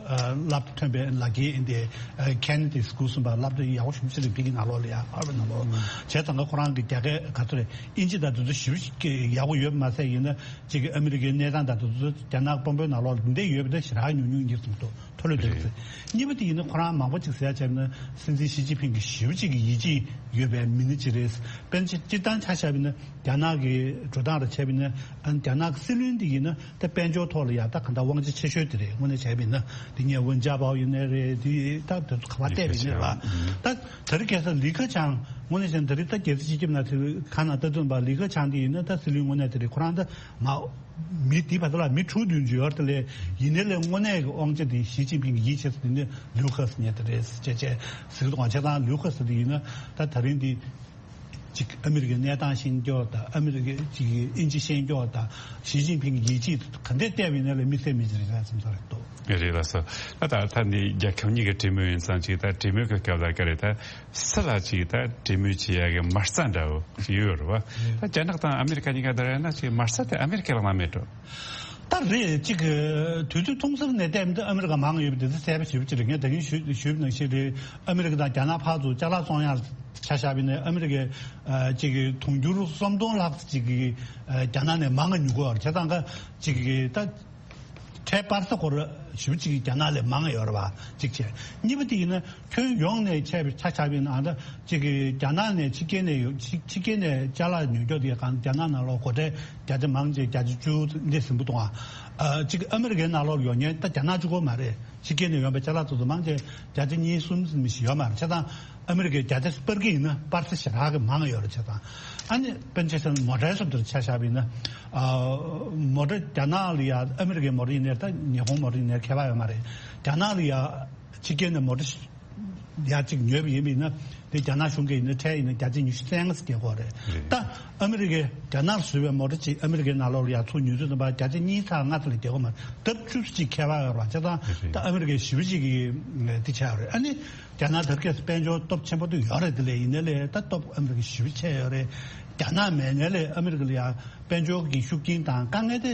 ཨ་སློབ་གྲྭ་ཐོན་པའི་ལག་འཁྱེར་ཨིན་དེ། ཨ་ཁེ་ནེ་ཌི་སི་ཀུལ་གསུམ་པ་སློབ་གྲྭ་ཡག་པོ་ཞེ་པོ་ཅིག་རེད། ཕ་གི་ནང་ལོགས་ལ་ཡ། ཧར་ཝར་ཌི་ནང་ལོགས། བྱས་ཙང་ཁོ་རང་གི་རྒྱ་སྐད་ག་ཚོད་རེད། ཨིན་ཇི་དང་དེ་ཚོ་ཞེ་པོ་ཅིག་ཡག་པོ་ཡོད་པ་མ་ཟད་ཡིན་ན། གཅིག་གི་ཨ་མི་རི་ཀའི་གནས་སྟངས་དང་དེ་ཚོ་རྒྱ་ནག་དཔོན་པོའི་ནང་ལོགས་ལ་འདི་འདྲ་ཡོད་པ་དེ་ཞེ་དྲག་ཉུང་ཉུང་ཡིན་གསུངས་འདུག། མཐོ་ལོས་འདུག་ཟེར། གཉིས་པ་དེ་ཡིན་ན་ཁོ་རང་མང་པོ་ཅིག་ཟེར་ཡ་བྱས་ན་སྲིད་འཛིན་ཞི་ཅིན་ཕིང་གི་ཞེ་པོ་ཅིག་གི་ཡིད་ཆེས་ཡོད་པའི་མི་སྣ་ཅིག་རེད། དཔེར་ན་སྤྱིར་བཏང་ཆ་བཞག་པ་ཡིན་ན་རྒྱ་ནག་གི་འགྲོ་སྟངས་ར་བྱས་པ་ཡིན་ན། ཨ་རྒྱ་ནག་གི་སྲིད་བློན་དེ་ཡིན་ན་ད་དཔལ་འབྱོར་ཐོག་ལ་ཡ་ད་གང་ལྟར་དབང་ཆ་ཆེ་ཤོས་དེ་རེད། དངོས་གནས་བྱས་པ་ཡིན་ན་དེ་སྔོན་ཝུན་ཅཱ་པའོ་ཡིན་ནའི་རེད། དེ་ད་དེ་ཚོ་ག་པར་བལྟས་པ་ཡིན་ནའི་རེད་བ། ད་དེ་རིང་ཁ་སང་ལི་ཁེ་ཆང་། དངོས་གནས་བྱས་ན་དེ་རིང་ད་རྒྱལ་སྲིད་སྤྱི་ཁྱབ་ནང་དེ་ག་ནང་ལྟ་དུས་པ་ལི་ཁེ་ཆང་དེ་ཡིན་ན་ད་སྲིད་བློན་དངོས་གནས་དེ་རེད། ཁོ་རང་ད་མ། མི་དེ་བར་དུ་ལ་མི་དྲུག་བདུན་ཅིག་ཡོད་རེད་དེ་ལས། ཡིན་ནའི་ལས་དངོས་གནས་ཀྱི་དབང་ཆ་དེ་ཞི་ཅིན་ཕིང་གི་ཡིད་ཆེས་སུ་དེ་ནི་ལིའུ་ཁེ་སི་ཉེ་དེ་རེད་ཅེས་ཅེས་ཟེར་གི་འདུག་ག། བྱས་ཙང་ལིའུ་ཁེ་སི་དེ་ཡིན་ན་ད་ད་རིང་འདི་ཅིག་ཨ་མི་རི་ཀའི་གནས་སྟངས་ཤེས་མཁན་དང་། ཨ་མི་རི་ཀའི་ཅིག་དབྱིན་ཇི་ཤེས་མཁན་དང་། ཞི་ཅིན་ཕིང་གི་ཡིད་ཆེས་ག་འདྲས་བལྟས་པ་ཡིན་ན་ལས་དམིགས་བསལ་མི་ཅིག་རེད་བསམ་ས་རེད་འདུག། རེད་ལགས་སོ། ད་ད་ད་འདི་རྒྱལ་ཁབ་གཉིས་ཀྱི་གྲོས་མོལ་ཡིན་ཙང་ཅིག་ད་གྲོས་མོལ་གྱི་སྐབས་ལ་ག་རེ་ད། སུ་ལ་ཅིག་ད་གྲོས་མོལ་བྱེད་ཡ་གི་མ་རྩ་འདྲ་བོ་ཞིག་ཡོད་རེད་བ། ད་རྒྱ་ནག་དང་ཨ་མེ་རི་ཁ་གཉིས་ཀ་བསྡུར་ཡ་ན་ཅིག་མ་རྩ་དེ་ཨ་མེ་རི་ཁའི་ལག་ན་མེད་འགྲོ། ད་རེད། ཅིག་དུས་ཚོད་ཐུང་ས་ནས་བལྟས་མི་འདུག། ཨ་མེ་རི་ཁ་མང་ཡོད་པ་དེ་ཚོ་གསལ་པོ་ཞེ་པོ་ཅིག་རེད། ངས་ད་གིན་ཞུས་ཞུས་པ་ནང་བཞིན་རེད། ཨ་མེ་རི་ཁ་དང་རྒྱ་ནག་ཕར་ཚུར་ཅ་ལག་བཙོང་ཡ་ཆ་བཞག་པ་ཡིན་ན། ཨ་མེ་རི་ཁའི་ཨ་ཅིག་དུང་ཕྱུར་སུམ་སྟོང་ལྷག་ཅིག་གི་ཨ་རྒྱ་ནག་ནས་མང་ང་ཉོ་གི་ཡོད་རེད། བྱས་ཙང་ཀ་ཅིག་ད། ཁྲལ་སྤར་ས་སྐོར་ཞེ་པོ་ཅིག་རྒྱ་ནག་ལས་མང་ཡོད་རེད་བ། གཅིག་བྱས། གཉིས་པ་དེ་ཡིན་ན་ཁྱོན་ཡོངས་ནས་བྱས་པའི་ཆ་བཞག་པ་ཡིན་ན། ཨ་ད་ཅིག་གི་རྒྱ་ནག་ནས་ཕྱི་རྒྱལ་ནས་ཡོང་ཕྱི་ཕྱི་རྒྱལ་ནས་ཅ་ལག་ཉོ་རྒྱུ་དེ་གང་རྒྱ་ནག་ནང་ལོགས་སྒོ་ཁྲལ་བརྒྱ་ཆ་མང་ཆེ་བརྒྱ་ཆ་བཅུ་འདི་ཟིན་པོ་འདུག་ཨ། ཨ་ཅིག་ཨ་མི་རི་ཀའི་ནང་ལོགས་ཡོང་མཁན་ད་རྒྱ་ནག་གཅིག་པོ་མ་རེད། ཕྱི་རྒྱལ་ནས་ཡོང་པའི་ཅ་ལག་ཚོ་ཚོ་མང་ཆེ་བརྒྱ་ཆ་གཉིས་གསུམ་ཙམ་ཞིག་ཡོད་མ་རེད། བྱས་ཙང་ཨ་མི་རི་ཀས་བརྒྱ་ཆ་སྤར་གི་ཡིན་ན་སྤར་ས་ཞེ་དྲག་གི་མང་ཡོད་རེད། བྱས་ཙང་ཨ་ནི་དཔེར་ན་ཆ་བཞག་ན་མོ་ཊའི་སོབ་དེར་ཆ་བཞག་པ་ཡིན་ན། ཨ་མོ་ཊ་རྒྱ་ནག་ལ་ཡ་ཨ་མི་རི་ཀའི་མོ་ཊ་ཡིན་ནའི་ད་ཉི་ཧོང་མོ་ཊ་ཡིན་ནའི་ཁྱད་པར་ཡོད་མ་རེད། རྒྱ་ནག་ལ་ཡ་ཕྱི་རྒྱལ་ནས་མོ་ཊ་ཡ་གཅིག་ཉོས་པ་ཡིན་པ་ཡིན་ན། དེ་རྒྱ་ནག་གཞུང་གིས་ཡིན་ན་ཁྲལ་ཡིན་ན་བརྒྱ་ཆ་ཉི་ཤུ་རྩ་ལྔ་ཙམ་རྒྱག་གི་ཡོད་རེད། ད་ཨ་མི་རི་ཀས་རྒྱ་ནག་ལ་བཟོས་པའི་མོ་ཊ་ཅིག་ཨ་མི་རི་ཀའི་ནང་ལོགས་ལ་ཡ་ཚུར་ཉོ་ཚུལ་དང་པ་བརྒྱ་ཆ་གཉིས་ཚེག་ལྔ་ཙམ་ལས་རྒྱག་གི་མ་རེད། ལྡབ་བཅུ་ཙམ་ཅིག་ཁྱད་པར་ཡོད་རེད་བ། བྱས་ཙང་ད་ཨ་མི་རི་ཀས་ཞེ་པོ་ཅིག་གི་འདི་བྱས་ཡོད་རེད། ཨ་ནི་རྒྱ་ནག་དེ་ག་དཔལ་འབྱོར་སྟོབས་ཆེན་པོ་དེ་ཡོད་རེད། དེ་ལས་ཡིན་ནའི་ལས་ད་སྟོབས་ཨ་མི་རི་ཀས་ཞེ་པོ་ཆེ་ཡོད་རེད། རྒྱ་ནག་མེད་ནའི་ལས་ཨ་མི་རི་ཀ་ལ་ཡ་དཔལ་འབྱོར་གྱི་ཤུགས་རྐྱེན་དང་དཀའ་ངལ་དེ་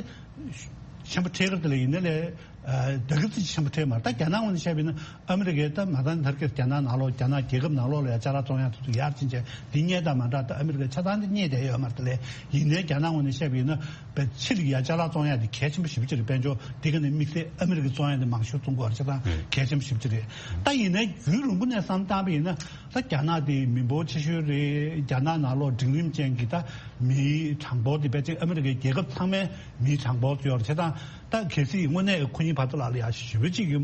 ཆེན་པོ་འཕྲད་ཀྱི་རེད། དེ་ལས་ཡིན་ནའི་ལས་ཨ་ད་གི་ཙམ་ཆེན་པོ་འཕྲད་མ་རེད། ད་རྒྱ་ནག་ངོས་ནས་བཤད་པ་ཡིན་ན་ཨ་མི་རི་ཀས་ད་མ་ད་ནི་དེ་ག་རྒྱ་ནག་ནང་ལོགས་རྒྱ་ནག་རྒྱལ་ཁབ་ནང་ལོགས་ལ་ཡ་ཅ་ལག་བཙོང་ཡ་དེ་ཚོ་ཡར་ཕྱིན་བྱས་འདི་རྙེད་དང་མ་འདྲ། ད་ཨ་མི་རི་ཀ་ཆ་ཚང་འདི་རྙེད་བསྡད་ཡོད་མ་རེད། དེ་ལས་ཡིན་ནའི་རྒྱ་ནག་ངོས་ནས་བཤད་པ་ཡིན་ན་པའི་ཕྱི་ལ་ཡ་ཅ་ལག་བཙོང་ཡ་དེ་གལ་ཆེན་པོ་ཞེ་པོ་ཅིག་རེད། དཔལ་འབྱོར་དེ་ག་ནས་དམིགས་བསལ་ཨ་མི་རི་ཀས་བཙོང་ཡ་དེ་མང་ཤོས་བཙོང་གི་ཡོད་རེད། བྱས་ཙང་གལ་ཆེན་པོ་ཞེ་པོ་ཅིག་རེད། ད་ཡིན་ནའི་རྒྱུན་རིང་པོ་ནས་བསམ་བཏང་པ་ཡིན་ན། ད་རྒྱ་ནག་དེ་མི་འབོར་ཆེ་ཤོས་རེད། རྒྱ་ནག་ནང་ལོགས་འབྲིང་རིམ་ཅན་གྱི་ད་མིའི་གྲངས་འབོར་དེ་ཕལ་ཆེར་ཨ་མི་རི་ཀའི་རྒྱལ་ཁབ་ཚང་མའི་མིའི་གྲངས་འབོར་ཡོད་རེད། བྱས་ཙང་ད་གལ་སྲིད་དངོས་གནས་ཁོ་ བར་དུ་ལ་ལ་ཡ་ཞེ་པོ་ཅིག་གི་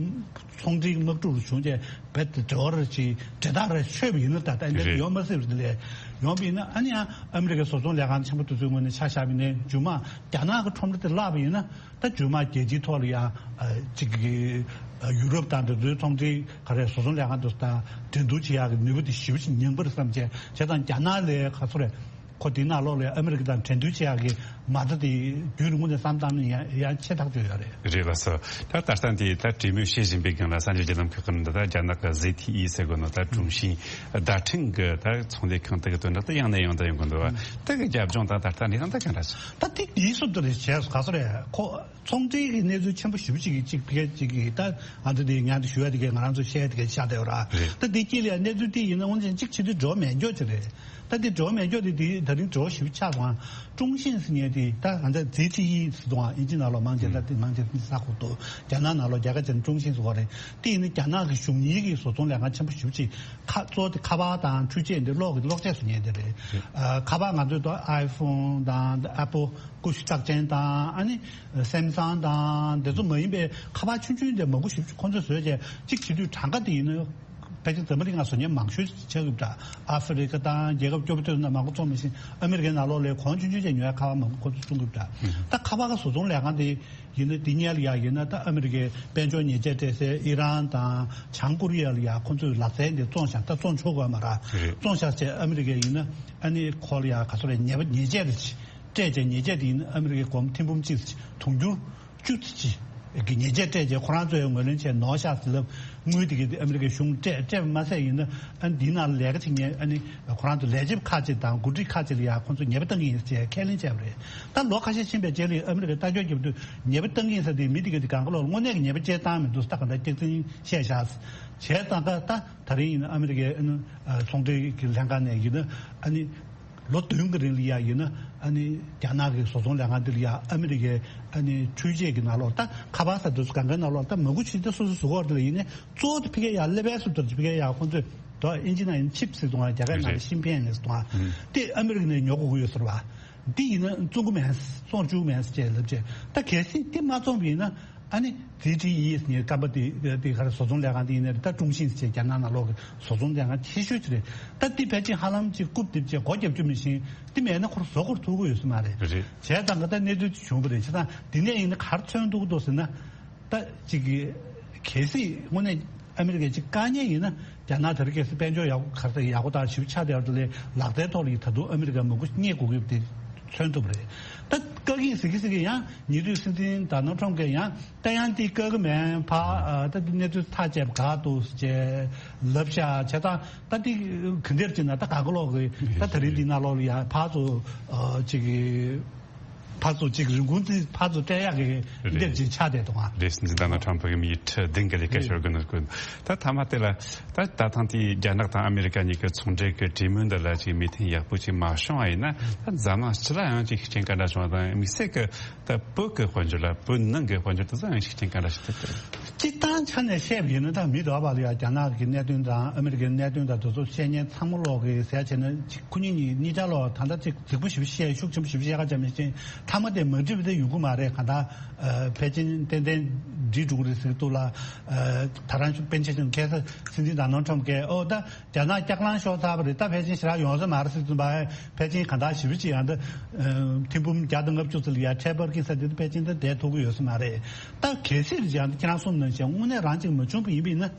ཚོང་འབྲེལ་དམག་འཁྲུག་རུ་བྱུང་རྗེས་རྦད་དེ་འབྲེལ་བ་ར་ཅིག་འབྲེལ་ཐག་ར་ཆོད་པ་ཡིན་ན། ད་ལྟ་འདི་རེད། ཡོང་མ་སྲིད་པ་འདི་ལས་ཡོང་པ་ཡིན་ན། ཨ་ནི་ཡང་ཨ་མི་རི་ཀའི་བཟོ་ཚོང་ལས་ཁང་ཆེན་པོ་དེ་ཚོའི་ངོས་ནས་ཆ་བཞག་པ་ཡིན་ན། རྒྱུ་མ་རྒྱ་ནག་གི་ཁྲོམ་ར་དེ་བརླག་པ་ཡིན་ན། ད་རྒྱུ་མ་རྒྱལ་སྤྱིའི་ཐོག་ལ་ཡང་ཅིག་གི་ཡུ་རོབ་དང་དེ་ཚོའི་ཚོང་འབྲེལ་ག་རེ་བཟོ་ཚོང་ལས་ཁང་དེ་ཚོ་དང་འགྲན་བསྡུར་བྱེད་ཡག་གི་ནུས་པ་དེ་ཞེ་པོ་ཅིག་ཉུང་པ་རེད་བསམ་བྱས། བྱས་ཙང་རྒྱ་ནག་ལས་ག་ཚོད་རེད། ཁོ་དེའི་ནང་ལོགས་ལ་ཨ་མི་རི་ཀ་དང་འགྲན་བསྡུར་བྱེད་ཡག་གི་མ་རྩ་དེ་རྒྱུན་རིང་པོ་ནས་བསམ་བཏང་ན་ཡང་ཡང་ཆེ་ཐག་ཆོད་ཡོད་རེད། རེད་ལགས་སོ། ད་ད་ལྟ་འདི་ད་གྲོས་མོལ་བྱེད་བཞིན་པའི་སྒང་ལ་གསར་འགྱུར་བརྒྱུད་ལམ་ཁག་གི་ནང་དུ་ད་རྒྱ་ནག་གི་ཟི་ཐི་ཨི་ཟེར་དགོས་ནོ། ད་ཀྲུང་ཤིན་བརྡ་འཕྲིན་གྱི་ད་ཚོང་ལས་ཁང་དེ་གི་དོན་དག་ད་ཡང་ནས་ཡང་དུ་ཡོང་གི་འདུག་བ། དེ་གི་རྒྱབ་ལྗོངས་དང་ད་ལྟ་གནས་སྟངས་ད་ག་འདྲ་ཞིག་ད་དེ་དེའི་སུ་དེ་རེད་བྱས་སོ་ག་སོ་རེད། ཁོ་ཚོང་འབྲེལ་གྱི་གནས་ཚུལ་ཆེན་པོ་ཞེ་པོ་ཅིག་གི་ཅིག་ཕི་གེ་ཅིག་གི་ད་ང་ཚོ་དེ་ཉན་དུ་ཞུ་ཡ་དེ་གའི་ང་རང་ཚོ་བཤད་ཡ་དེ་གའི་ཤ་དེ་ཡོད་ར། རེད། ད་དེ་དཀྱིལ་ལ་གནས་ཚུལ་དེ་ཡིན་ན་དབང་ཅན་གཅིག་བྱེད་དུས་འགྲོ་མེད་འཇོག་ཅིག་རེད། ད་དེ་འགྲོ་མེད་འཇོག་དེ་དེ་ད་རིང་འགྲོ་ཞེ་པོ་ཆགས་སོང་། ཀྲུང་ཤིན་ཟེར་མཁན་དེ་ད་ང་ཚོ་ཛི་ཐི་ཨི་ཟེར་དུས་ཨིན་ཇི་ནང་ལོགས་མང་ཆེ་ད་དེ་མང་ཆེ་ས་ཁུག་ཏུ་རྒྱ་ནག་ནང་ལོགས་རྒྱ་སྐད་བྱས་ན་ཀྲུང་ཤིན་ཟེར་བ་རེད། དེ་ཡིན་ན་རྒྱ་ནག་གི་གཞུང་གཉེར་གྱི་བཟོ་ཚོང་ལས་ཁང་ཆེན་པོ་ཞེ་པོ་ཅིག་ཁ་གཙོ་བོ་དེ་ཁ་པར་དང་འཕྲུལ་ཆས་འདི་གློག་གི་གློག་ཆས་བཟོ་མཁན་དེ་རེད། ཨ། ཁ་པར་ང་ཚོའི་ཐོག་ཨའི་ཕོན་དང་ཨེ་པོ་ཀུ་ཤུ་རྟགས་ཅན་དང་། ཨ་ནི་སེམ་སང་དང་དེ་ཚོ་མ་ཡིན་པའི་ཁ་པར་ཆུང་ཆུང་དེ་མང་པོ་ཞེ་པོ་ཅིག་ཁོང་ཚོས་བཟོས་བྱས། གཅིག་བྱེད་དུས་གྲངས་ཀ་དེ་ཡིན་ན་ཕལ་ཆེར་འཛམ་བུ་གླིང་ང་བཟོ་མཁན་མང་ཤོས་ཆགས་ཀྱི་འདུག་ཨ་ཧྥེ་རི་ཁ་དང་རྒྱལ་ཁབ་སྐྱོ་པོ་ཚོའི་ནང་མང་པོ་བཙོང་མི་ཤེས། ཨ་མི་རི་ཀའི་ནང་ལོགས་ལ་གོང་ཆུང་ཆུང་བྱས་ཉོ་ཡ་ཁ་པར་མང་པོ་ཁོ་ཚོས་བཙོང་གི་འདུག་ད་ཁ་པར་ག་བཟོ་ཚོང་ལས་ཁང་དེ་ཡིན་ན། འདི་ཉལ་ཡ་ཡིན་ན་ད་ཨ་མི་རི་ཀའི་དཔལ་འབྱོར་ཉེས་ཆད་སྤྲད་སའི་ཨི་རན་དང་བྱང་ཀོ་རི་ཡ་ལ་ཡ་ཁོ་ཚོས་ལག་རྩལ་འདི་བཙོང་བཞག་ད་བཙོང་ཆོག་གི་མ་རེད། རེད། བཙོང་བཞག་བྱས་ཨ་མི་རི་ཀའི་ཡིན་ན་ཨ་ནི་ཁོ་ལ་ཡ་ག་ཚོད་རེད། ཉེས་པ་ཉེས་ཆད་རེད། སྤྲད་བྱས་ཉེས་ཆད་དེ་ཡིན་ན་ཨ་མི་རི་ཀའི་སྒོར་མོ་ཐེར་འབུམ་གཅིག་དུང་ཕྱུར་བཅུ་ཙམ་ཅིག་གི་ཉེས་ཆད་སྤྲད་བྱས་ཁོ་རང་ཚོས་ངོས་ལེན་བྱས་ནོར་ཤག་ཟེར་ལབ། དངུལ་དེ་གའི་ཨ་མི་རི་ཀའི་གཞུང་སྤྲད་སྤྲད་པ་མ་ཟད་ཡིན་ན། ཨ་ནི་འདིའི་ནང་ལ་ལས་ཀ་བྱེད་མཁན་ཨ་ནི་ཁོ་རང་ཚོ་ལས་བྱེད་ཁག་ཅིག་དང་འགོ་ཁྲིད་ཁག་ཅིག་ལ་ཡ་ཁོང་ཚོས་ཉེས་པ་བཏང་གི་ཡིན་ཟེར་ཁས་ལེན་བྱས་པ་རེད། ད་ལོ་ཁ་ཤས་ཕྱིན་པའི་རྗེས་ལ་ཨ་མི་རི་ཀས་ལྟ་སྐྱོང་བརྒྱབ་དུས་ཉེས་པ་བཏང་གི་ཡིན་ཟེར་དེ་མི་དེ་གའི་དེ་གང་ག་ལོག་དངོས་གནས་ཀྱི་ཉེས་པ་བཅད་བཏང་མི་འདུག་ད་ག་འདྲ་སྐྱག་རྫུན་བཤད་བཞག་བྱས་ཙང་ཀ་ད་ད་རིང་ཡིན་ན་ཨ་མི་རི་ཀའི་ཨ་ནི་ཚོང་འབྲེལ་གྱི་ལྷན་ཁང་ནས་ཡིན་ན་ཨ་ནི། ལོ་བདུན་གྱི་རིང་ལ་ཡ་ཡིན་ན་ཨ་ནི་རྒྱ་ནག་གི་བཟོ་ཚོང་ལས་ཁང་འདི་ལ་ཡ་ཨ་མི་རི་ཀའི་ཨ་ནི་འཕྲུལ་ཆས་ཀྱི་ནང་ལོགས་ད་ཁ་པར་ཟེར་དུས་སུ་གང་གའི་ནང་ལོགས་ད་མ་དགོས་ཕྱིར་ད་སོ་སོ་བཟོ་གི་ཡོད་རེད་ལ། ཡིན་ནའི་གཙོ་བོ་དེ་ཕ་གིར་ཡ་སླེབས་པའི་སུ་དེར་ཕ་གིར་ཡ་ཁོང་ཚོས་ད་ཨིན་ཇི་ནང་ཡིན་ཆིབ་ཟེར་དུས་རྒྱ་སྐད་ནང་ལ་ཤིན་ཕན་ནས་ཟེར་དུས་དེ་ཨ་མི་རི་ཀ་ནས་ཉོ་དགོས་ཀྱི་ཡོད་ཟེར་བ། འདི་ཡིན་ན་བཙོང་གི་མེད། བཙོང་བཅུག་གི་མེད་ཅེས་ལབ་བྱས། ད་གལ་སྲིད་འདི་མ་བཙོང་བ་ཡིན་ན། ཨ་ནི་ཛི་ཐི་ཨི་ཟེར་མཁན་སྐམ་པ་དེ་དེ་ག་རེ་བཟོ་ཚོང་ལས་ཁང་དེ་ཡིན་ནའི་རེད། ད་ཀྲུང་ཤིན་ཟེར་རྒྱ་ནག་ནང་ལོགས་ཀྱི་བཟོ་ཚོང་ལས་ཁང་ཆེ་ཤོས་ཅིག་རེད། ད་འདི་ཕལ་ཆེར་ཧ་ལམ་ཅིག་རྐུབ་རྡིབ་བྱས་སྒོ་རྒྱབ་རྒྱུ་མི་ཤེས། འདི་མེད་ན་ཁོ་རང་བཟོ་དགོས་ཐུག་གི་ཡོད་ས་མ་རེད། རེད། བྱས་ཙང་གི་ད་གནས་ཚུལ་དེ་བྱུང་བ་རེད། བྱས་ཙང་འདི་ནས་ཡིན་ན་ག་རེ་མཚོན་ཐུབ་ཀྱི་འདུག་ཟེར་ན། ད་ཅིག་གི་གལ་སྲིད་དངོས་གནས་ཨ་མི་རི་ཀས་ཅིག་དཀའ་ངལ་ཡིན་ན། རྒྱ་ནག་དེ་རིང་ཁ་སང་དཔལ་འབྱོར་ཡག་པོ་ག་རེ་ཡག་པོ་དང་ཞིབ་ཆགས་བསྡད་པ་དེ་ལས་ལག་རྩལ་ཐོག་ལ་ཡིན་ད་དུང་ཨ་མི་རི་ཀ་མང་པོ་རྙེད་དགོས་ཀྱི་ཡོད་པ་དེ་མཚོན་ཐུབ་པ་རེད། ད་བཀག་གི་ཡིན་ཟེར་གི་ཟེར་གི་ཡང་ཉེ་དུས་སྲིད་འཛིན་ཌོ་ནལ་ཊམ་གྱིས་ཡང་ད་ཡང་དེ་བཀག་གི་མེད་ཕ། ཨ། ད་དེ་གནས་ཚུལ་ཐག་བཅད་པ་ག་འདུག་ཅེས་ལབ་ཤག་བྱས་ཙང་ད་དེ་ག་འདྲ་ཅིག་ན་ད་ག་ག་ལོག་གི་ད་ད་རིང་འདི་ནང་ལོགས་ལ་ཡ་ཕར་ཚུར་ཨ་ཅིག་གི་ཕར་ཚུར་ཅིག་རིན་གོང་དེ་ཕར་ཚུར་སྤྲད་ཡག་གི་འདིར་ཅིག་ཆགས་བསྡད་འདུག་ཨ། རེད། སྲིད་འཛིན་ཌོ་ནལ་ཊམ་ཕ་གི་མི་ཁྲི་བདུན་གྱི་ལས་ཀ་ཞུ་གི་འདུག་གོ། ད་མཐའ་མ་དེ་ལ་ད་ད་ཐེངས་དེའི་རྒྱ་ནག་དང་ཨ་མི་རི་ཀ་གཉིས་ཀྱི་ཚོང་འབྲེལ་གྱི་གྲོས་མོལ་འདི་ལ་ཅིག་མོས་མཐུན་ཡག་པོ་ཅིག་མ་བྱུང་བ་ཡིན་ན། ད་འཛམ་གླིང་སྤྱི་ལ་ཡང་ཅིག་ཤུགས་རྐྱེན་ག་འདྲ་བྱུང་བ་དང་། དམིགས་བསལ་གྱི་ད་བོད་ཀྱི་དཔལ་འབྱོར་ལ། བོད་ནང་གི་དཔལ་འབྱོར་དེ་ཚོ་ཡང་ཤུགས་རྐྱེན་ག་འདྲ་ཞིག་ཐེབས་ཀྱི་རེད། སྤྱིར་བཏང་ཆ་ནས་བཤད་པ་ཡིན་ན། ད་མི་རེ་བ་ལ་ཡ་རྒྱ་ནག་གི་གནད་དོན་དང་ཨ་མི་རི་ཀའི་གནད་དོན་དང་དེ་ཚོ་བཤད་མཁན་ཚང་མ་ལོག་གི་ཟེར་བྱས་ན། ཅིག་ཁོ་གཉིས་གཉིས་གཉིས་ཆ་ལོག་ད་ལྟ་ཅིག་རྫིག་པོ་ཞེ་པོ་བཤད། ཤུགས་ཆེན་པོ་ཞེ་པོ་བཤད་ཀ་བྱ་མི་ཤེས། མཐའ་མ་དེ་མ་འགྲིག་པ་དེ་ཡོང་གི་མ་རེད། གང་ལྟར་ཨ་ཕལ་ཆེར་ཏན་ཏན་འགྲིག་འགྲོ་གི་རེད་ཟེར་གི་འདུག་ལ། ཨ་ད་རང་ཤུགས་པཎ་ཆེན་ཆེན་ཁ་སང་སྲིད་འཛིན་ཌོ་ནལ་ཊམ་གྱིས་ཨོ་ད་རྒྱ་ནག་སྐྱག་ལང་ཤོར་ཚར་བ་རེད། ད་ཕལ་ཆེར་ཞེ་དྲག་ཡོང་ས་མ་རེད་ཟེར་དུས་ཕལ་ཆེར་གང་ལྟར་ཞེ་པོ་ཅིག་ཡང་ད་ཨ་ཐེར་འབུམ་བརྒྱ་དང་ལྔ་བཅུ་ཙམ་ལ་ཡ་ཁྲལ་འབར་གྱིན་ས་དེ་ད་ཕལ་ཆེར་ད་བསྡད་ཐུབ་ཀྱི་ཡོད་ས་མ་རེད། ད་གལ་སྲིད་ཡང་ཁྱེད་རང་གསུངས་ནང་བཞིན་དངོས་གནས་རང་ཅིག་མ་བྱུང་བ་ཡིན་པ་ཡིན་ན།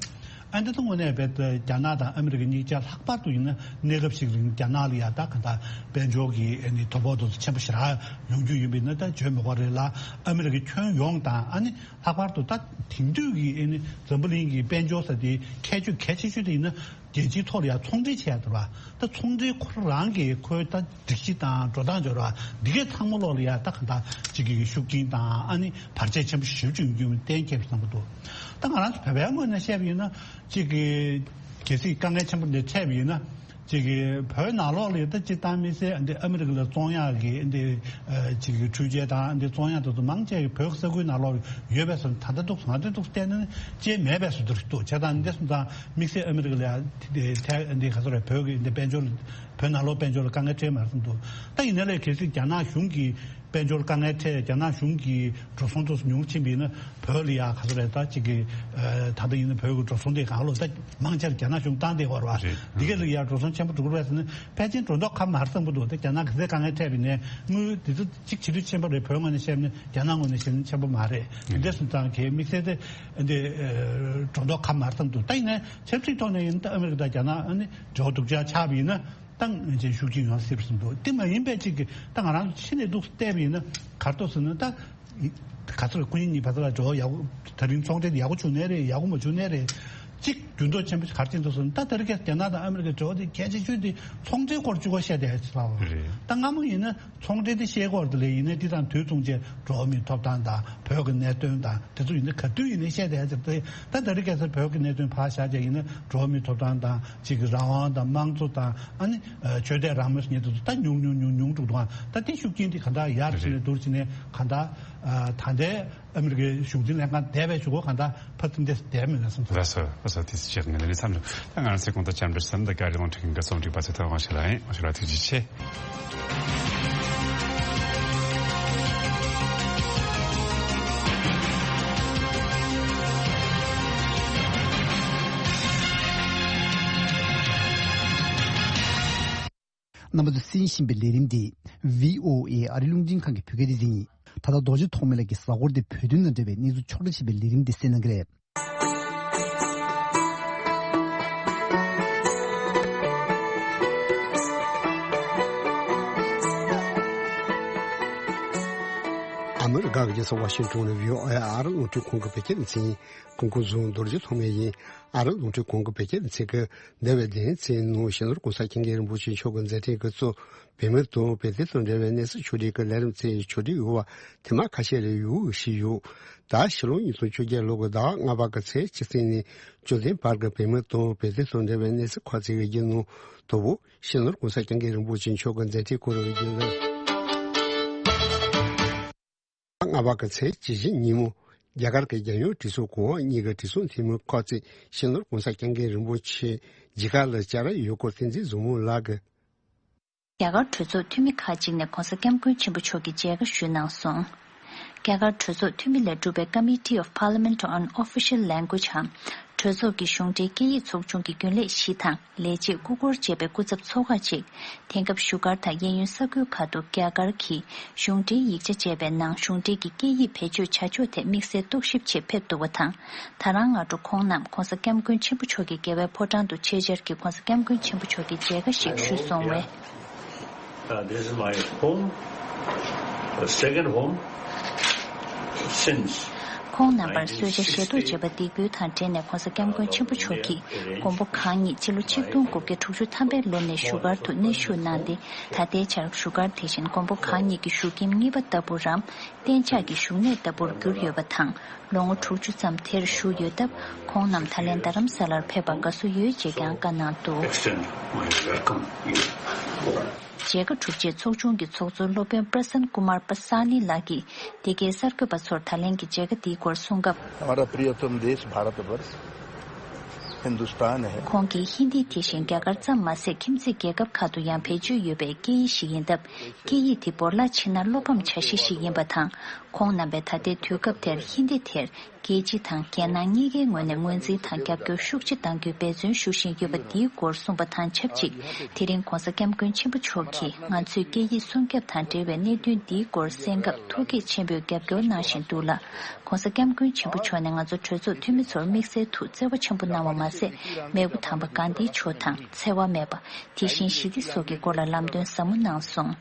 ཨ་འདི་ད་དངོས་གནས་རྦད་དེ་རྒྱ་ནག་དང་ཨ་མི་རི་ཀ་གཉིས་ཆ་ལྷག་པར་དུ་ཡིན་ན་གནས་སྐབས་ཤིག་རིང་རྒྱ་ནག་ལ་ཡ་ད་གང་ལྟར་དཔལ་འབྱོར་གྱི་ཨ་ནི་དོ་ཕོག་དེ་ཚོ་ཆེན་པོ་ཞེ་དྲག་ཡོང་རྒྱུ་ཡིན་པ་ཡིན་ན་ད་བརྗོད་མི་དགོས་རེད་ལ། ཨ་མི་རི་ཀའི་ཁྱོན་ཡོངས་དང་ཨ་ནི་ལྷག་པར་དུ་ད་དེང་དུས་ཀྱི་ཨ་ནི་འཛམ་བུ་གླིང་གི་དཔལ་འབྱོར་ཟེར་དེའི་ཁྱད་ཆོས་གལ་ཆེ་ཤོས་དེ་ཡིན་ན། རྒྱལ་སྤྱིའི་ཐོག་ལ་ཡ་ཚོང་འབྲེལ་བྱས་ཡ་དེ་ར། ད་ཚོང་འབྲེལ་ཁོ་རང་གི་ཁོའི་ད་སྒྲིག་གཞི་དང་འགྲོ་སྟངས་སྦྱོར་བ་འདི་གའི་ཚང་མ་ལོག་ལ་ཡ་ད་གང་ལྟར་གཅིག་གི་ཤུགས་རྐྱེན་དང་ཨ་ནི་བར་ཆད་ཆེན་པོ་ཞེ་པོ་ཅིག་ཡོང་རྒྱུ་གཏན་འཁེལ་བསམ་གྱི་འདུག་ད་ང་རང་ཚོ་བོད་པའི་ངོས་ནས་བཤད་པ་ཡིན་ན། གཅིག་གི་གལ་སྲིད་དཀའ་ངལ་ཆེན་པོ་འདི་འཕྲད་པ་ཡིན་ན། གཅིག་གི་བོད་ནང་ལོགས་ལ་ད་སྤྱིར་བཏང་དམིགས་བསལ་འདི་ཨ་མི་རི་ཀ་ལ་བཙོང་ཡག་གི་འདི་གཅིག་གི་འཕྲུལ་ཆས་དང་འདི་བཙོང་ཡག་དེ་ཚོ་མང་ཆེ་བོད་ས་ཁུལ་ནང་ལོགས་ཡོད་པའི་བཟོ་ད་ལྟ་འདུག་ང་ཚོས་འདུག་བལྟས་ན་ཅེས་མེད་པའི་བཟོ་འདུག་བྱས་ཙང་འདི་སོང་ཙང་དམིགས་བསལ་ཨ་མི་རི་ཀ་ལ་ཡ་འདི་ག་ཚོད་རེད། བོད་ཀྱི་འདི་དཔལ་འབྱོར་བོད་ནང་ལོགས་དཔལ་འབྱོར་ལ་དཀའ་ངལ་འཕྲད་མ་རེད་བསམ་འདུག་ད་ཡིན་ན་ལས་གལ་སྲིད་རྒྱ་ནག་གཞུང་གིས་ དཔལ་འབྱོར་དཀའ་ངལ་འཕྲད། རྒྱ་ནག་གཞུང་གི་འགྲོ་སོང་དེ་ཉུང་ཕྱིན་པ་ཡིན་ན། བོད་ལ་ཡ་ག་ཚོད་རེད། ད་གཅིག་གི་ད་ལྟ་ཡིན་ན་བོད་ཀྱི་འགྲོ་སོང་དེ་གང་ལོ་ད་མང་ཆེ་རྒྱ་ནག་གཞུང་བཏང་བསྡད་ཡོད་རེད་བ། རེད། འདི་ག་ལ་ཡ་འགྲོ་སོང་ཆེན་པོ་འགྲོ་གི་རེད་ཟེར་ན། ཕལ་ཆེར་འགྲོ་མདོག་ཁ་མ་བསམ་གི་འདུག་ད་རྒྱ་ནག་གི་དཀའ་ངལ་འཕྲད་པ་ཡིན་ན། དངུལ་དེ་ཚོ་གཅིག་བྱེད་དུས་ཆེན་པོ་རེད། བོད་ངོས་ནས་བཤད་ན། རྒྱ་ནག་ངོས་ནས་བཤད་ན་ཆེན་པོ་མ་རེད། འདི་འདྲ་སོང་ཙང་གི་དམིགས་བསལ་དེ་འདི་འགྲོ་མདོག་ཁ་མ་བསམ་འདུག་ད་ཡིན་ན་ཆབ་སྲིད་ཐོག་ནས་ཡིན་ན། ད་ཨ་མི་རི་ཀ་དང་རྒྱ་ནག་ཨ་ནི་འབྲེལ་བ་སྡུག་ཅག་ཆགས་པ་ཡིན་ན། ཏང་ཅན་ཤུགས་ཀྱིས་ཡོང་སྲིད་པ་བཟུང་འདུག་དེ་མ་ཡིན་པའི་ཅིག་གི་ད་ང་རང་ཕྱི་ནས་འདུག་བལྟས་པ་ཡིན་ན། ག་རེ་འདུག་ཟེར་ན། ད་ག་ཚོད་སྐུ་ཉིད་གཉིས་བར་ལ་འབྲེལ་བ་ཡག་པོ། ད་རིང་ཚོང་འབྲེལ་ཡག་པོ་བྱུང་ནའི་རེད། ཡག་པོ་མ་བྱུང་ནའི་རེད། གཅིག་འགྱུར་ལྡོག་ཆེན་པོ་ག་རེ་ཕྱིན་འདུག་ཟེར་ན། ད་དེ་རིང་ཁ་སང་རྒྱ་ནག་དང་ཨ་མི་རི་ཀའི་འབྲེལ་བ་དེ་གལ་ཆེ་ཤོས་དེ་ཚོང་འབྲེལ་སྐོར་གཅིག་པོ་བཤད་བསྡད་ཡོད་ཚོད་རེད། ད་སྔ་མོ་ཡིན་ན་ཚོང་འབྲེལ་དེ་བཤད་སྐོར་དེ་ལས་ཡིན་ན། དེ་དང་དུས་མཚུངས་བྱས་འགྲོ་བ་མིའི་ཐོབ་ཐང་དང་བོད་ཀྱི་གནད་དོན་དང་དེ་ཚོ་ཡིན་ན་ག་དུས་ཡིན་ན་བཤད་བསྡད་ཡོད་ཚོད་རེད། ད་དེ་རིང་ཁ་སང་བོད་ཀྱི་གནད་དོན་ཕར་བཞག་བྱས་ཡིན་ན། འགྲོ་བ་མིའི་ཐོབ་ཐང་དང་། གཅིག་གི་རང་དབང་དང་། དམངས་གཙོ་དང་། ཨ་ནི་ཆོས་དད་རང་མོས་ཟེར་མཁན་དེ་ཚོ་ད་ཉུང་ཉུང་ཉུང་ཉུང་འགྲོ་འདུག་ད་དེ་ཤུགས་རྐྱེན་དེ་གང་ལྟར་ཡར་ཕྱིན་ནས་བསྡུར་བྱས་ནས། གང་ལྟར་ད་ལྟའི་ཨ་མི་རི་ཀའི་གཞུང་འཛིན་ལྷན་ཁང་འདས་པའི་གཞུག་གུ་གང་ལྟར་ཕར་ཚུར་འདས་བསྡད་མེད་ན་བསམ་སོང་། ལགས་སོ། ལགས་སོ། དེ་ཚོ་བྱས་ནས་ལས་མཚམས་ལ། ད་ང་རང་ཚོའི་གོང་དུ་ཅམ་འདྲི་བསམ་ད་ག་རི་ལོང་ཁྲིད་མཁན་གྱི་རྩོམ་སྒྲིག་པ་ཚེ་ཐར་དབང་ཕྱུག་ལགས་ཡིན། དབང་ཕྱུག་ལགས་ཐུགས་རྗེ་ཆེ། རྣམ་པ་ཚོས་གསན་བཞིན་པའི་ལས་རིམ་འདི་བྷི་ཨོ་ཨེ་ཨ་རི་རླུང་འཕྲིན་ཁང་གི་བོད་སྐད་སྡེ་ཚན་ཡིན། ད་ལྟ་རྡོ་རྗེ་ཐོགས་མེད་ལགས་ཀྱིས་གཟའ་འཁོར་འདིའི་བོད་དོན་དང་འབྲེལ་བའི་གནས་ཚུལ་ཕྱོགས་བསྒྲིགས་བྱས་པའི་ལས་རིམ་འདི་གསན་གནང་གི་རེད། ཨ་མི་རི་ཀ་གི་རྒྱལ་ས་ཝ་ཤིང་ཊོན་ནས་བྷི་ཨོ་ཨེ་ཨ་རི་རླུང་འཕྲིན་ཁང་གི་བོད་སྐད་སྡེ་ཚན་ཡིན། སྐུ་ཁམས་བཟང་། རྡོ་རྗེ་ཐོགས་མེད་ཡིན། ཨ་རི་རླུང་འཕྲིན་ཁང་གི་བོད་སྐད་སྡེ་ཚན་གྱིས་འདས་པའི་ལོ་ལྔའི་རིང་། སྤྱི་ནོར་༸གོང་ས་༸སྐྱབས་མགོན་རིན་པོ་ཆེ་མཆོག་གི་མཛད་འཕྲིན་འགོ་གཙོ་བོད་མི་དང་བོད་དོན་དང་འབྲེལ་བའི་གནས་ཚུལ་ཕྱོགས་བསྒྲིགས་ཀྱི་ལས་རིམ་ཚོགས་ཡོད་པ་ཐེངས་མ་ཁ་ཤས་ལ་ཡོད་ཞུས་ཡོད། ད་ཕྱི་ལོ་ཉིས་སྟོང་བཅོ་བརྒྱད་ལོ་གི་ཟླ་བ་ལྔ་པ་གི་ཚེས་བཅུ་བདུན་ནས་བཅུ་བདུན་བར་གྱི་བོད་མི་དང་བོད་དོན་དང་འབྲེལ་བའི་གནས་ཚུལ་ཁག་ཅིག་གི་ནང་དང་པོ། སྤྱི་ནོར་༸གོང་ས་༸སྐྱབས་མགོན་རིན་པོ་ཆེ་མཆོག་གི་མཛད་འཕྲིན་སྐོར་བའི་རྒྱུན་ལས། ལྔ་པ་གི་ཚེས་བཅུ་བཞི་ཉིན་མོ། རྒྱ་གར་གྱི་རྒྱལ་ཡོངས་གྲོས་ཚོགས་གོང་འོག་གཉིས་ཀྱི་གྲོས་ཚོགས་འཐུས་མི་ཁག་ཅིག་སྤྱི་ནོར་༸གོང་ས་༸སྐྱབས་མགོན་རིན་པོ་ཆེ་མཇལ་ཁ་ལ་བཅར་ཡོད་སྐོར་བསྟན་འཛིན་བཟང་མོ་ལགས་ཀྱིས། རྒྱ་གར་གྲོས་ཚོགས་འཐུས་མི་ཁག་ཅིག་ནས་༸གོང་ས་༸སྐྱབས་མགོན་ཆེན་པོ་མཆོག་གི་མཇལ་ཁ་ཞུས་གནང་སོང་། རྒྱ་གར་གྲོས་ཚོགས་འཐུས་མི་ལས་གྲུབ་པའི་Committee of Parliament on Official Language འམ། གྲོས་ཚོགས་ཀྱི་གཞུང་འབྲེལ་སྐད་ཡིག་ཚོགས་ཆུང་གི་རྒྱུན་ལས་བཞི་དང་། ལས་བྱེད་སྐུ་འཁོར་བཅས་པའི་སྐུ་ཚབ་ཚོགས་ཁག་ཅིག་དེང་སྐབས་བཞུགས་སྒར་དང་གཡས་གཡོན་ས་ཁུལ་ཁག་ཏུ་རྒྱ་གར་གྱི་གཞུང་འབྲེལ་ཡིག་ཆ་སྤྱད་པའི་ནང་གཞུང་འབྲེལ་གྱི་སྐད་ཡིག་བེད་སྤྱོད་བྱ་ཕྱོགས་ཐད་དམིགས་བསལ་རྟོག་ཞིབ་ཆེད་ཕེབས་འདུག་པ་དང་། ད་རང་སྔ་དྲོ་ཁོང་རྣམས་༸གོང་ས་༸སྐྱབས་མགོན་ཆེན་པོ་མཆོག་གི་རྒྱལ་བའི་ཕོ་བྲང་དུ་ཆེད་བཅར་གྱིས་༸གོང་ས་༸སྐྱབས་མགོན་ཆེན་པོ་མཆོག་གི་མཇལ་ཁ་ཞིག་ཞུས་སོང་བས། Uh, this is my home, uh, second home since ཁོང་རྣམ་པར་གསོལ་ཇ་བཞེས་ཐོག་བྱེད་པ་འདེགས་འབུལ་དང་འབྲེལ་ནས་༸གོང་ས་༸སྐྱབས་མགོན་ཆེན་པོ་མཆོག་གིས་མགོན་པོ་གང་ཉིད་སྤྱི་ལོ་ཆིག་སྟོང་དགུ་བརྒྱ་དྲུག་ཅུ་ཐམ་པའི་ལོ་ནས་བཞུགས་སྒར་དུ་གནས་བཞུགས་གནང་སྟེ། ད་ལྟའི་ཆར་བཞུགས་སྒར་དེ་བཞིན་མགོན་པོ་གང་ཉིད་ཀྱི་བཞུགས་ཁྱིམ་གཉིས་པ་ལྟ་བུ་རམ། གཏན་འཇགས་ཀྱི་བཞུགས་གནས་ལྟ་བུར་གྱུར་ཡོད་པ་དང་། ལོ་ངོ་དྲུག་ཅུ་ཙམ་དེར་བཞུགས་ཡོད་སྟབས། ཁོང་རྣམས་ད་ལན་རྡ་རམ་ས་ལར་ཕེབས་པར་དགའ་བསུ་ཡོད་ཅེས་ཀྱང་བཀའ་གནང་འདུག Extend my welcome. མཇལ་ཁ་གྲུབ་རྗེས་ཚོགས་ཆུང་གི་ཚོགས་གཙོ་སློབ་དཔོན་པྲ་སན་ཀུ་མར་པ་སཱ་ནི་ལགས་ཀྱིས་འདི་གའི་གསར་འགོད་པ་ཚོར་ད་ལན་གྱི་མཇལ་ཁ་འདིའི་སྐོར་གསུངས་སྐབས། हमारा प्रियतम देश भारतवर्ष हिंदुस्तान है। ཁོང་གིས་ཧིན་དི་དེ་བཞིན་རྒྱ་གར་ཙམ་མ་ཟད་ཁྱིམ་མཚེས་རྒྱལ་ཁབ་ཁག་ཏུ་ཡང་བེད་སྤྱོད་ཡོད་པའི་སྐད་ཡིག་ཞིག་ཡིན་སྟབས། སྐད་ཡིག་དེ་བོར་བརླག་ཕྱིན་ན་བློ་ཕམ་བྱ་གཞི་ཞིག་ཡིན་པ་དང་། ཁོང་རྣམ་པས་ད་ལྟའི་དུས་སྐབས་དེར་ཧིན་དི་དེར་རྒྱལ་སྤྱི་དང་རྒྱལ་ནང་གཉིས་ཀའི་ངོས་ནས་ངོས་འཛིན་དང་རྒྱབ་སྐྱོར་ཤུགས་ཆེ་གནང་རྒྱུའི་འབད་བརྩོན་ཞུ་བཞིན་ཡོད་པ་འདིའི་སྐོར་གསུངས་པ་དང་ཆབས་ཅིག་དེ་རིང་༸གོང་ས་༸སྐྱབས་མགོན་ཆེན་པོ་མཆོག་གིས་ང་ཚོས་སྐད་ཡིག་སྲུང་སྐྱོབ་དང་འབྲེལ་བའི་གནད་དོན་འདིའི་སྐོར་གསན་སྐབས་ཐུགས་བསྐྱེད་ཆེན་པོས་རྒྱབ་སྐྱོར་གནང་བཞིན་འདུག་ལ། ༸གོང་ས་༸སྐྱབས་མགོན་ཆེན་པོ་མཆོག་ནས་ང་ཚོ་གྲོས་ཚོགས་འཐུས་མི་ཚོར་དམིགས་བསལ་དུ་བརྩེ་བ་ཆེན་པོ་གནང་བ་མ་ཟད། མེས་པོ་དམ་པ་གྷན་དྷི་མཆོག་དང་འཚེ་བ་མེད་པ། དེ་བཞིན་ཞི་བདེ་སོགས་ཀྱི་སྐོར་ལ་ལམ་སྟོན་ཟབ་མོ་གནང་སོང་།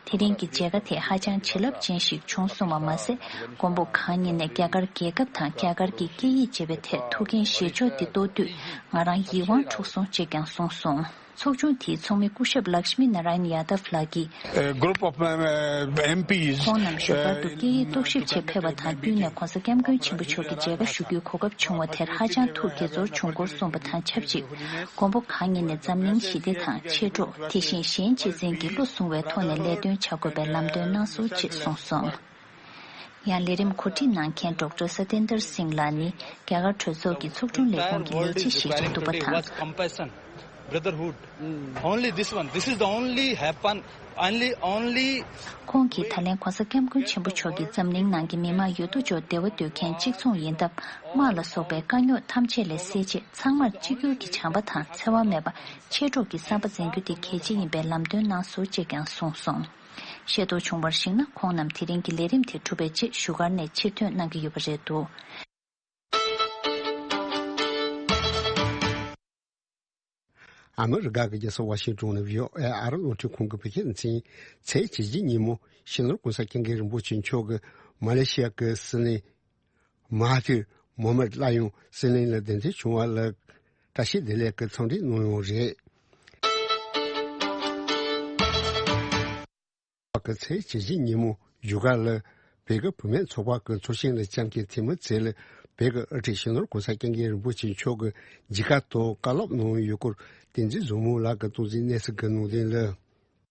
དེ་རིང་གི་མཇལ་ཁ་དེ་ཧ་ཅང་བྱིན་རླབས་ཅན་ཞིག་བྱུང་སོང་བ་མ་ཟད། མགོན་པོ་གང་ཉིད་ནས་རྒྱ་གར་རྒྱལ་ཁབ་དང་རྒྱ་གར་གྱི་སྐད་ཡིག་ཅེས་པའི་ཐད་ཐུགས་འགན་བཞེས་ཕྱོགས་འདི་རྟོགས་དུས་ང་རང་ཡིད་དབང་འཕྲོག་སོང་ཅེས་ཀྱང་གསུངས་སོང་། ཚོགས་ཆུང་དེའི་ཚོགས་མི་སྐུ་ཞབས་ལག་ཤི་མི་ན་ར་ཡན་ཡ་དབ་ལགས་ཀྱིས། A group of, uh, M Ps, ཁོང་རྣམས་བཞུགས་སྒར་དུ་སྐད་ཡིག་རྟོག་ཞིབ་ཆེད་ཕེབས་པ་དང་བསྟུན་ནས་༸གོང་ས་༸སྐྱབས་མགོན་ཆེན་པོ་མཆོག་གི་མཇལ་ཁ་ཞུ་རྒྱུའི་གོ་སྐབས་བྱུང་བ་དེར་ཧ་ཅང་ཐུགས་དགྱེས་ཚོར་བྱུང་སྐོར་གསུངས་པ་དང་ཆབས་ཅིག་མགོན་པོ་གང་ཉིད་ནས་འཛམ་གླིང་ཞི་བདེ་དང་མཆེད་གྲོགས། དེ་བཞིན་གཞན་གཅེས་འཛིན་གྱི་བློ་བཟུང་བའི་ཐོག་ནས་ལས་དོན་བྱ་དགོས་པའི་ལམ་སྟོན་གནང་སོང་ཅེས་གསུངས་སོང་། ཡང་ལས་རིམ་གོ་སྒྲིག་གནང་མཁན་ཌོག་ཊར་སཏེན་དར་སིང་ལགས་ནི་རྒྱ་གར་གྲོས་ཚོགས་ཀྱི་ཚོགས་དྲུང་ལས་ཁུངས་ཀྱི་ལས་བྱེད་ཞིག་རེད་འདུག་པ་དང་། Brotherhood. Only this one. This is the only happen. Only, only. ཁོང་གིས་ད་ལན་༧གོང་ས་༧སྐྱབས་མགོན་ཆེན་པོ་མཆོག་གིས་འཛམ་གླིང་ནང་གི་མི་མང་ཡོད་དོ་ཅོག་བདེ་བ་འདོད་མཁན་གཅིག་མཚུངས་ཡིན་སྟབས། དམག་ལ་སོགས་པའི་དཀའ་རྙོག་ཐམས་ཅད་ལས་སེལ་ཆེད་ཚང་མར་གཅིག་གྱུར་གྱི་བྱམས་པ་དང་འཚེ་བ་མེད་པ་མཆེད་གྲོགས་ཀྱི་བསམ་པ་འཛིན་རྒྱུ་དེ་གལ་ཆེ་ཡིན་པའི་ལམ་སྟོན་གནང་སོང་ཅེས་ཀྱང་གསུངས་སོང་། ཤེས་རྟོགས་བྱུང་བར་གཞིགས་ན། ཁོང་རྣམས་དེ་རིང་གི་ལས་རིམ་དེ་གྲུབ་པའི་རྗེས་བཞུགས་སྒར་ནས་ཕྱིར་ཐོན་གནང་གི་ཡོད་པ་རེད་འདུག། ཨ་མི་རི་ཀ་གི་རྒྱལ་ས་ཝ་ཤིང་ཏོན་ནས་བྷི་ཨོ་ཨེ་ཨ་རི་རླུང་འཕྲིན་ཁང་གིས་བོད་ཁ་རྩང་ཚེས་བཅུ་གཅིག་ཉིན་མོ་སྤྱི་ནོར་༧གོང་ས་༧སྐྱབས་མགོན་རིན་པོ་ཆེ་མཆོག་གིས་མ་ལེ་ཤི་ཡ་གི་སྲིད་བློན་མ་ཧ་ཐིར་མོ་ཧ་མད་གླ་ཡོང་སྲིད་བློན་ལ་གདན་འདྲེན་བྱུང་བ་ལ་བཀྲ་ཤིས་བདེ་ལེགས་ཀྱི་འཚམས་འདྲི་གནང་ཡོད་རེད། པ་གི་ཚེས་བཅུ་གཅིག་ཉིན་མོ་བཞུགས་སྒར་ལ་བོད་ཀྱི་བུད་མེད་ཚོགས་པ་གི་ཚོགས་ཆེན་ལ་བཅར་མཁན་འཐུས་མི་ཚོ་ལ་བོད་ཀྱི་དབུ་ཁྲིད་སྤྱི་ནོར་༧གོང་ས་༧སྐྱབས་མགོན་རིན་པོ་ཆེ་མཆོག་གིས་མཇལ་ཁ་དང་བཀའ་སློབ་གནང་ཡོད་སྐོར་བསྟན་འཛིན་བཟང་མོ་ལགས་ཀྱིས་སྟངས་འཛིན་གནས་ཚུལ་གྱི་ནང་དོན་ལ།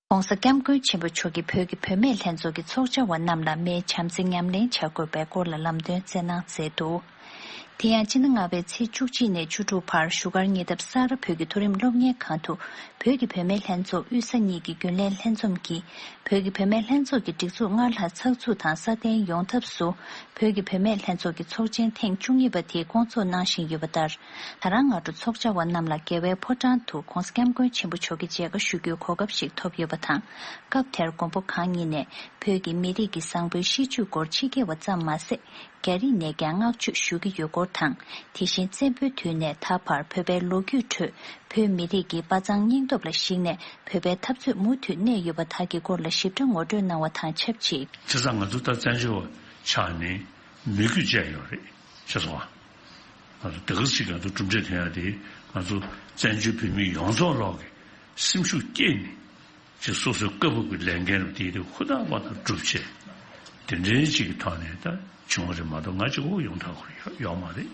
༸གོང་ས་༸སྐྱབས་མགོན་ཆེན་པོ་མཆོག་གིས་བོད་ཀྱི་བུད་མེད་ལྷན་ཚོགས་ཀྱི་ཚོགས་བཅར་བ་རྣམས་ལ་མིའི་བྱམས་བརྩེ་ཉམས་ལེན་བྱ་དགོས་པའི་སྐོར་ལ་ལམ་སྟོན་སྩལ་གནང་མཛད་འདུག། དེ་ཡང་སྤྱི་ཟླ་ལྔ་པའི་ཚེས་བཅུ་གཅིག་ནས་བཅུ་དྲུག་བར་བཞུགས་སྒར་ཉེ་འདབས་ས་རཱ་བོད་ཀྱི་མཐོ་རིམ་སློབ་གཉེར་ཁང་དུ་བོད་ཀྱི་བུད་མེད་ལྷན་ཚོགས་དབུས་ས་གཉིས་ཀྱི་རྒྱུན་ལས་ལྷན་འཛོམས་ཀྱིས་བོད་ཀྱི་བུད་མེད་ལྷན་ཚོགས་ཀྱི་སྒྲིག་འཛུགས་སྔར་ལྷག་ཚགས་ཚུད་དང་སྲ་བརྟན་ཡོང་ཐབས་སུ་བོད་ཀྱི་བུད་མེད་ལྷན་ཚོགས་ཀྱི་ཚོགས་ཆེན་ཐེངས་བཅུ་གཉིས་པ་དེ་སྐོང་ཚོགས་གནང་བཞིན་ཡོད་པ་ལྟར། ད་རང་སྔ་དྲོ་ཚོགས་བཅར་བ་རྣམས་ལ་རྒྱལ་བའི་ཕོ་བྲང་དུ་༸གོང་ས་༸སྐྱབས་མགོན་ཆེན་པོ་མཆོག་གི་མཇལ་ཁ་ཞུ་རྒྱུའི་གོ་སྐབས་ཤིག་ཐོབ་ཡོད་པ་དང་། སྐབས་དེར་མགོན་པོ་གང་ཉིད་ནས་བོད་ཀྱི་མི་རིགས་ཀྱི་བཟང་པོའི་གཤིས་རྒྱུད་སྐོར་ཕྱི་རྒྱལ་བ་ཙམ་མ་ཟད། རྒྱ་རིགས་ནས་ཀྱང་བསྔགས་བརྗོད་ཞུ་གི་ཡོད་སྐོར་དང་། དེ་བཞིན་བཙན་པོའི་དུས་ནས་ད་བར་བོད་པའི་ལོ་རྒྱུས་ཁྲོད་བོད་མི་རིགས་ཀྱི་དཔའ་མཛངས་སྙིང་སྟོབས་ལ་གཞིགས་ནས་བོད་པའི་འཐབ་རྩོད་མུ་མཐུད་གནས་ཡོད་པ་དག་གི་སྐོར་ལ་ཞིབ་ཕྲ་ངོ་སྤྲོད་གནང་བ་དང་ཆབས་ཅིག། བྱས་ཙང་ང་ཚོ་ད་བཙན་བྱོལ་བ་ཆགས་ནས་མོས་གུས་བཅས་ཡོད་རེད། ཤེས་སོང་ཨ། ང་ཚོ་དེ་ག་ཅིག་ང་ཚོ་གྲུབ་འབྲས་ཐོན་ཡ་དེ་ང་ཚོ་བཙན་བྱོལ་བོད་མི་ཡོངས་རྫོགས་ལོག་གི་སེམས་ཤུགས་སྐྱེད་ནས་ཅིག་སོ་སོའི་སྐབས་བབ་ཀྱི་ལས་འགན་རུ་དེ་དེ་ཧུར་ཐག་པ་དང་སྒྲུབ་བྱས། དེ་འདྲའི་ཅིག་གི་ཐོག་ནས་ད་བྱུང་བ་རེད་མ་གཏོགས་ང་གཅིག་པོ་ཡོང་ཐག་ཁུར་ཡོད་མ་རེད།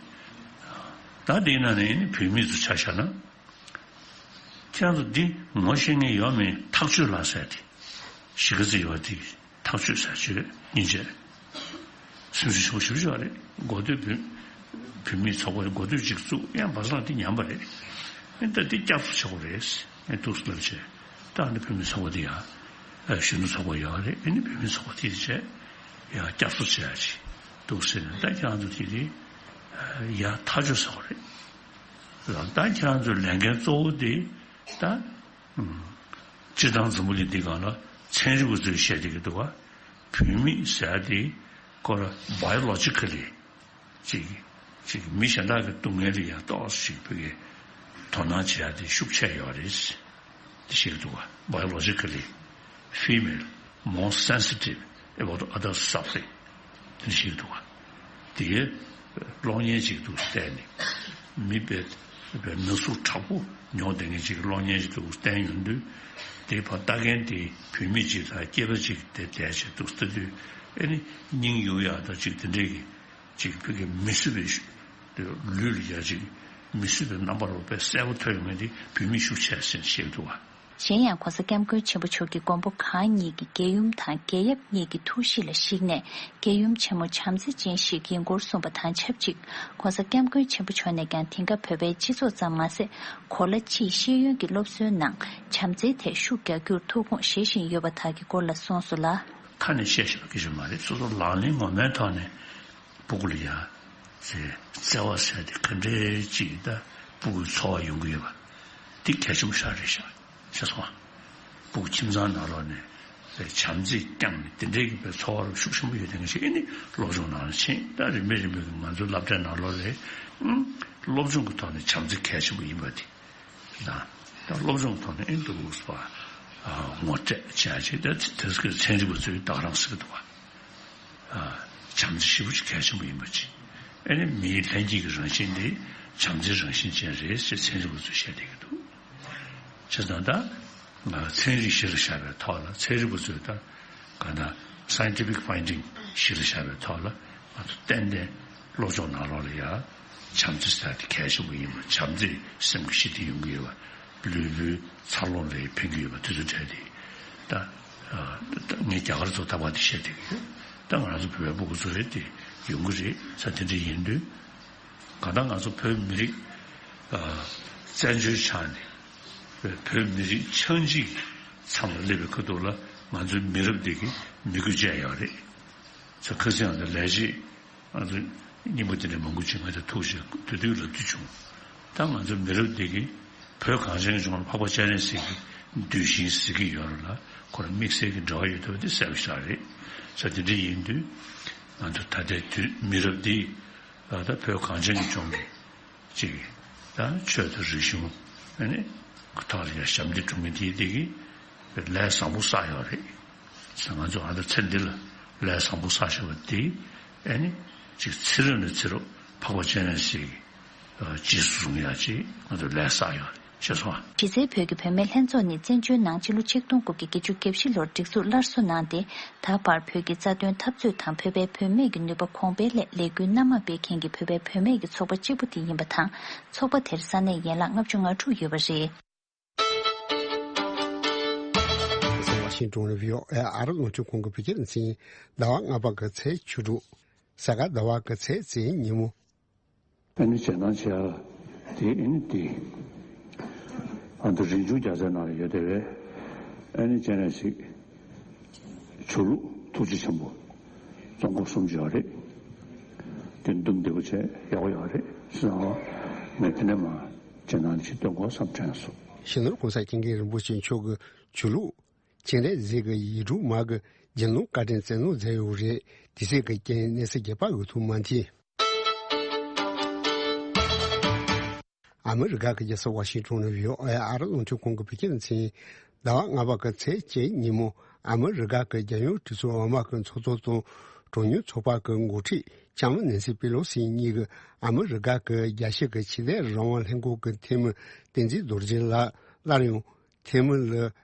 ད་དེའི་ནང་ནས་ནི་བོད་མི་ཚོ་ཆ་བཞག་ན། ཁྱེད་རང་ཚོ་འདི་ངོ་ཤེས་མཁན་ཡོད་མེད་ཐག་གཅོད་ལ་ཟེར་ཏེ། གཞིས་ཀ་རྩེ་ཡོད་དེ་ཐག་གཅོད་ཟེར་བྱས་སྙིང་རྗེ། སེམས་ཤུགས་ཆེན་པོ་ཞེ་པོ་ཅིག་ཡོད་རེད། འགོ་སྟོད་བོད་བོད་མིའི་ཚོགས་པ་འགོ་སྟོད་ཅིག་བཙུགས་ཡང་བ་སང་དེ་ཉམས་པ་རེད། ཨེ་ད་འདི་བསྐྱར་གསོ་བྱེད་དགོས་རེད། ཨེ་འདུག་ལབ་བྱས་ད་ཨ་ནི་བོད་མིའི་ཚོགས་པ་དེ་ཡང་ཨེ་གཞོན་ནུ་ཚོགས་པ་ཡོད་རེད། ཨེ་ནི་བོད་མིའི་ཚོགས་པ་དེ་བྱས་ཡང་བསྐྱར་གསོ་བྱེད་ཡ་ཅིག་འདུག་ཟེར་ནས་ད་ཁྱེད་རང་ཚོ་དེ་དེ་ཡང་ཐག་གཅོད་ཟེར་བ་རེད། ད་ཁྱེད་རང་ཚོའི་ལས་འགན་གཙོ་བོ་དེ་ད། སྤྱིར་བཏང་འཛམ་བུ་གླིང་འདི་སྒང་ལ་ཚན་རིག་པ་ཚོས་བཤད་བསྡད་ཀྱི་འདུག་བ། བུད་མེད་ཟེར་ཡ་དེ་ཁོ་ར་biologically་ཅིག་ཅིག་མི་གཞན་དག་གི་སྡུག་བསྔལ་ལ་ཡང་ཏོག་ཙམ་ཅིག་བོད་ཀྱི་དོ་སྣང་བྱེད་ཡ་དེ་ཤུགས་ཆེ་ཡོད་རེད། དེ་བཤད་ཀྱི་འདུག་བ། Biologically female more sensitive about other suffering དེ་འདྲ་ཞིག་འདུག་བ། དེ་གློག་བརྙན་ཅིག་འདུག་བལྟས་ནས་མི་དཔེ་དཔེ་ན་ཟུག་དྲག་པོ་མྱོང་བསྡད་མཁན་ཅིག་གློག་བརྙན་ཅིག་འདུག་བསྟན་ཡོང་དུས་དེ་ཕར་ལྟ་མཁན་དེ་བུད་མེད་ཅིག་དང་སྐྱེས་པ་ཅིག་དེ་བསྡད་བྱས་འདུག་ལྟ་དུས་ཨེ་ནི་སྙིང་གཡོ་ཡག་དང་ཅིག་དེ་འདྲས་ཀྱི་ཅིག་བོད་ཀྱི་མི་སྲིད་པའི་ལུས་ལ་ཡ་ཅིག་མི་སྲིད་པའི་རྣམ་པ་རོ་དཔེ་གསལ་པོ་ཐོན་ཡོང་མཁན་དེ་བུད་མེད་ཤུགས་ཆེ་ཟེར་བཤད་འདུག་བ། གཞན་ཡང་༸གོང་ས་༸སྐྱབས་མགོན་ཆེན་པོ་མཆོག་གིས་མགོན་པོ་གང་ཉིད་ཀྱི་རྒྱལ་ཡུམ་དང་རྒྱལ་ཡབ་གཉིས་ཀྱི་ཐུགས་གཤིས་ལ་གཞིགས་ནས་རྒྱལ་ཡུམ་ཆེན་མོ་བྱམས་བརྩེ་ཅན་ཞིག་ཡིན་སྐོར་གསུངས་པ་དང་ཆབས་ཅིག ༸གོང་ས་༸སྐྱབས་མགོན་ཆེན་པོ་མཆོག་ནས་ཀྱང་དེང་སྐབས་བོད་པའི་སྤྱི་ཚོགས་ཙམ་མ་ཟད་གོ་ལ་ཕྱིའི་ཤེས་ཡོན་གྱི་སློབ་གསོའི་ནང་བྱམས་བརྩེའི་ཐད་ཤུགས་རྒྱག་རྒྱུར་ཐུགས་དགོངས་བཞེས་བཞིན་ཡོད་པ་དག་གི་སྐོར་ལ་གསུངས་སོང་ལ། ཁ་ནས་བཤད་ཤེས་པ་སྐད་ཆ་མ་རེད། སོ་སོ་ལག་ལེན་ངོ་མའི་ཐོག་ནས། སྤུ་གུ་ལ་ཡ། ཟེར། བརྩེ་བ་ཟེར་དེ་ག་འདྲའི་ཅིག་ད་སྤུ་གུའི་འཚོ་བ་ཡོང་གི་ཡོད་པ། དེ་གལ་ཆེན་པོ་ཞིག་རེད་ཤག་ཤེས་སོང་ང་། སྤུ་གུ་ཁྱིམ་ཚང་ནང་ལོགས་ནས་ཟེར་བྱམས་བརྩེ་བསྐྱངས་ནས་དེ་འདྲའི་གི་པའི་འཚོ་བ་རུ་ཤུགས་ཆེན་པོ་ཡོད་དེ་འདྲ་ཞིག་ཨེ་ནི་སློབ་སྦྱོང་ནང་ལ་ཕྱིན། ད་རིམ་པས་རིམ་པས་ཀྱི་ང་ཚོའི་སློབ་གྲྭའི་ནང་ལོགས་ལ། ཨང་། སློབ་སྦྱོང་གི་ཐོག་ནས་བྱམས་བརྩེ་གལ་ཆེན་པོ་ཡིན་པ་དེ། ད་ད་སློབ་སྦྱོང་ཐོག་ནས་ཨེ་འདུག་ཟེར་བ། ངོ་སྤྲད་བྱས་ཅིག་ད་དེ་སྐད་ཚན་རིག་པ་ཚོས་ད་ག་རང་ཟེར་གི་འདུག་བ། བྱམས་བརྩེ་ཞེ་པོ་ཅིག་གལ་ཆེན་པོ་ཡིན་པ་ཅིག་ཨེ་ནི་མིའི་ལྷན་སྐྱེས་ཀྱི་རང་བཞིན་དེ་བྱམས་བརྩེའི་རང་བཞིན་ཅན་རེད་ཅེས་ཚན་རིག་པ་ཚོས་བཤད་བསྡད་ཀྱི་འདུག་བྱས་ཙང་ད་ཚན་རིག་གཞི་ལ་བཞག་པའི་ཐོག་ལ་ཚན་རིག་པ་ཚོས་ད་ག་ན་scientific finding་གཞི་ལ་བཞག་པའི་ཐོག་ལ་ང་ཚོ་ཏན་ཏན་སློབ་སྦྱོང་ནང་ལོགས་ལ་ཡ་བྱམས་བརྩེ་ཟེར་དེ་གལ་ཆེན་པོ་ཡིན་པ། བྱམས་བརྩེས་སེམས་ཀྱི་ཞི་བདེ་ཡོང་གི་ཡོད་པ། ལུས་པོའི་འཚར་ལོངས་ལ་ཕན་གྱི་ཡོད་པ་དེ་ཚོ་འདྲ་དེ། ད་ཨ་ད་ངས་རྒྱ་གར་ཚོ་ད་བར་དེ་བཤད་བསྡད་ཀྱི་ཡོད། ད་ང་རང་ཚོ་བོད་པའི་སྤུ་གུ་ཚོ་རེད་དེ་ཡོང་གི་རེད་ས་དེ་འདྲ་ཡིན་དུས། གང་ལྟར་ང་ཚོ་བོད་མི་རིགས་ཨ་བཙན་བྱོལ་ཆགས་ནས་ བོད་མི་རིགས་ཆགས་འཇིག་མཚམས་ལ་སླེབས་པའི་ཁ་ཐུག་ལ་ང་ཚོའི་མི་རབས་འདི་གི་མི་རྒོད་བཅས་ཡོད་རེད། ཚ་ཁ་སང་ང་ཚོ་ལས་བྱེད་ང་ཚོ་སྙིང་པོ་དེ་འདྲ་མང་པོ་ཅིག་ང་ཚོ་ཐུག་བྱས་དུས་དུས་ལབ་རྒྱུ་བྱུང་། ད་ང་ཚོ་མི་རབས་འདི་གི་བོད་གངས་ཅན་གྱི་ལྗོངས་ལ་འཕགས་པ་སྤྱན་རས་གཟིགས་ཀྱི་གདུལ་ཞིང་ཟེར་གྱི་ཡོད་རེད་ལ་ཁོ་རང་དམིགས་བསལ་གྱི་འབྲེལ་བ་ཡོད་ཐུབ་པ་དེ་གསལ་པོ་ཞིག་རེད། ས་དེ་འདྲ་ཡིན་དུས་ང་ཚོ་ད་ལྟའི་དུས་མི་རབས་འདི་ད་ལྟ་བོད་གངས་ཅན་གྱི་ལྗོངས་ཀྱི་ཅིག་ད་ཆོས་དང་རིག་གཞུང་ཨ་ནི་ཐོག་ལ་ཡང་ཞབས་འདེགས་སྒྲུབ་མཁན་དེ་དེ་གི་ལས་བཟང་པོ་བསགས་ཡོད་རེད། ང་ཚོ་ཨ་ད་ཚེ་འདི་ལ་ལས་བཟང་པོ་བསགས་བཞག་པ་དེ་ཨ་ནི་ཅིག་ཚེ་རབས་ནས་ཚེ་རབས་འཕགས་པ་སྤྱན་རས་གཟིགས་རྗེས་སུ་བཟུང་ཡག་ཅིག་ང་ཚོ་ལས་བསགས་ཡོད་རེད། ཤེས་སོང་ཨ། གཞི་རྩའི་བོད་ཀྱི་བུད་མེད་ལྷན་ཚོགས་ནི་བཙན་བྱོལ་ནང་ཕྱི་ལོ་ཆིག་སྟོང་དགུ་བརྒྱ་བརྒྱད་ཅུ་གྱ་བཞི་ལོར་སྒྲིག་འཛུགས་སླར་གསོ་གནང་སྟེ། ད་བར་བོད་ཀྱི་རྩ་དོན་འཐབ་རྩོད་དང་བོད་པའི་བུད་མེད་ཀྱི་ནུས་པ་གོང་སྤེལ་སླད་ལས་འགུལ་སྣ་མང་སྤེལ་མཁན་གྱི་བོད་པའི་བུད་མེད་ཀྱི་ཚོགས་པ་གཅིག་པུ་དེ་ཡིན་པ་དང་། ཚོགས་པ་དེར་ས་གནས་ཡན་ལག་ལྔ་བཅུ་ང་དྲུག་ཡོད་པ་རེད། ཝ་ཤིང་ཏོན་ནས་བྷི་ཨོ་ཨེ་ཨ་རི་རླུང་འཕྲིན་ཁང་གི་བོད་སྐད་སྡེ་ཚན། ཟླ་བ་ལྔ་པ་གི་ཚེས་བཅུ་དྲུག་ས་ག་ཟླ་བ་གི་ཚེས་བཅུའི་ཉིན་མོ། ཨ་ནི་བྱེད་སྟངས་བྱེད་ཡ་དེ་ཨ་ནི་དེ་ཨ་ད་རིན་འབྱུང་རྒྱལ་མཚན་ནང་ལ་ཡོད་བསྡད་པས། ཨ་ནི་སྤྱན་རས་གཟིགས་ཆོས་ལུགས་ཐུགས་རྗེ་ཆེན་པོ་རྫོང་ཁོག་གསུམ་ཡོད་རེད། དེ་འདུམ་བདེ་པོ་བྱས་ཡག་པོ་ཡོད་རེད་ཟེར་ན། ངས་དེ་ནས་མ་བྱེད་སྟངས་ཅིག་སྟོན་དགོས་བསམ་དྲན་སོང་། ཤིང་ནོར་གོང་ས་སྐྱབས་མགོན་རིན་པོ་ཆེ་མཆོག་གི་ཆོས་ལུགས་སྤྱན་རས་གཟིགས་ཀྱི་ཡིག་དྲུག་མ་གི་རྒྱུན་ལུང་བཀའ་དྲིན་བསྩལ་གནང་མཛད་ཡོད་རེད། དེ་སྲིད་ཀྱི་རྐྱེན་གནས་ཚུལ་རྒྱས་པ་འོས་ཐུབ་མ་མཐུན། ཨ་མི་རི་ཀ་གི་རྒྱལ་ས་ཝ་ཤིང་ཏོན་ནས་བྷི་ཨོ་ཨེ་ཨ་རི་རླུང་འཕྲིན་ཁང་གི་བོད་སྐད་སྡེ་ཚན། ཟླ་བ་ལྔ་པ་གི་ཚེས་བཅུའི་ཉིན་མོ། ཨ་མི་རི་ཀ་གི་རྒྱལ་ཡོངས་གྲོས་ཚོགས་འོག་མ་གི་ཚོགས་གཙོ་དང་གྲངས་ཉུང་ཚོགས་པ་གི་འགོ་ཁྲིད་ལྕམ་ནན་སི་པེ་ལོ་སི་གཉིས་ཀྱིས་ཨ་མི་རི་ཀ་གི་རྒྱལ་སྤྱི་གི་ཕྱི་དོན་རང་དབང་ལྷན་ཁང་གི་འཐུས་མི་བསྟན་འཛིན་རྡོ་རྗེ་ལགས་སླར་ཡང་འཐུས་མི་ལ་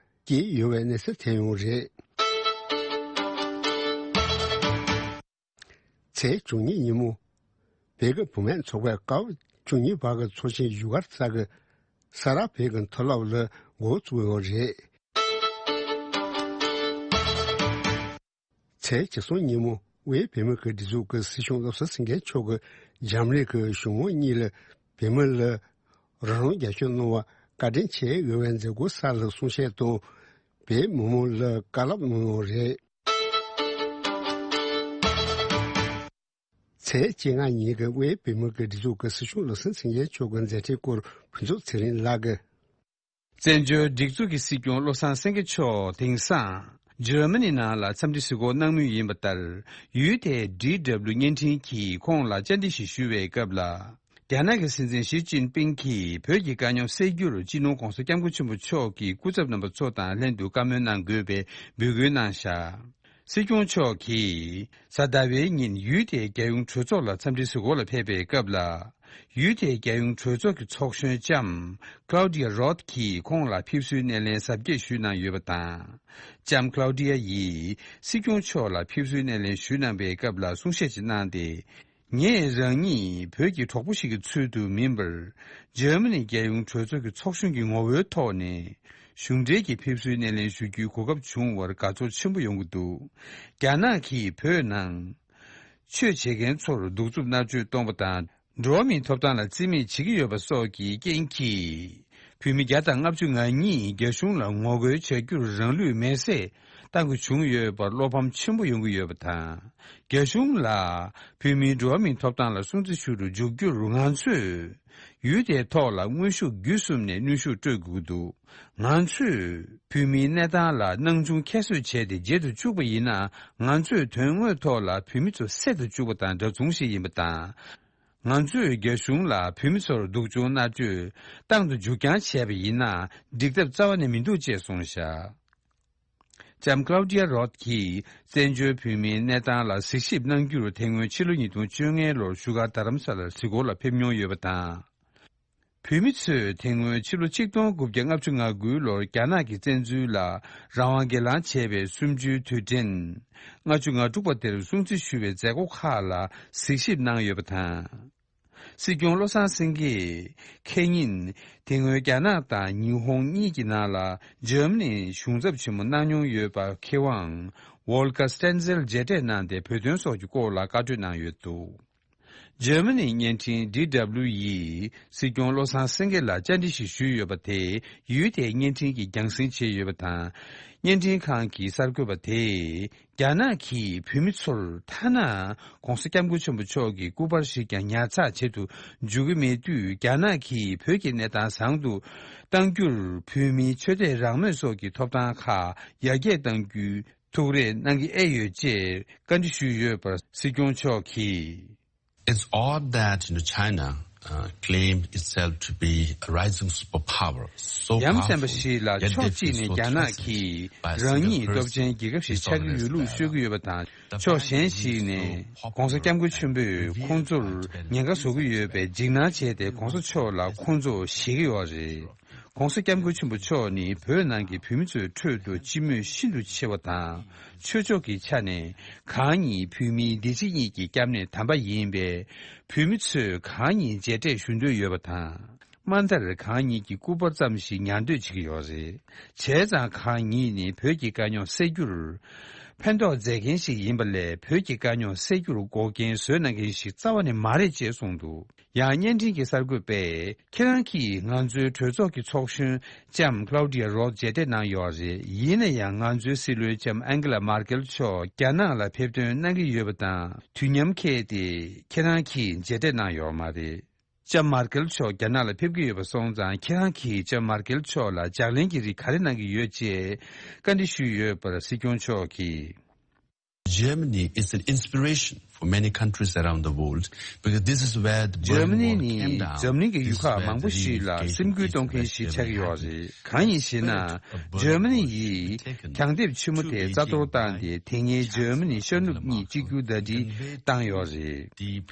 བསྐོས་ཡོད་པའི་གནས་ཚུལ་ཐོན་ཡོད་རེད། ཚེས་བཅུ་གཉིས་ཉིན་མོ། བོད་ཀྱི་བུད་མེད་ཚོགས་པས་སྐབས་བཅུ་གཉིས་པ་གི་ཚོགས་ཆེན་བཞུགས་སྒར་གསར་གྱི་ས་རཱ་བོད་ཀྱི་མཐོ་སློབ་ལ་འགོ་བཙུགས་ཡོད་རེད། ཚེས་བཅུ་གསུམ་ཉིན་མོ། དབུས་བོད་མིའི་སྒྲིག་འཛུགས་ཀྱི་སྲིད་སྐྱོང་བློ་བཟང་སེང་གེ་མཆོག་གིས་འཇམ་རིང་གི་གཞུང་འོག་གཉིས་ལ་བོད་མི་ལ་རང་དབང་རྒྱབ་སྐྱོར་གནང་བར་བཀའ་དྲིན་ཆེ་ཡོད་པའི་མཛད་སྒོ་གསར་ལ་གསུང་བཤད་དང་། བོད་མི་མང་ལ་བཀའ་སློབ་གནང་ཡོད་རེད། ཚེས་བཅོ་ལྔ་ཉིན་གྱི་དབུས་བོད་མིའི་སྒྲིག་འཛུགས་ཀྱི་སྲིད་སྐྱོང་བློ་བཟང་སེང་གེ་མཆོག་གི་མཛད་འཕྲིན་སྐོར་ཕུན་ཚོགས་ཚེ་རིང་ལགས་ཀྱིས། བཙན་བྱོལ་སྒྲིག་འཛུགས་ཀྱི་སྲིད་སྐྱོང་བློ་བཟང་སེང་གེ་མཆོག་དེང་སང་འཇར་མ་ནི་ནང་ལ་འཚམས་འདྲི་གཟིགས་སྐོར་གནང་མུས་ཡིན་པ་ལྟར། ཡུལ་དེའི་ཌི་ཌབ་ལིའུ་བརྙན་འཕྲིན་གྱིས་ཁོང་ལ་བཅར་འདྲི་ཞིག་ཞུ་བའི་སྐབས་ལ། རྒྱ་ནག་གི་སྲིད་འཛིན་ཞི་ཅིན་ཕིང་གིས་བོད་ཀྱི་དཀའ་རྙོག་སེལ་རྒྱུར་སྤྱི་ནོར་༧གོང་ས་༧སྐྱབས་མགོན་ཆེན་པོ་མཆོག་གི་སྐུ་ཚབ་རྣམ་པ་ཚོ་དང་ལྷན་དུ་བཀའ་མོལ་གནང་དགོས་པའི་འབོད་སྐུལ་གནང་བཞག་སྲིད་སྐྱོང་མཆོག་གིས་གཟའ་ཟླ་བའི་ཉིན་ཡུལ་དེའི་རྒྱལ་ཡོངས་གྲོས་ཚོགས་ལ་འཚམས་འདྲིའི་གཟིགས་སྐོར་ལ་ཕེབས་པའི་སྐབས་ལ། ཡུལ་དེའི་རྒྱལ་ཡོངས་གྲོས་ཚོགས་ཀྱི་ཚོགས་གཞོན་ལྕམ་Claudia Roth་གྱིས་ཁོང་ལ་ཕེབས་བསུའི་སྣེ་ལེན་གཟབ་རྒྱས་ཞུས་གནང་ཡོད་པ་དང་། ལྕམ་Claudia་ཡིས་སྲིད་སྐྱོང་མཆོག་ལ་ཕེབས་བསུའི་སྣེ་ལེན་ཞུས་གནང་པའི་སྐབས་ལ་གསུང་བཤད་ཅིག་གནང་སྟེ། ངས་རང་ཉིད་བོད་ཀྱི་གྲོགས་པོ་ཞིག་གི་ཚུལ་དུ་མིན་པར། འཇར་མ་ནི་རྒྱལ་ཡོངས་གྲོས་ཚོགས་ཀྱི་ཚོགས་གཞོན་གྱི་ངོ་བོའི་ཐོག་ནས། གཞུང་འབྲེལ་གྱི་ཕེབས་བསུའི་སྣེ་ལེན་ཞུ་རྒྱུའི་གོ་སྐབས་བྱུང་བར་དགའ་ཚོར་ཆེན་པོ་ཡོང་གི་འདུག་རྒྱ་ནག་གིས་བོད་ནང་ཆོས་བྱེད་མཁན་ཚོར་གདུག་རྩུབ་མནར་གཅོད་གཏོང་བ་དང་། འགྲོ་བ་མིའི་ཐོབ་ཐང་ལ་བརྩི་མེད་བྱེད་ཀྱི་ཡོད་པ་སོགས་ཀྱི་རྐྱེན་གྱིས། བོད་མི་བརྒྱ་དང་ལྔ་བཅུ་ང་གཉིས་རྒྱ་གཞུང་ལ་ངོ་རྒོལ་བྱ་རྒྱུར་རང་ལུས་མེར་སྲེག་བཏང་དགོས་བྱུང་ཡོད་པར་བློ་ཕམ་ཆེན་པོ་ཡོང་གི་ཡོད་པ་དང་། རྒྱ་གཞུང་ལ་བོད་མིའི་འགྲོ་བ་མིའི་ཐོབ་ཐང་ལ་སྲུང་བརྩི་ཞུ་རུ་འཇུག་རྒྱུར་ང་ཚོས་ཡུལ་དེའི་ཐོག་ལ་དངོས་ཤུགས་བརྒྱུད་གསུམ་ནས་ནུས་ཤུགས་སྤྲོད་དགོས་ཀྱི་འདུག་ང་ཚོས་བོད་མིའི་གནས་སྟངས་ལ་སྣང་ཆུང་ཁྱད་གསོད་བྱས་ཏེ་བརྗེད་དུ་བཅུག་པ་ཡིན་ན། ང་ཚོས་དོན་དངོས་ཐོག་ལ་བོད་མི་ཚོ་བསད་དུ་བཅུག་པ་དང་འདྲ་མཚུངས་ཤིག་ཡིན་པ་དང་། ང་ཚོས་རྒྱ་གཞུང་ལ་བོད་མི་ཚོར་སྡུག་སྦྱོང་མནར་གཅོད་བཏང་དུ་འཇུག་རྐྱང་བྱས་པ་ཡིན་ན། འགྲིག་ཐབས་རྩ་བ་ནས་མི་འདུག་ཅེས་གསུངས་བཞག་ལྕམ་Claudia Roth་གྱིས་བཙན་བྱོལ་བོད་མིའི་གནས་སྟངས་ལ་གཟིགས་ཞིབ་གནང་རྒྱུར། དེ་སྔོན་ཕྱི་ལོ་ཉིས་སྟོང་བཅོ་ལྔ་ལོར་བཞུགས་སྒར་རྡ་རམ་ས་ལར་གཟིགས་སྐོར་ལ་ཕེབས་མྱོང་ཡོད་པ་དང་། བོད་མི་ཚོས་དེ་སྔོན་ཕྱི་ལོ་ཆིག་སྟོང་དགུ་བརྒྱ་ལྔ་བཅུ་ང་དགུ་ལོར་རྒྱ་ནག་གི་བཙན་འཛུལ་ལ་རང་དབང་སྒེར་ལངས་བྱས་པའི་གསུམ་བཅུའི་དུས་དྲན་ལྔ་བཅུ་ང་དྲུག་པ་དེར་སྲུང་བརྩི་ཞུ་བའི་མཛད་སྒོ་ཁག་ལ་གཟིགས་ཞིབ་གནང་ཡོད་པ་དང་། སྲིད་སྐྱོང་བློ་བཟང་སེང་གེས་ཁེ་ཉིན་དེ་སྔོན་རྒྱ་ནག་དང་ཉི་ཧོང་གཉིས་ཀྱི་ནང་ལ་འཇར་མ་ནིའི་གཞུང་ཚབ་ཆེན་མོ་གནང་མྱོང་ཡོད་པ། མཁས་དབང་Volker Stenzel་མཇལ་འཕྲད་གནང་སྟེ་བོད་དོན་སོགས་ཀྱི་སྐོར་ལ་བཀའ་གྲོས་གནང་ཡོད་འདུག་འཇར་མ་ནིའི་བརྙན་འཕྲིན་ཌི་ཌབ་ལིའུ་ཡིས་སྲིད་སྐྱོང་བློ་བཟང་སེང་གེ་ལ་བཅར་འདྲི་ཞིག་ཞུས་ཡོད་པ་དེས་ཡུལ་དེའི་བརྙན་འཕྲིན་གྱི་རྒྱང་སྲིང་བྱས་ཡོད་པ་དང་། བརྙན་འཕྲིན་ཁང་གི་གསར་འགོད་པ་དེས། རྒྱ་ནག་གིས་བོད་མི་ཚོར་ཐ་ན་༧གོང་ས་༧སྐྱབས་མགོན་ཆེན་པོ་མཆོག་གི་སྐུ་པར་ཞིག་ཀྱང་ཉར་ཚགས་བྱེད་དུ་འཇུག་གི་མེད་དུས། རྒྱ་ནག་གིས་བོད་ཀྱི་གནས་སྟངས་བཟང་དུ་གཏང་རྒྱུར་བོད་མིའི་ཆོས་དད་རང་མོས་སོགས་ཀྱི་ཐོབ་ཐང་ཁག་ཡར་རྒྱས་གཏང་རྒྱུའི་ཐུགས་རེ་གནང་གི་ཨེ་ཡོད་ཅེས་བཀའ་འདྲི་ཞུས་ཡོད་པར། སྲིད་སྐྱོང་མཆོག་གིས། It's odd that, you know, China, uh, claim itself to be a rising superpower. So ཡ་མཚན་པ་powerful, ཞིག་ལ་ཕྱོགས་གཅིག་ནས་རྒྱ་ནག་གིས་རང་ཉིད་སྟོབས་ཆེན་རྒྱལ་ཁབ་ཞིག་ཆགས་ཀྱི་ཡོད་ལུགས་ཤོད་ཀྱི་ཡོད་པ་དང་། ཕྱོགས་གཞན་ཞིག་ནས་༧གོང་ས་༧སྐྱབས་མགོན་ཆེན་པོས་ཁོང་ཚོར་ཉེན་ཁ་བཟོ་གི་ཡོད་པའི་འཇིགས་སྣང་བྱས་ཏེ་༧གོང་ས་མཆོག་ལ་ཁོང་ཚོ་ཞེད་ཀྱི་ཡོད་རེད། ༧གོང་ས་༧སྐྱབས་མགོན་ཆེན་པོ་མཆོག་ནི་བོད་ནང་གི་བོད་མི་ཚོའི་ཁྲོད་དུ་སྤྱི་མོས་ཤིན་ཏུ་ཆེ་བ་དང་། ཆོས་ཕྱོགས་ཀྱི་ཆ་ནས་གང་ཉིད་བོད་མིའི་བདེ་སྐྱིད་གཉིས་ཀྱི་སྐྱབས་གནས་དམ་པ་ཡིན་པས། བོད་མི་ཚོས་གང་ཉིད་མཇལ་འཕྲད་ཞུ་འདོད་ཡོད་པ་དང་། མ་མཐར་གང་ཉིད་ཀྱི་སྐུ་པར་ཙམ་ཞིག་ཉར་འདོད་བྱེད་ཀྱི་ཡོད་རེད། བྱས་ཙང་གང་ཉིད་ནི་བོད་ཀྱི་དཀའ་རྙོག་སེལ་རྒྱུར་ཕན་ཐོགས་མཛད་མཁན་ཞིག་ཡིན་པ་ལས། བོད་ཀྱི་དཀའ་རྙོག་སེལ་རྒྱུར་འགོག་རྐྱེན་བཟོས་གནང་མཁན་ཞིག་རྩ་བ་ནས་མ་རེད་ཅེས་གསུངས་འདུག་ཡང་བརྙན་འཕྲིན་གྱི་གསར་འགོད་པས། ཁྱེད་རང་གིས་ང་ཚོའི་གྲོས་ཚོགས་ཀྱི་ཚོགས་གཞོན་ལྕམ་Claudia Roth་མཇལ་འཕྲད་གནང་ཡོད་རེད། ཡིན་ན་ཡང་ང་ཚོའི་སྲིད་བློན་ལྕམ་ཨན་ཀེ་ལ་མར་ཀེལ་མཆོག་རྒྱ་ནག་ལ་ཕེབས་ཐོན་གནང་གི་ཡོད་པ་དང་། དུས་མཉམ་འཁེལ་ཏེ་ཁྱེད་རང་གིས་མཇལ་འཕྲད་གནང་ཡོད་མ་རེད། ལྕམ་མར་ཀེལ་མཆོག་རྒྱ་ནག་ལ་ཕེབས་ཀྱི་ཡོད་པ་སོང་ཙང་། ཁྱེད་རང་གིས་ལྕམ་མར་ཀེལ་མཆོག་ལ་ལྗགས་ལན་གྱི་རིགས་ག་རེ་གནང་གི་ཡོད་ཅེས་བཀའ་འདྲི་ཞུས་ཡོད་པར། སྲིད་སྐྱོང་མཆོག་གིས། Germany is an inspiration for many countries around the world, because this is where the འཇར་མ་ནི་ནི་འཛམ་གླིང་གི་ཡུལ་ཁག་མང་པོ་ཞིག་ལ་སེམས་འགུལ་གཏོང་མཁན་ཞིག་ཆགས་ཀྱི་ཡོད་རེད། གང་ཡིན་ཞེ་ན། འཇར་མ་ནི་ཡིས་གྱང་ལྡེབས་ཆེན་མོ་དེ་རྩ་གཏོར་བཏང་སྟེ། དེ་སྔའི་འཇར་མ་ནི་ཤར་ནུབ་གཉིས་གཅིག་གྱུར་ཟླ་སྒྲིལ་བཏང་ཡོད་རེད།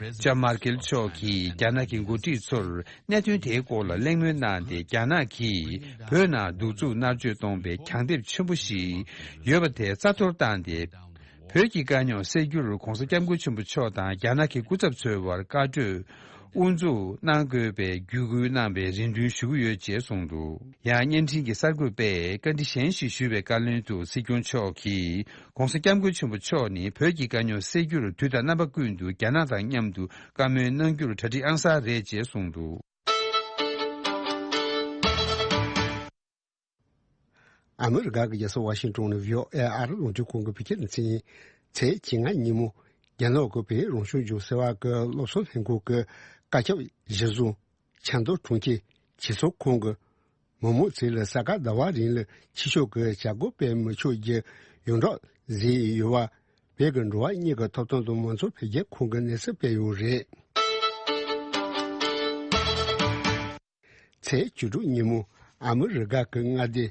ལྕམ་མར་ཀེལ་མཆོག་གིས་རྒྱ་ནག་གི་འགོ་ཁྲིད་ཚོར་གནད་དོན་དེའི་སྐོར་ལ་གླེང་མོལ་གནང་སྟེ། རྒྱ་ནག་གིས་བོད་ནང་གདུག་རྩུབ་མནར་གཅོད་གཏོང་པའི་གྱང་ལྡེབས་ཆེན་པོ་ཞིག་ཡོད་པ་དེ་རྩ་གཏོར་བཏང་སྟེ། བོད་ཀྱི་དཀའ་རྙོག་སེལ་རྒྱུར་༧གོང་ས་༧སྐྱབས་མགོན་ཆེན་པོ་མཆོག་དང་རྒྱ་ནག་གི་སྐུ་ཚབ་ཚོའི་བར་བཀའ་གྲོས་དབུ་འཛུགས་གནང་དགོས་པའི་བརྒྱུད་སྐུལ་གནང་བའི་རེ་འདུན་ཞུ་གི་ཡོད་ཅེས་གསུངས་འདུག་ཡང་བརྙན་འཕྲིན་གྱི་གསར་འགོད་པས་བཀའ་འདྲི་གཞན་ཞིག་ཞུས་པའི་བཀའ་ལན་དུ། སྲིད་སྐྱོང་མཆོག་གིས་༧གོང་ས་༧སྐྱབས་མགོན་ཆེན་པོ་མཆོག་ནི་བོད་ཀྱི་དཀའ་རྙོག་སེལ་རྒྱུར་དུས་དང་རྣམ་པ་ཀུན་ཏུ་རྒྱ་ནག་དང་མཉམ་དུ་བཀའ་མོལ་གནང་རྒྱུར་གྲ་སྒྲིག་ཨང་གསར་རེད་ཅེས་གསུངས་འདུག་ཨ་མི་རི་ཀ་གི་རྒྱལ་ས་ཝ་ཤིང་ཏོན་ནས་བྷི་ཨོ་ཨེ་ཨ་རི་རླུང་འཕྲིན་ཁང་གི་བོད་སྐད་སྡེ་ཚན་ཡིན། ཚེས་བཅོ་ལྔ་ཉིན་མོ། རྒྱ་ནག་གི་བོད་རང་སྐྱོང་ལྗོངས་ཟེར་བ་གི་སློབ་གསོ་ལྷན་ཁང་གི་བཀའ་ཁྱབ་གཞིར་བཟུང་། ཆབ་མདོ་གྲོང་ཁྱེར་སྤྱི་ཚོགས་ཁང་གི་མི་མང་ཚོ་ལ་ས་ག་ཟླ་བ་རིང་ལ་ཕྱི་ཕྱོགས་ཀྱི་བྱ་སྒོ་སྤེལ་མི་ཆོག་རྒྱུ་ཡོངས་བསྒྲགས་བཟོས་ཡོད་པ། བོད་ཀྱི་འགྲོ་བ་མིའི་ཐོབ་ཐང་དང་མང་གཙོ་འཕེལ་རྒྱས་ཁང་གིས་གནས་ཚུལ་སྤེལ་ཡོད་རེད། ཚེས་བཅུ་དྲུག་ཉིན་མོ། ཨ་མི་རི་ཀ་གི་མངའ་སྡེ་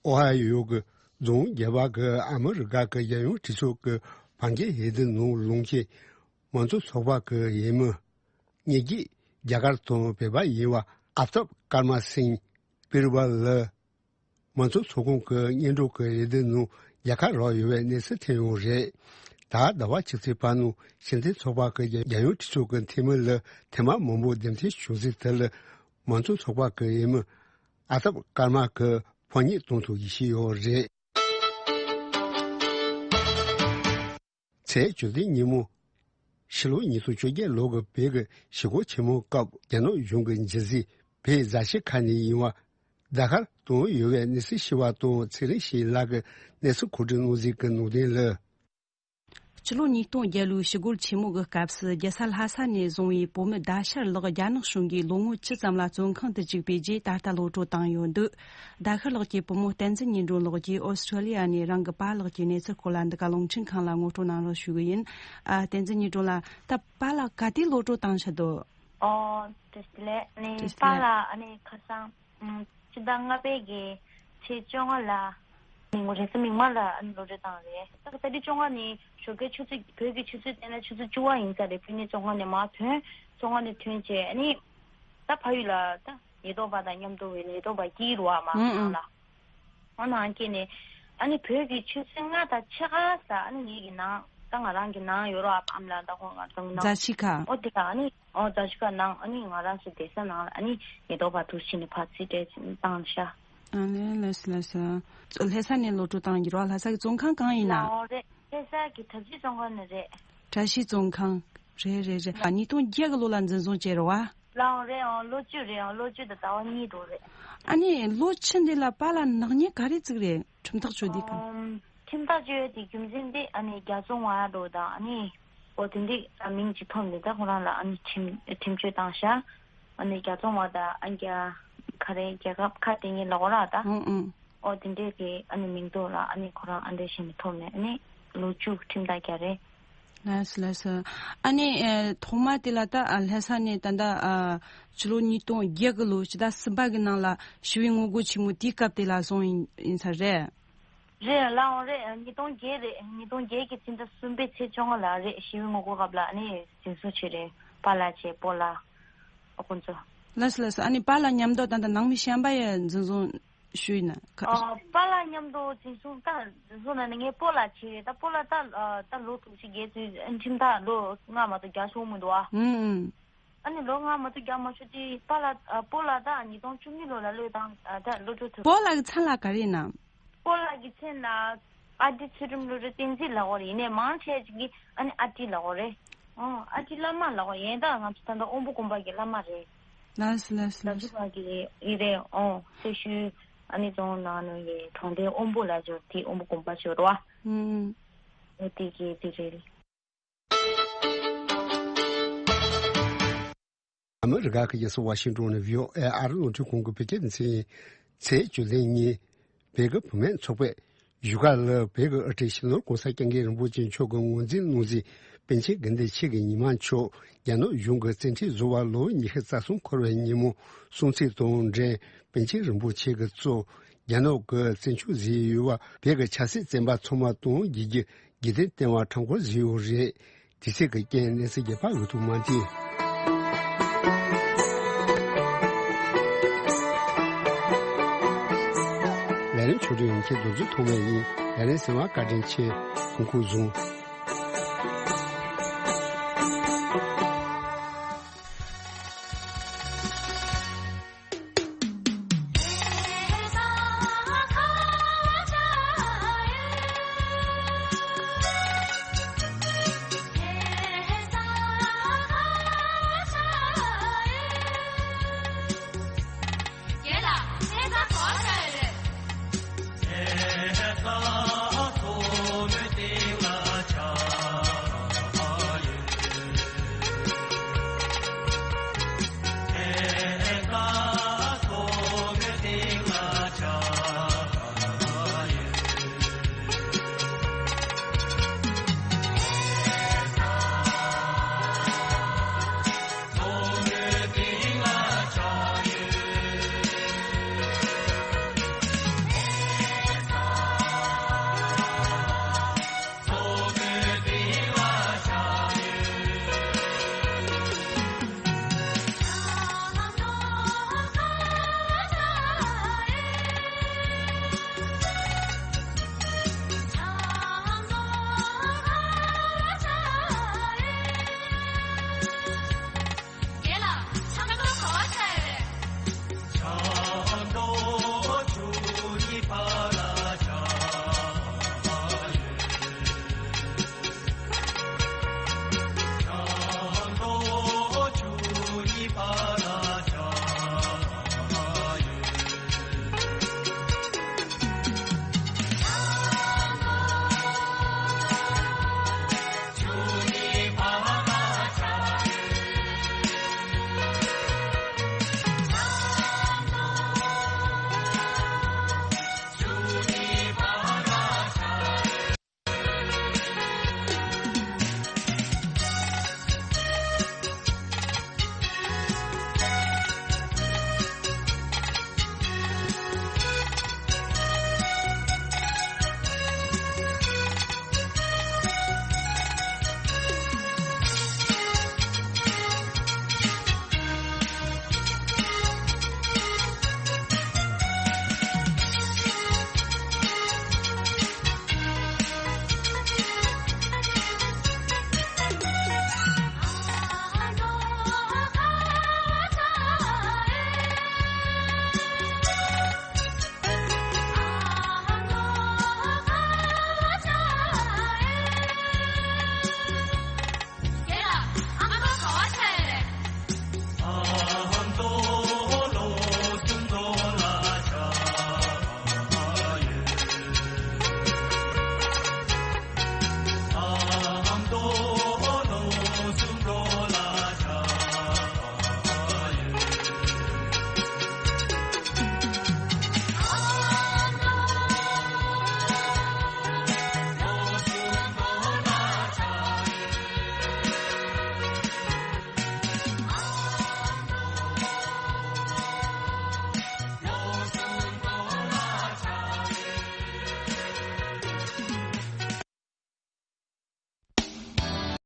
ཨོ་ཧ་ཡོ་གི་རྫོང་བརྒྱད་པ་གི་ཨ་མི་རི་ཀ་གི་རྒྱལ་ཡོངས་གྲོས་ཚོགས་ཀྱི་བར་བརྒལ་འོས་བསྡུ་ནང་ལངས་མཁན་མང་གཙོ་ཚོགས་པ་གི་འོས་མི་ཉིས་བརྒྱ། རྒྱ་གར་དང་བོད་པ་ཡིན་པ་ཨབ་ཏབ་ཀར་མ་སིང་པིར་བལ་ལ། མང་གཙོ་ཚོགས་ཁང་གི་སྔོན་འགྲོ་གི་འོས་བསྡུ་ནང་རྒྱལ་ཁ་རག་ཡོད་པའི་གནས་ཚུལ་ཐོན་ཡོད་རེད། ད་ཟླ་བ་ཕྱི་ཚེས་པ་ནང་སྤྱི་མཐུན་ཚོགས་པ་གི་རྒྱལ་ཡོངས་གྲོས་ཚོགས་ཀྱི་འཐུས་མི་ལ་ཐེངས་མ་མང་པོ་འདེམས་ཐོན་བྱུང་ཚུལ་དེ་ལ། མང་གཙོ་ཚོགས་པ་གི་འོས་མི་ཨ་ཏབ་ཀར་མ་གིས་ཕངས་སྙད་གཏོང་ཐུབ་ཀྱི་ཞིག་ཡོད་རེད། ཚེས་བཅུ་བདུན་ཉིན་མོ། ཕྱི་ལོ་ཉིས་སྟོང་བཅོ་བརྒྱད་ལོ་གི་བོད་ཀྱི་ཞི་རྒོལ་ཆེན་མོའི་སྐབས་རྒྱ་ནག་གཞུང་གི་འཇིགས་སྲིད་བོད་རྫ་ཆུ་ཁ་ནས་ཡིན་པ། བརྡ་དཀར་བཏང་ཡོད་པའི་གནས་ཚུལ་ཞུ་བ་དང་། ཚེ་རིང་ཞིག་ལགས་ཀྱིས་གནས་ཚུལ་མཁོ་སྒྲུབ་གནང་གཟིགས་ཀྱི་ནང་དོན་ལ། སྤྱི་ལོ་ཉིས་སྟོང་བརྒྱད་ལོའི་ཞི་རྒོལ་ཆེན་མོ་གི་སྐབས་སུ་རྒྱལ་ས་ལྷ་ས་ནས་བཟུང་བའི་བོད་མི་ཟླ་ཤར་ལགས་རྒྱ་ནག་གཞུང་གིས་ལོ་ངོ་བཅུ་ཙམ་ལ་བཙོན་ཁང་དུ་བཅུག་པའི་རྗེས་ད་ལྟ་གློད་བཀྲོལ་བཏང་ཡོད་འདུག་ཟླ་ཤར་ལགས་ཀྱི་བུ་མོ་བསྟན་འཛིན་ཉི་སྒྲོན་ལགས་ཀྱིས་ཨོ་སི་ཁྲུ་ལི་ཡ་ནས་རང་གི་པཱ་ལགས་ཀྱི་གནས་ཚུལ་སྐོར་ལ་འདི་ག་རླུང་འཕྲིན་ཁང་ལ་ངོ་སྤྲོད་གནང་རོགས་ཞུ་གི་ཡིན། ཨ། བསྟན་འཛིན་ཉི་སྒྲོན་ལགས། ད་པཱ་ལགས་ག་དུས་གློད་བཀྲོལ་བཏང་ཆགས་འདུག་ཨོ། བཀྲ་ཤིས་བདེ་ལེགས། ཨ་ནི་བཀྲ་ཤིས་བདེ་པཱ་ལགས། ལགས་ཨ་ནི་ཁ་སང་ཨམ་ཕྱི་ཟླ་ལྔ་པའི་གི་ཚེས་བཅོ་ལྔ་ལ། མིག་དམར་རེས་གཟའ་མིག་དམར་ལ་ཨ་ནི་གློད་བཀྲོལ་བཏང་རེད། ད་ག་ད་རེས་བཅོ་ལྔ་ནི་ཞོགས་ཀའི་ཆུ་ཚོད། བོད་ཀྱི་ཆུ་ཚོད་བལྟས་ན་ཆུ་ཚོད་བཅུ་པ་ཡིན་ས་རེད། ཕ་གི་ནས་བཙོན་ཁང་ནས་མར་ཐོན། བཙོན་ཁང་ནས་ཐོན་བྱས་ཨ་ནི་ད་ཕ་ཡུལ་ལ་ད་ཉེན་རྟོག་པ་དང་མཉམ་དུ་བའི་ཉེན་རྟོག་པ་དཀྱིལ་རུ་བ་མ་ཨང་ཨང་ལ། ཨོ་ནང་སྐྱེས་ནས། ཨ་ནི་བོད་ཀྱི་ཆུ་ཚོད་ལྔ་དང་ཕྱེད་ཀ་ས་ཨ་ནི་ངེད་ཀྱི་ནང་ད་ང་རང་གི་ནང་ཡོད་རོགས་ཨ་ཕ་ཨ་མ་ལགས་ད་ཁོང་ང་ཚོ་ནང་། རྫ་ཆུ་ཁ། ཨོ་དེ་ལ་ཨ་ནི་ཨོ་རྫ་ཆུ་ཁ་ནང་ཨ་ནི་ང་རང་ཚོ་བསྡད་ས་ནང་ལ་ཨ་ནི་ཉེན་རྟོག་པ་འདུག་ཕྱིན་ནས་ཕར་རྩིས་སྤྲད་བཏང་ཤག་ཨ་ནི་ལགས་སོ་ལགས་སོ། ལྷ་ས་ནས་གློད་བཀྲོལ་བཏང་གི་རོགས། ལྷ་ས་གི་བཙོན་ཁང་གང་ཡིན་ན། ཨོ་རེད། ལྷ་ས་གི་གྲྭ་བཞི་བཙོན་ཁང་ནས་རེད། གྲྭ་བཞི་བཙོན་ཁང་། རེད་རེད་རེད། ཉིས་སྟོང་བརྒྱད་གི་ལོ་ལ་འཛིན་བཟུང་བྱས་རེད་བ། ལའང་རེད་ཨང་། ལོ་བཅུ་རེད་ཨང་། ལོ་བཅུ་དང་ཟླ་བ་གཉིས་འགྲོ་རེད། ཨ་ནི་ལོ་བཅུ་འདི་ལ་པཱ་ལགས་ནག་ཉེས་ག་རེ་བཙུགས་རེད། ཁྲིམས་ཐག་གཅོད་དུས་གང་། ཨམ། ཁྲིམས་ཐག་གཅོད་དེ་རྒྱུ་མཚན་དེ་ཨ་ནི་རྒྱལ་བཙོང་བ་འགྲོ་དང་ཨ་ནི་འོ་དེ་འདྲའི་ཨ་མིང་ཅིག་ཐོབ་ནས་ད་ཁོ་རང་ལ་ཨ་ནི་ཁྲིམས་ཁྲིམས་གཅོད་བཏང་ཤག་ཨ་ནི་རྒྱལ་བཙོང་བ་དང་ཨ་རྒྱ་ག་རེ་རྒྱལ་ཁབ་ཁ་དེ་ཉིད་ལ་འོ་ར་ད། ཨང་ཨང་། ཨོ་དེ་འདྲས་དེ་ཨ་ནི་མིང་ཐོག་ལ་ཨ་ནི་ཁོ་རང་ཨ་འདྲས་བྱས་ནས་ཐོབ་ནས་ཨ་ནི་ལོ་བཅུ་ཁྲིམས་ཐག་བརྒྱབ་རེད། ལགས་སོ་ལགས་སོ། ཨ་ནི་ཨེ་ཐོག་མ་དེ་ལ་ད་ཨ་ལྷ་ས་ནས་ད་ལྟ་ཨ་ཕྱི་ལོ་ཉིས་སྟོང་བརྒྱད་གི་ལོ་ཕྱི་ཟླ་གསུམ་པ་གི་ནང་ལ་ཞི་བའི་ངོ་རྒོལ་ཆེན་མོ་དེའི་སྐབས་དེ་ལ་སོང་ཡིན་ཡིན་ས་རེད། རེད་ལགས་འོང་རེད། ཉིས་སྟོང་བརྒྱད་རེད། ཉིས་སྟོང་བརྒྱད་ཀྱི་ཕྱི་ཟླ་གསུམ་པའི་ཚེས་བཅོ་ལྔ་ལ་རེད། ཞི་བའི་ངོ་རྒོལ་སྐབས་ལ་ཨ་ནི་འཛིན་བཟུང་བྱས་རེད། པཱ་ལགས་བྱས་སྤོ་ལགས་ཨ་ཁོང་ཚོ། ལགས་སོ་ལགས་སོ། ཨ་ནི་པཱ་ལགས་མཉམ་དུ་ད་ལྟ་ནང་མི་གཞན་པ་ཡང་འཛིན་བཟུང་ཞུས་ན་ཁ། ཨ་པཱ་ལགས་མཉམ་དུ་འཛིན་བཟུང་ད་འཛིན་བཟུང་ན་ནི་ངའི་སྤོ་ལགས་བྱས་རེད། ད་སྤོ་ལགས་ད་ཨ་ད་ལོ་དྲུག་ཅུ་བརྒལ་ཚུལ་ཁྲིམས་ཐག་ལོ་ལྔ་མ་གཏོགས་བརྒྱབ་ཤོར་མི་འདུག་ཨ། ཨུམ་ཨུམ། ཨ་ནི་ལོ་ལྔ་མ་གཏོགས་བརྒྱབ་མ་ཤོར་དུས་པཱ་ལགས་ཨ་སྤོ་ལགས་ད་ཉིས་སྟོང་བཅུ་གཉིས་ལོ་ལ་གློད་བཏང་ཨ་ད་གློད་བཀྲོལ་ཐུབ། སྤོ་ལགས་ཀྱི་མཚན་ལ་ག་རེ་ཡིན་ནམ། སྤོ་ལགས་ཀྱི་མཚན་ལ་ཨ་ཏི་ཚུལ་ཁྲིམས་བློ་གྲོས་བསྟན་འཛིན་ལབ་ཀྱི་ཡོད་རེད། ཡིན་ནའི་མང་ཆེ་ཅིག་གིས་ཨ་ནི་ཨ་ཏི་ལབ་ཀྱི་ཡོད་རེད། ཨོ་ཨ་ཏི་བླ་མ་ལབ་ཀྱི་ཡོད། ཡིན་ད་ང་ཚོ་ད་ལྟ་དབོན་པོ་དགོན་པ་གི་བླ་མ་རེད། ལགས་སོ་ལགས་སོ་ལགས་སོ། ལགས་སོ། ཕ་གི་ཡིན་རེད། ཨོ་སེར་ཤུལ་ཨ་ནི་རྫོང་ནང་ནས་ཡི་གྲོང་སྡེ་དབོན་པོ་ལ་འབྱོར་དེ་དབོན་པོ་དགོན་པ་འབྱོར་བ། ཨུམ། ཨོ་དེ་གི་དེ་རེད། ཨ་མི་རི་ཀ་གི་རྒྱལ་ས་ཝ་ཤིང་ཏོན་ནས་བྷི་ཨོ་ཨེ་ཨ་རི་རླུང་འཕྲིན་ཁང་གི་བོད་སྐད་སྡེ་ཚན་ཡིན། ཚེས་བཅུ་ལྷན་གཉིས། བོད་ཀྱི་བུད་མེད་ཚོགས་པས་བཞུགས་སྒར་ལ་བོད་ཀྱི་དབུ་ཁྲིད་སྤྱི་ནོར་གོང་ས་སྐྱབས་མགོན་རིན་པོ་ཆེ་མཆོག་གི་ངོས་འཛིན་གནང་མཛད་པཎ་ཆེན་དགེ་འདུན་ཆོས་ཀྱི་ཉི་མ་མཆོག་རྒྱ་ནག་གཞུང་གིས་བཙན་ཁྲིད་བཟོ་བར་ལོ་ཉི་ཤུ་རྩ་གསུམ་འཁོར་བའི་ཉིན་མོ་སྲུང་བརྩི་དང་འབྲེལ་པཎ་ཆེན་རིན་པོ་ཆེ་གི་གཙོས་རྒྱ་ནག་གིས་བཙན་བྱོལ་བཟོས་ཡོད་པ་བོད་ཀྱི་ཆབ་སྲིད་བཙོན་པ་ཚང་མ་གཏོང་རྒྱུའི་རྒྱུ་རྒྱུ་དེ་བསྟན་པ་ཁྲོམ་སྐོར་བཟོས་ཡོད་རེད། དུས་ཚོད་ཀྱི་རྐྱེན་གནས་ཚུལ་རྒྱས་པ་འུ་ཐུག་མ་བསྟན། ལས་རིམ་ཆུང་འབྲིང་ཡོང་ཁྱེད་རྡོ་རྗེ་ཐོགས་མེད་ཡིན། ལས་རིམ་གསན་པར་བཀའ་དྲིན་ཆེ། ཐུགས་ཁུར་བཟུང་།